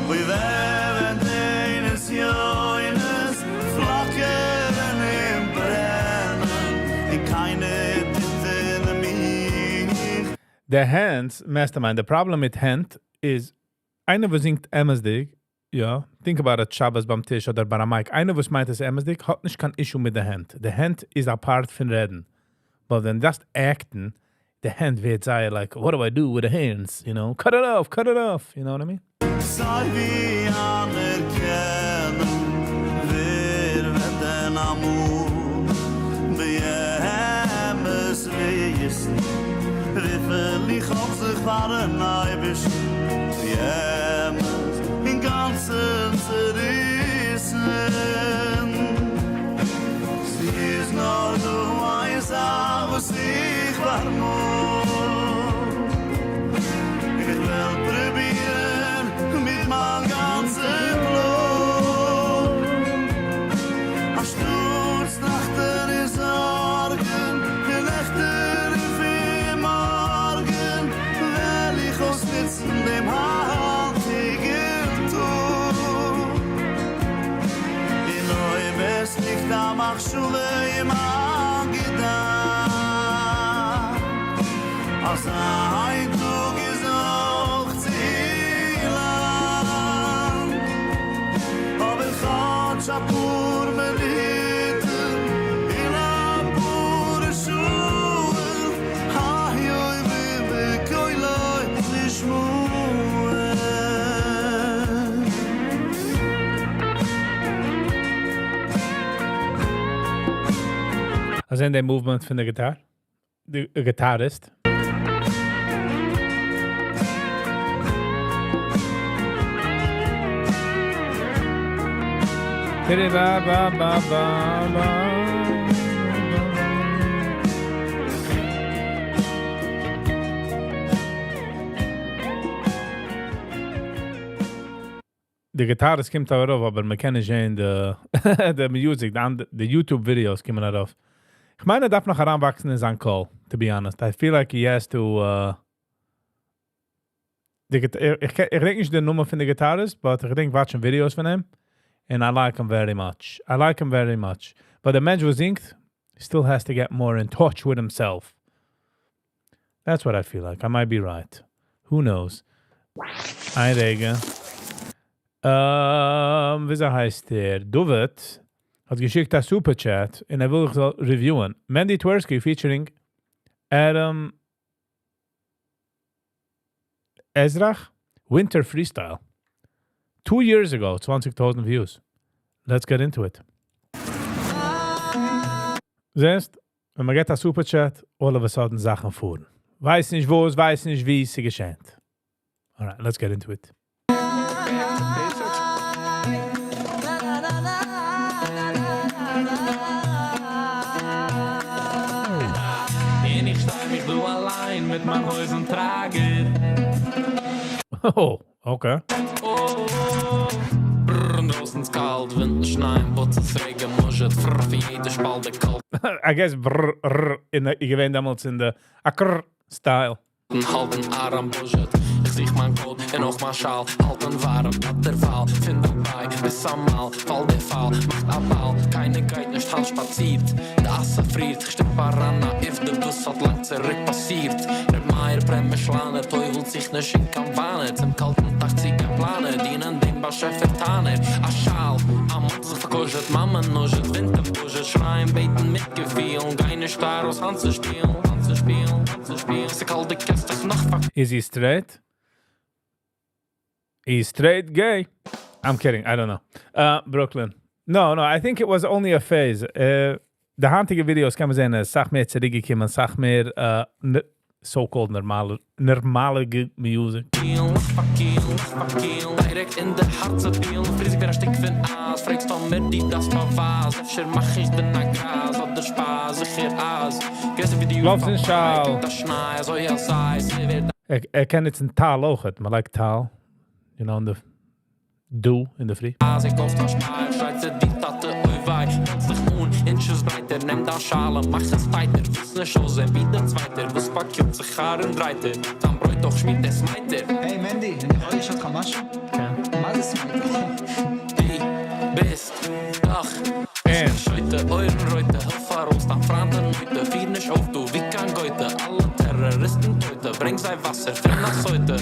ווי ווען די נסיונות פלאקערן און ברענען, און קיינער טוט אין מיר. The hands, mastermind, the problem מיט הענט איז, איינער וואס זינגט אמת'דיג, יא, think about it, שבת ביים טיש אדער ביי א mic, איינער וואס מיינט עס אמת'דיג, האט נישט קיין issue מיט די הענט. די הענט איז א part פון רעדן. But ווען דאס acting, די הענט ווערט זייער like, what do I do with the hands? You know, cut it off, cut it off, you know what I mean? סייווי אנערקענען, ווער וועט דען אמאל באמת וויסן, וויפיל איך האב זיך פארן אייבערשטן באמת אינגאנצן צעריסן. ס'איז נאר דא איין זאך וואס איך פארמאג, איך וועל פרובירן מיט מיין גאנצן בלוט, אנשטאט טראכטן און זארגן, די נעכטן און מארגן, וועל איך אויסנוצן דעם היינטיגן טאג. און אויב עס ליגט א מחשבה אין מיין געדאנק, אז איין טאג איז אויך צו לאנג, אבער כאטש א פאר מינוטן און א פאר שעה, היי אוי ווי בקולו נשמע. אז אין די movement פון די guitar, די guitarist. Ba, ba, ba, ba, ba. די guitarist קומט ארויף, אבער מען קען נישט זען די, די music, די, די YouTube videos קומען ארויף. איך מיין, ער דארף נאך אריינוואקסן אין זיין קול, to be honest. I feel like he has to, די, איך, איך געדענק נישט די נאמען פון די guitarist, but איך געדענק watching videos פון אים, and I like him very much. I like him very much. But דער מענטש וואס זינגט, still has to get more in touch with himself. That's what I feel like. I might be right. Who knows? איין רגע. וויאזוי הייסט ער? David האט געשיקט א super chat און ער וויל איך זאל reviewen. Mendy Tversky featuring Adam Ezrach, Winter Freestyle. 2 years ago, 20,000 views. Let's get into it. זעסט, ווען מען גיט א super chat, all of a sudden זאכן פארן. ווייס נישט וואו, ווייס נישט ווי עס געשעט. Alright, let's get into it. און איך שטיי מיך דא אליין מיט מיין הויזן טראגער. Oh, okay. ברר, דרויסן איז קאלט, ווינט, שניי, בוץ, רעגן, מוזשעט, פֿר, פון יעדע שפאלט די קאלט. I guess brr, rr, אין די, איך געווען דעמאלטס אין די אקר style. האלטן ארעם בוזשעט. איך זוך מיין coat און אויך מיין שאל, האלטן ווארעם, דערווייל, פון דוביי ביז אמאל, פאל דער פאל, מאכט א באל, קיינער גייט נישט האלט שפאצירט, די אסע פרירט, איך שטופ אריין א עובדא וואס האט לאנג צוריק פאסירט. ר' מאיר פרעמישלאנער טובל'ט זיך נישט אין קיין וואנע, צום קאלטן טייך צו קיין פלאנע, דינען דעם באשעפער טענה'ער, א שאל, א מאן זיך פארקושעט, מאמע נושעט, ווינט און בוזשעט, שרייען בעטן מיט געפיל, גיי נישט ארויס האנט צו שפילן, האנט צו שפילן, האנט צו שפילן, ס'קאלט די קענסט דיך נאך פאר Is he straight? He's straight gay. I'm kidding. I don't know. Brooklyn. No, no, I think it was only a phase. די היינטיגע videos קען מען זען, א סאך מער צוריקגעקומען, סאך מער so-called נארמאלע, נארמאלע music. דירעקט אין די הארץ פילן, פריז איך א שטיק פון אייז, פרעגסט מיר די דאס באווייז, אפשר מאך איך דען א גרייז, אדער שפאס, זיכער אז, גרעסער ווי די לויפסט אין שאל. קומט א שניי, אזוי אז זיי, ס'ווערט ער קען יעצט אין טאל אויך, מען like טאל. In the dew אין די פרי. אז איך קויף דאס שפיי, שרייט צו די טאטע, אוי וויי, האלט זיך אן, inches ברייטער, נעם דיין שאל און מאך עס טייטער, ווילסט נישט אויסזען ווי דער צווייטער, וואס פארקילט זיך האר און דרייטער, דיין ברויט דאך שמירט עס מייטער. היי מנדי, אני יכול לשאול אותך משהו? כן. מה זה סמייטר? די ביסט דאך And שויטע, אויערן רויטע, העלף ארויס דיין פריינד אין נויטע, פיר נישט אויף דו ווי קיין גויטע, אלע טעראריסטן טויטע, ברענג זיי וואסער פון א סוטה,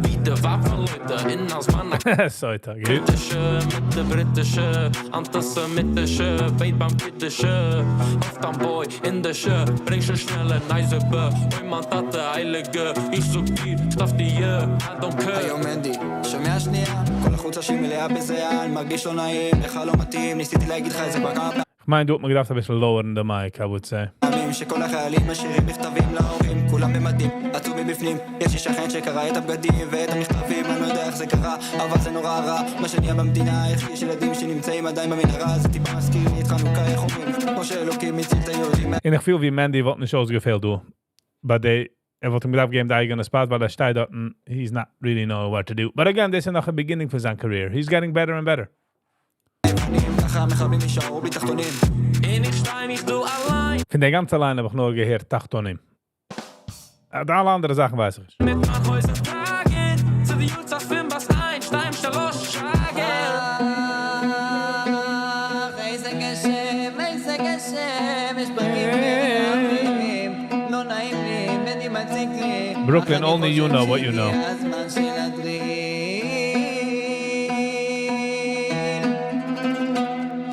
ווי די ווייב פון לוטה, אין א זמן סוטה, גוט. קריטישע, מיט די בריטישע, אנטיסעמיטישע, בעט ביים קידישע, אויף דיין boy אין די שע, ברענג שוין שנעלער נייזעבע, אוי מיין טאטע הייליגע, איך זאג דיר, שטאף דיר, I don't care. היום מנדי, שומע שנייה? כל החולצה שלי מלאה בזיעה, אני מרגיש לא נעים, לך לא מתאים, ניסיתי להגיד לך את זה כבר כמה איך מיין, דו האט מען געדארפט א ביסל loweren the mic, I would say. פעמים שכל החיילים משאירים מכתבים להורים, כולם במדים, עצוב מבפנים, יש לי שכן שקרא את הבגדים ואת המכתבים, אני לא יודע איך זה קרה, אבל זה נורא רע, מה שנהיה במדינה, איך יש ילדים שנמצאים עדיין במנהרה, זה טיפה מזכיר לי את חנוכה, איך אומרים, כמו שאלוקים הציל את היהודים און איך פיל ווי Mandy וואלט נישט אויסגעפעלט דא. But they, ער וואלט אים געדארפט געבן די אייגענע spot, ווייל ער שטייט דארט און he's not really know what to do. But again, דאס איז נאך א beginning פון זיין career. He's getting better and better. ככה המחבלים נשארו בלי תחתונים און איך שטיי מיך דא אליין פון די גאנצע line האב איך נאר געהערט תחתונים. די אלע אנדערע זאכן ווייס איך נישט. מיט מיין הויזן טראגער, צו די יארצייט פון בת עין, שתיים שלוש שאגר. איזה גשם, איזה גשם, יש ברקים ורעמים, לא נעים לי, מני מציק לי. Brooklyn, only you know what you know. הגיע הזמן של הדריל.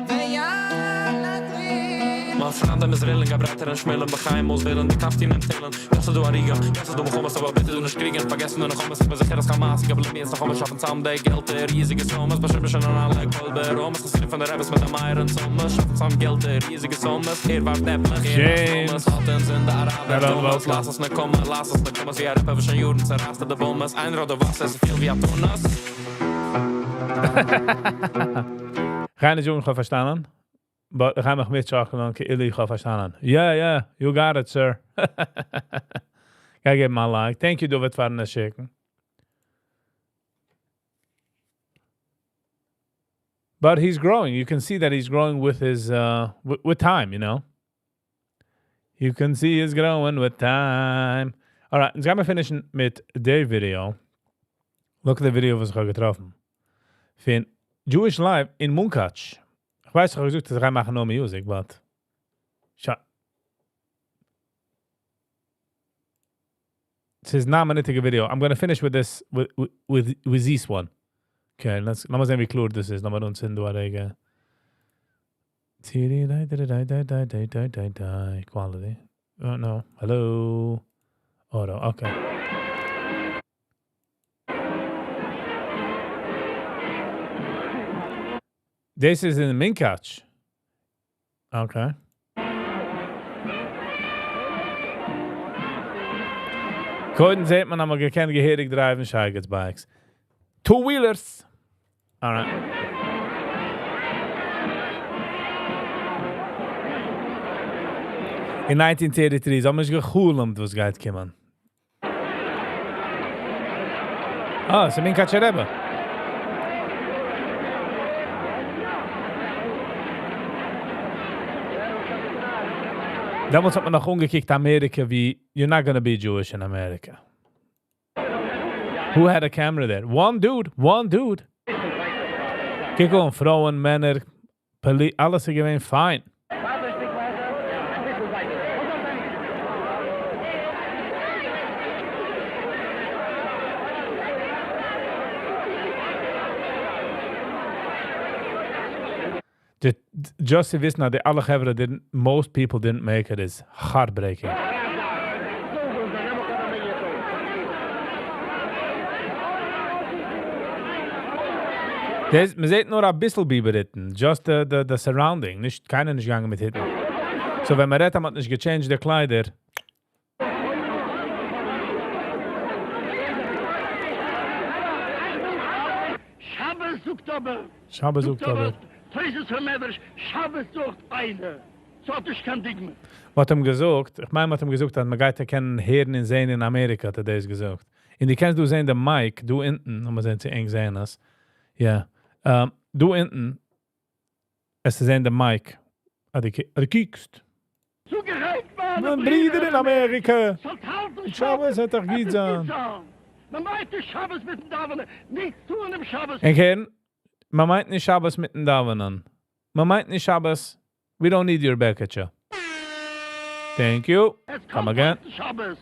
ויאללה דריל. מיין פריינד איז ווילן, געברייטער און שמעלן, בחיים אויסוועלן, די קאפטין און טעלן. דאס איז דא א ריגה, דאס איז דא מלחמות, אבער ביטע דו נישט קריגן, פארגעסן די נחמות, איך בין זיכער אז חמאס, איך געב לי יעצט נחמות, שאפן צאם די געלטער, ריזיגע סומעס, באשעפער שוין אן אלע קול ברומס, חסידים פון די רביס מיט די מייערן צומעס, שאפן צאם געלטער, ריזיגע סומעס, ער ווארפט עפלעך, ער ווארפט James. טומעס, האלט אונז אין די אראבער Hello, טומעס, welcome. לאז אונז נקמה, לאז אונז נקמה, ווי א rapper וואס שוין יארן צערייסט די באמעס, איין ראד וואסער, אזוי פיל ווי א טונעס. קיינע יונג האב פארשטאנען. But איך האב מיך מיטשאקלען, כאילו איך האב פארשטאנען. Yeah, you got it, sir. גיי געבן א like. Thank you, David, פארן שיקן. But he's growing. You can see that he's growing with his uh with time, you know. You can see he's growing with time. Alright, אונז גיימיר פינישן מיט די video. Look at the video וואס איך האב געטראפן. פון Jewish Live אין מונקאטש. איך ווייס איך האב געזאגט אז איך גיי מאכן נאר music, but שוין. ס'איז ניין מינוטיגע video. I'm gonna finish with this, with with this one. Okay, let's, לאמיר זען ווי קלאר דאס איז. לאמיר אנצינדן דא א רגע. Quality. Oh no. Hello. Auto. Okay. דאס איז אין מונקאטש. Okay. קודם זעט מען אז מ'האט געקענט געהעריג דרייוון שייגעץ bikes. Two wheelers. Alright. אין 1933 זיי האבן נישט גע'חלומ'ט וואס גייט קומען. אה, ס'איז מונקאטשער רבי. דעמאלטס האט מען נאך אנגעקוקט אמעריקע ווי you're not gonna be Jewish in America. Who had a camera there? One dude, one dude. קוק אן, פרויען, מענער, police, אלעס איז געווען פיין. Just צו וויסן אז די אלע חברה didn't, most people didn't make it איז heartbreaking. דאס, מען זעט נאר אביסל ביבער היטן, just the the the surrounding, נישט קיינער נישט געגאנגען מיט היטן. So ווען מען רעדט אז מען האט נישט געטשעינדזשט די קליידער. שבת זאגט אבער, שבת זאגט זאגט אבער. אבער תוס' המדרש, שבת זאגט איינער, ס'האט נישט קיין דוגמא. מ'האט אים געזאגט, איך מיין מ'האט אים געזאגט אז מ'גייט קענען הערן און זעהן אין אמעריקע האט ער דאס געזאגט. און דו קענסט דא זעהן די mic דא אונטן, לאמיר זעהן צו ענק זעהן עס, יא, דא אונטן עסטו זעהן די mic אז דו קוקסט. צוגערעדט מיינע מיין ברידער ברידער אין אמעריקע, זאלט האלטן שבת שבת, וועט דאך עס גוט איז זיין. גוט זיין. מען מיינט נישט שבת מיטן דאווענען, נישט טוען דעם שבת. ענק הערן? מען מיינט נישט שבת מיטן דאווענען. מען מיינט נישט שבת, we don't need your בעקעטשע. Thank you. עס Come קומט again. האלטן שבת.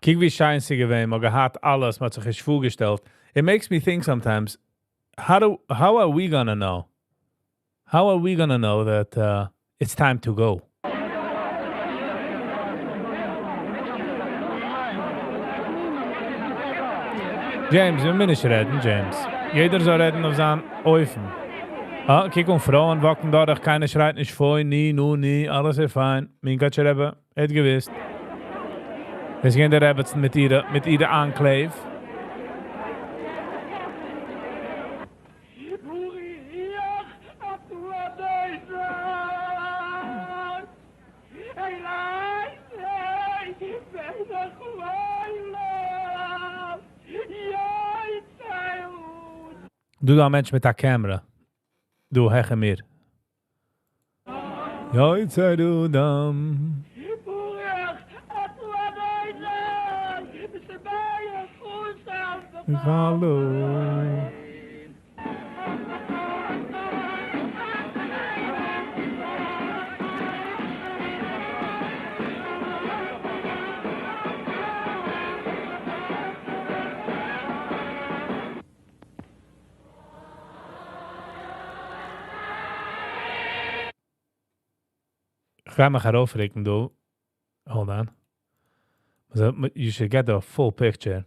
קוק ווי שיין ס'איז געווען, מ'האט געהאט אלעס, מ'האט זיך נישט פארגעשטעלט, it makes me think sometimes, how do, how are we gonna know? How are we gonna know that it's time to go? James, מיר מוזן נישט רעדן, James. יעדער זאל רעדן אויף זיין אופן. אה, קוק אן, פרויען וואקן דורך, קיינער שרייט נישט פוי, ני, נו, ני, אלעס איז פיין. מונקאטשער רבי האט געוויסט. עס גייען די רעבעצן מיט אירע, מיט אירע enclave. דא דא א מענטש מיט א camera. דא העכער מיר. יוצר אדם. האלא. כ'גיי מיך ארויפריקן דא. Hold on. You should get the full picture.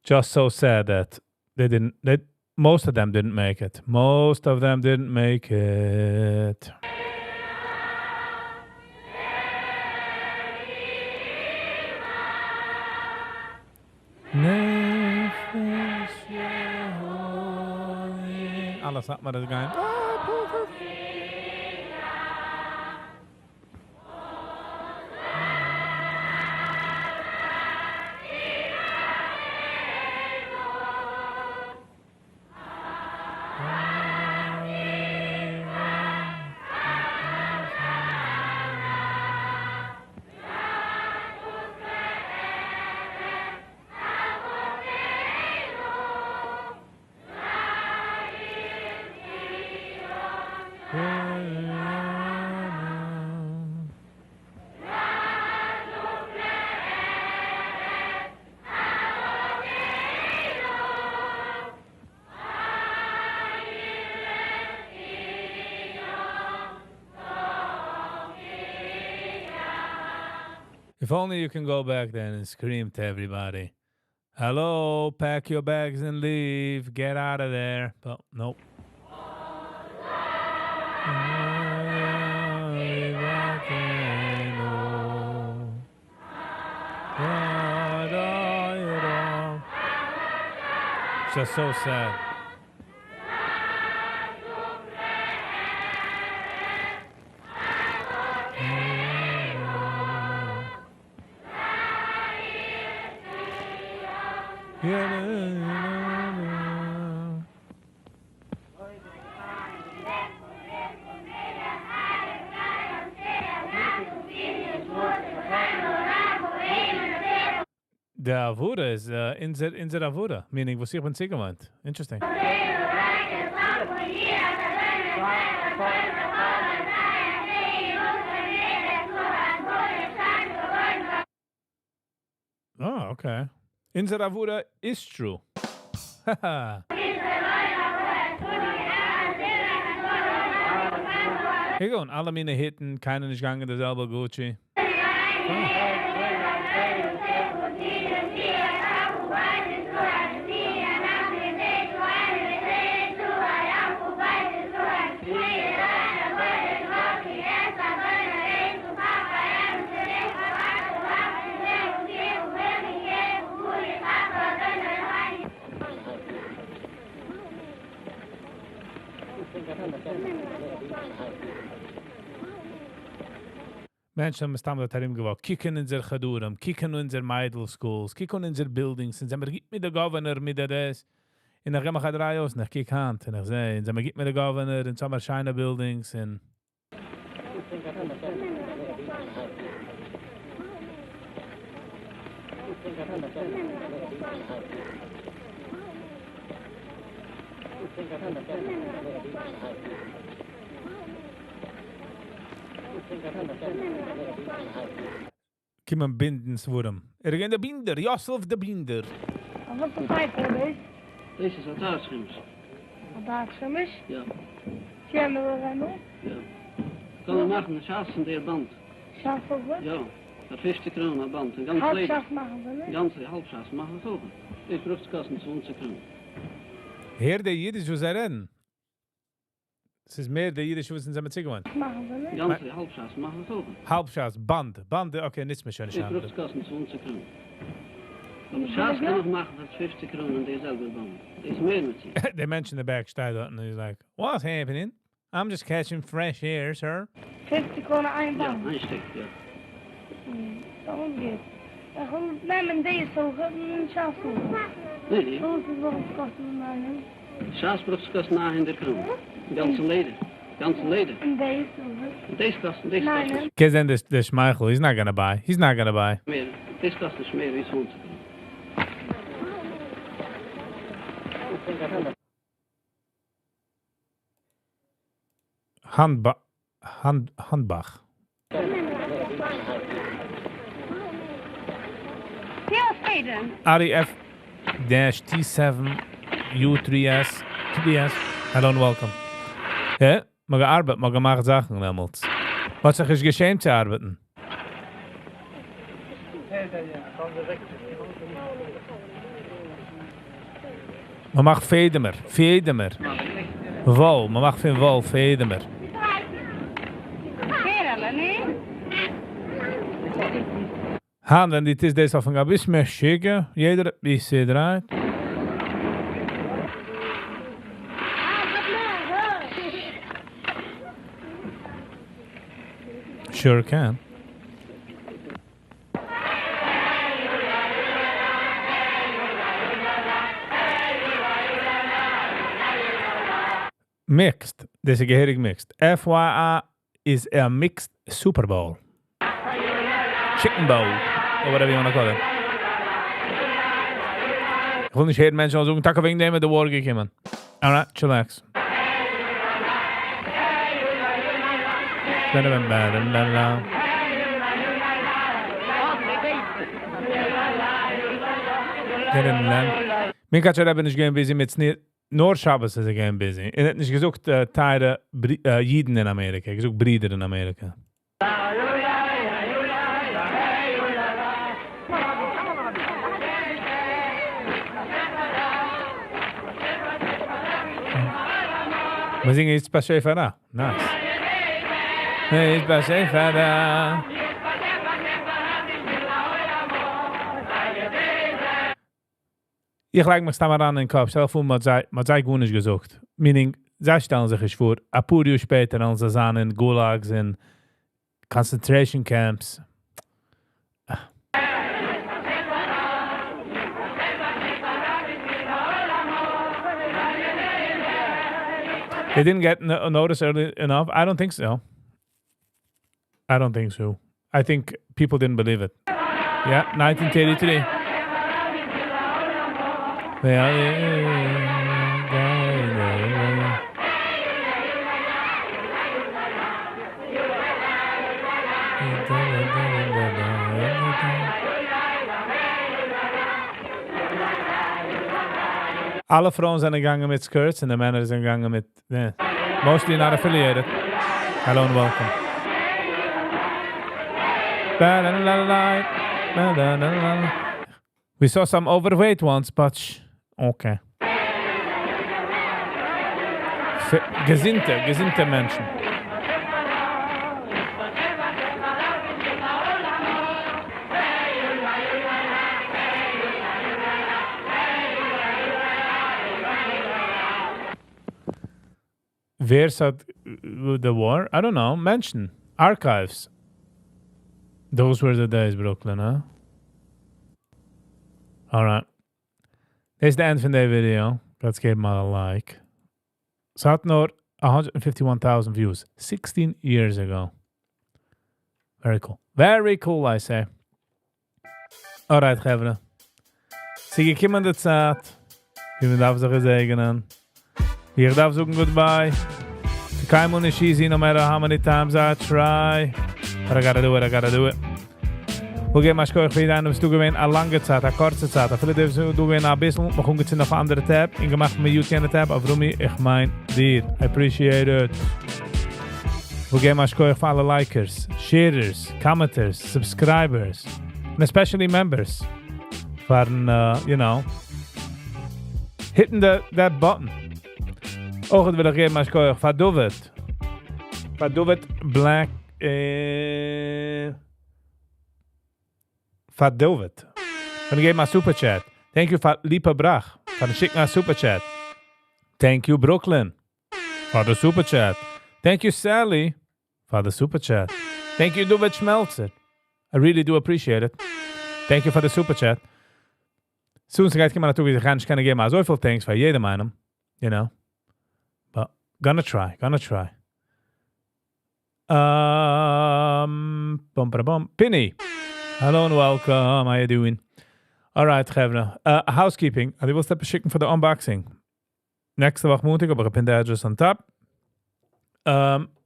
Just so sad that they didn't, they. Most of them didn't make it. Most of them didn't make it. אלע סאטמארער גייען. If only you can go back then and scream to everybody, Hello, pack your bags and leave. Get out of there. But nope. It's just so sad. די עבודה איז אונזער, אונזער עבודה, meaning וואס איך בין צוגעוואוינט. Interesting. Oh, okay. אונזער עבודה איז true. Haha. Here go, אלע מיני היטן, קיינער נישט געגאנגען די זעלבע Gucci. מענטשן האבן מסתם דארט ארומגעוואקט, קוק אין אונזער חדרים, קוק אין אונזער מיידל schools, קוק אין אונזער buildings, אונז זעמיר גוט מיט די governor, מיט די דאס. און איך גיב מיך א דריי אויס, און איך קוק היינט, און איך זע, אונז זעמיר גוט מיט די governor, אונז האמיר שיינע buildings, און. קומען בינדן ספרים. ער איז געווען דער בינדער, יוסף דער בינדער. וואס איז ספר דאס? דאס איז א דעת חומש. א דעת חומש? יא. קען מען אריין? יא. קען מען מאכן א ש"ס פון דער באנד. ש"ס אויף וואס? יא. פאר פופציג קראנען א באנד. און גאנץ האלב לעדער. ש"ס מאכן זיי נישט? גאנץ האלב ש"ס מאכן זיי אויך. דאס ברויך צו קאסטן צוואנציג קראנען. הער די אידיש וואס זיי רעדן. ס'איז מער די אידיש וואס אונז זעמיר צוגעוואוינט. מאכן זיי נישט? גאנץ האלב ש"ס מאכן זיי אויך. האלב ש"ס, באנד, באנד, okay, ניצט מען שוין נישט דאס היינט. ברויך צו קאסטן צוואנציג קראנען. אבער ש"ס קען איך מאכן פאר פופציג קראנען אין די זעלבע באנד. דאס איז מער מיט זיך. דער מענטש אין די back שטייט דארט און איז like, what's happening? I'm just catching fresh air, sir. פופציג קראנען איין באנד? יא, איין שטיק, יא. דאס גוט. איך וויל נעמען דאס אויך און ש"ס אויך. ניין, ניין. וואס איז וואס קאסט מען? ש"ס ברויך צו קאסטן 900 קראנען. גאנצע לעדער. גאנצע לעדער. און דאס אויך? דאס קאסט, דאס קאסט נישט. קענסט זען דער שמייכל, he's not gonna buy. He's not gonna buy. מער, דאס קאסט נישט מער ווי 20 קראנען. האנד, האנד, האנדבאך. Ari F dash T7 U3S 3S. Hello and welcome. יא, מ'האט געארבעט, מ'האט געמאכט זאכן דעמאלטס. מ'האט זיך נישט געשעמט צו ארבעטן. מען מאכט פעדעמער, פעדעמער. וואל, מען מאכט פון וואל פעדעמער. היינט ווען דו טוסט דאס אויפן גאס ביסט משוגע, יעדער איז צעדרייט. Sure can. Mixed, דאס איז געהעריג mixed. FYI איז a mixed Super Bowl. Chicken Bowl, or whatever you wanna call it. איך וויל נישט הערן מענטשן זאגן, טאקע וועגן דעם איז די war געקומען. Alright, chillax. מונקאטשער רבי נישט געווען busy מיט צניעות, נאר שבת איז ער געווען busy. ער האט נישט געזוכט טייערע אידן אין אמעריקע, ער האט געזוכט ברידער אין אמעריקע. מיר זינגען יעצט באשעפער, nice. Hey, באשעפער. איך לייג מיך סתם אריין אין קאפ, שטעל פאר, מ'האט זיי גארנישט געזאגט. Meaning, זיי שטעלן זיך נישט פאר, א פאר יאר שפעטער, וועלן זיי זיין אין gulags, אין concentration camps. They didn't get notice early enough? I don't think so. I don't think so. I think people didn't believe it. Yeah, 1933. Yeah, yeah, אלע פרויען זענען געגאנגען מיט skirts און די מענער זענען געגאנגען מיט, yeah. Mostly not affiliated. Hello and welcome. We saw some overweight ones, but sh okay. געזונטע, געזונטע מענטשן. ווער ס'האט the war? I don't know. מענטשן. Archives. Those were the days, Brooklyn, huh? Alright. This is the end פון די video. Let's give them a like. ס'האט נאר 151,000 views. 16 years ago. Very cool. Very cool, I say. Alright, חברה. ס'איז געקומען די צייט. ווי מען דארף זיך געזעגענען. איך דארף זאגן goodbye. קיינמאל נישט easy, no matter how many times I try. But I gotta do it, I gotta do it. וויל געבן א שכוח פאר יעדן וואס דא געווען א לאנגע צייט, א קורצע צייט. אפילו דו ביסט דא געווען א ביסל, נאך אנגעצינדן אויף אנדערע tab און געמאכט mute יענע tab. אברומי, איך מיין דיר. I appreciate it. וויל געבן א שכוח פאר אלע likers, sharers, commenters, subscribers, and especially members. פארן, you know, hitting the, that button. אויך וויל איך געבן א שכוח פאר דוד. פאר דוד Black, פאר דוד. פארן געבן א super chat. Thank you פאר ליפא בראך. פארן שיקן א super chat. Thank you Brooklyn. For the super chat. Thank you Sally. For the super chat. Thank you David Schmelzer. I really do appreciate it. Thank you for the super chat. Soon ס'גייט קומען א טאג ווי איך נישט קענען געבן אזויפיל thanks פאר יעדעם איינעם. You know. But gonna try, gonna try. Bum, ba, bum. Pinny. Hello and welcome. How you doing? All right, חברה. Housekeeping. דו ווילסט עפעס שיקן פאר די unboxing. נעקסטע וואך מאנטאג, אבער איך pin די address on top.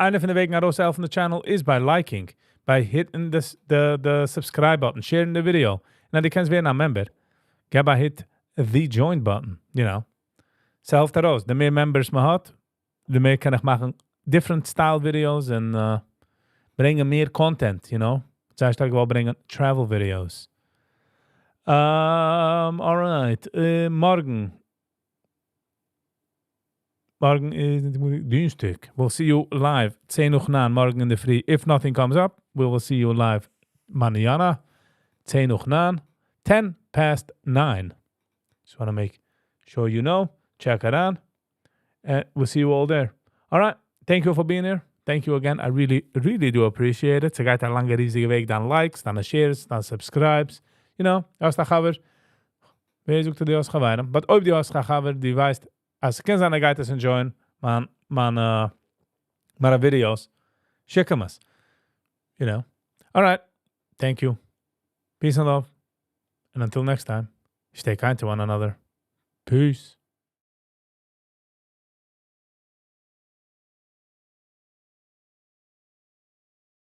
איינע פון די וועגן ארויסהעלפן the channel is by liking, by hitting the subscribe button, sharing the video. און דו קענסט ווערן א member. געב א hit the join button, you know. ס'העלפט ארויס. די מער members מען האט, די מער קען איך מאכן different style videos און ברענגען מער content, you know. זייער שטארק געוואלט ברענגען travel videos. Alright, מארגן. מארגן איז דינסטאג. We'll see you live 10 נאך 9 מארגן אין דער פרי. If nothing comes up, we will see you live mañana 10 נאך 9, 10 past 9. Just want to make sure you know. Check it out. And we'll see you all there. All right. Thank you for being here. Thank you again. I really, really do appreciate it. ס'גייט א לאנגע ריזיגע וועג. דיין likes, דיינע shares, דיינע subscribes. האסט א חבר. ווער זאגט דו האסט חברים? But אויב דו האסט א חבר, דו ווייסט, אז ס'קען זיין, ער גייט עס enjoyen, מיינע videos, שיק אים עס. All right. Thank you. Peace and love. And until next time, stay kind to one another. Peace.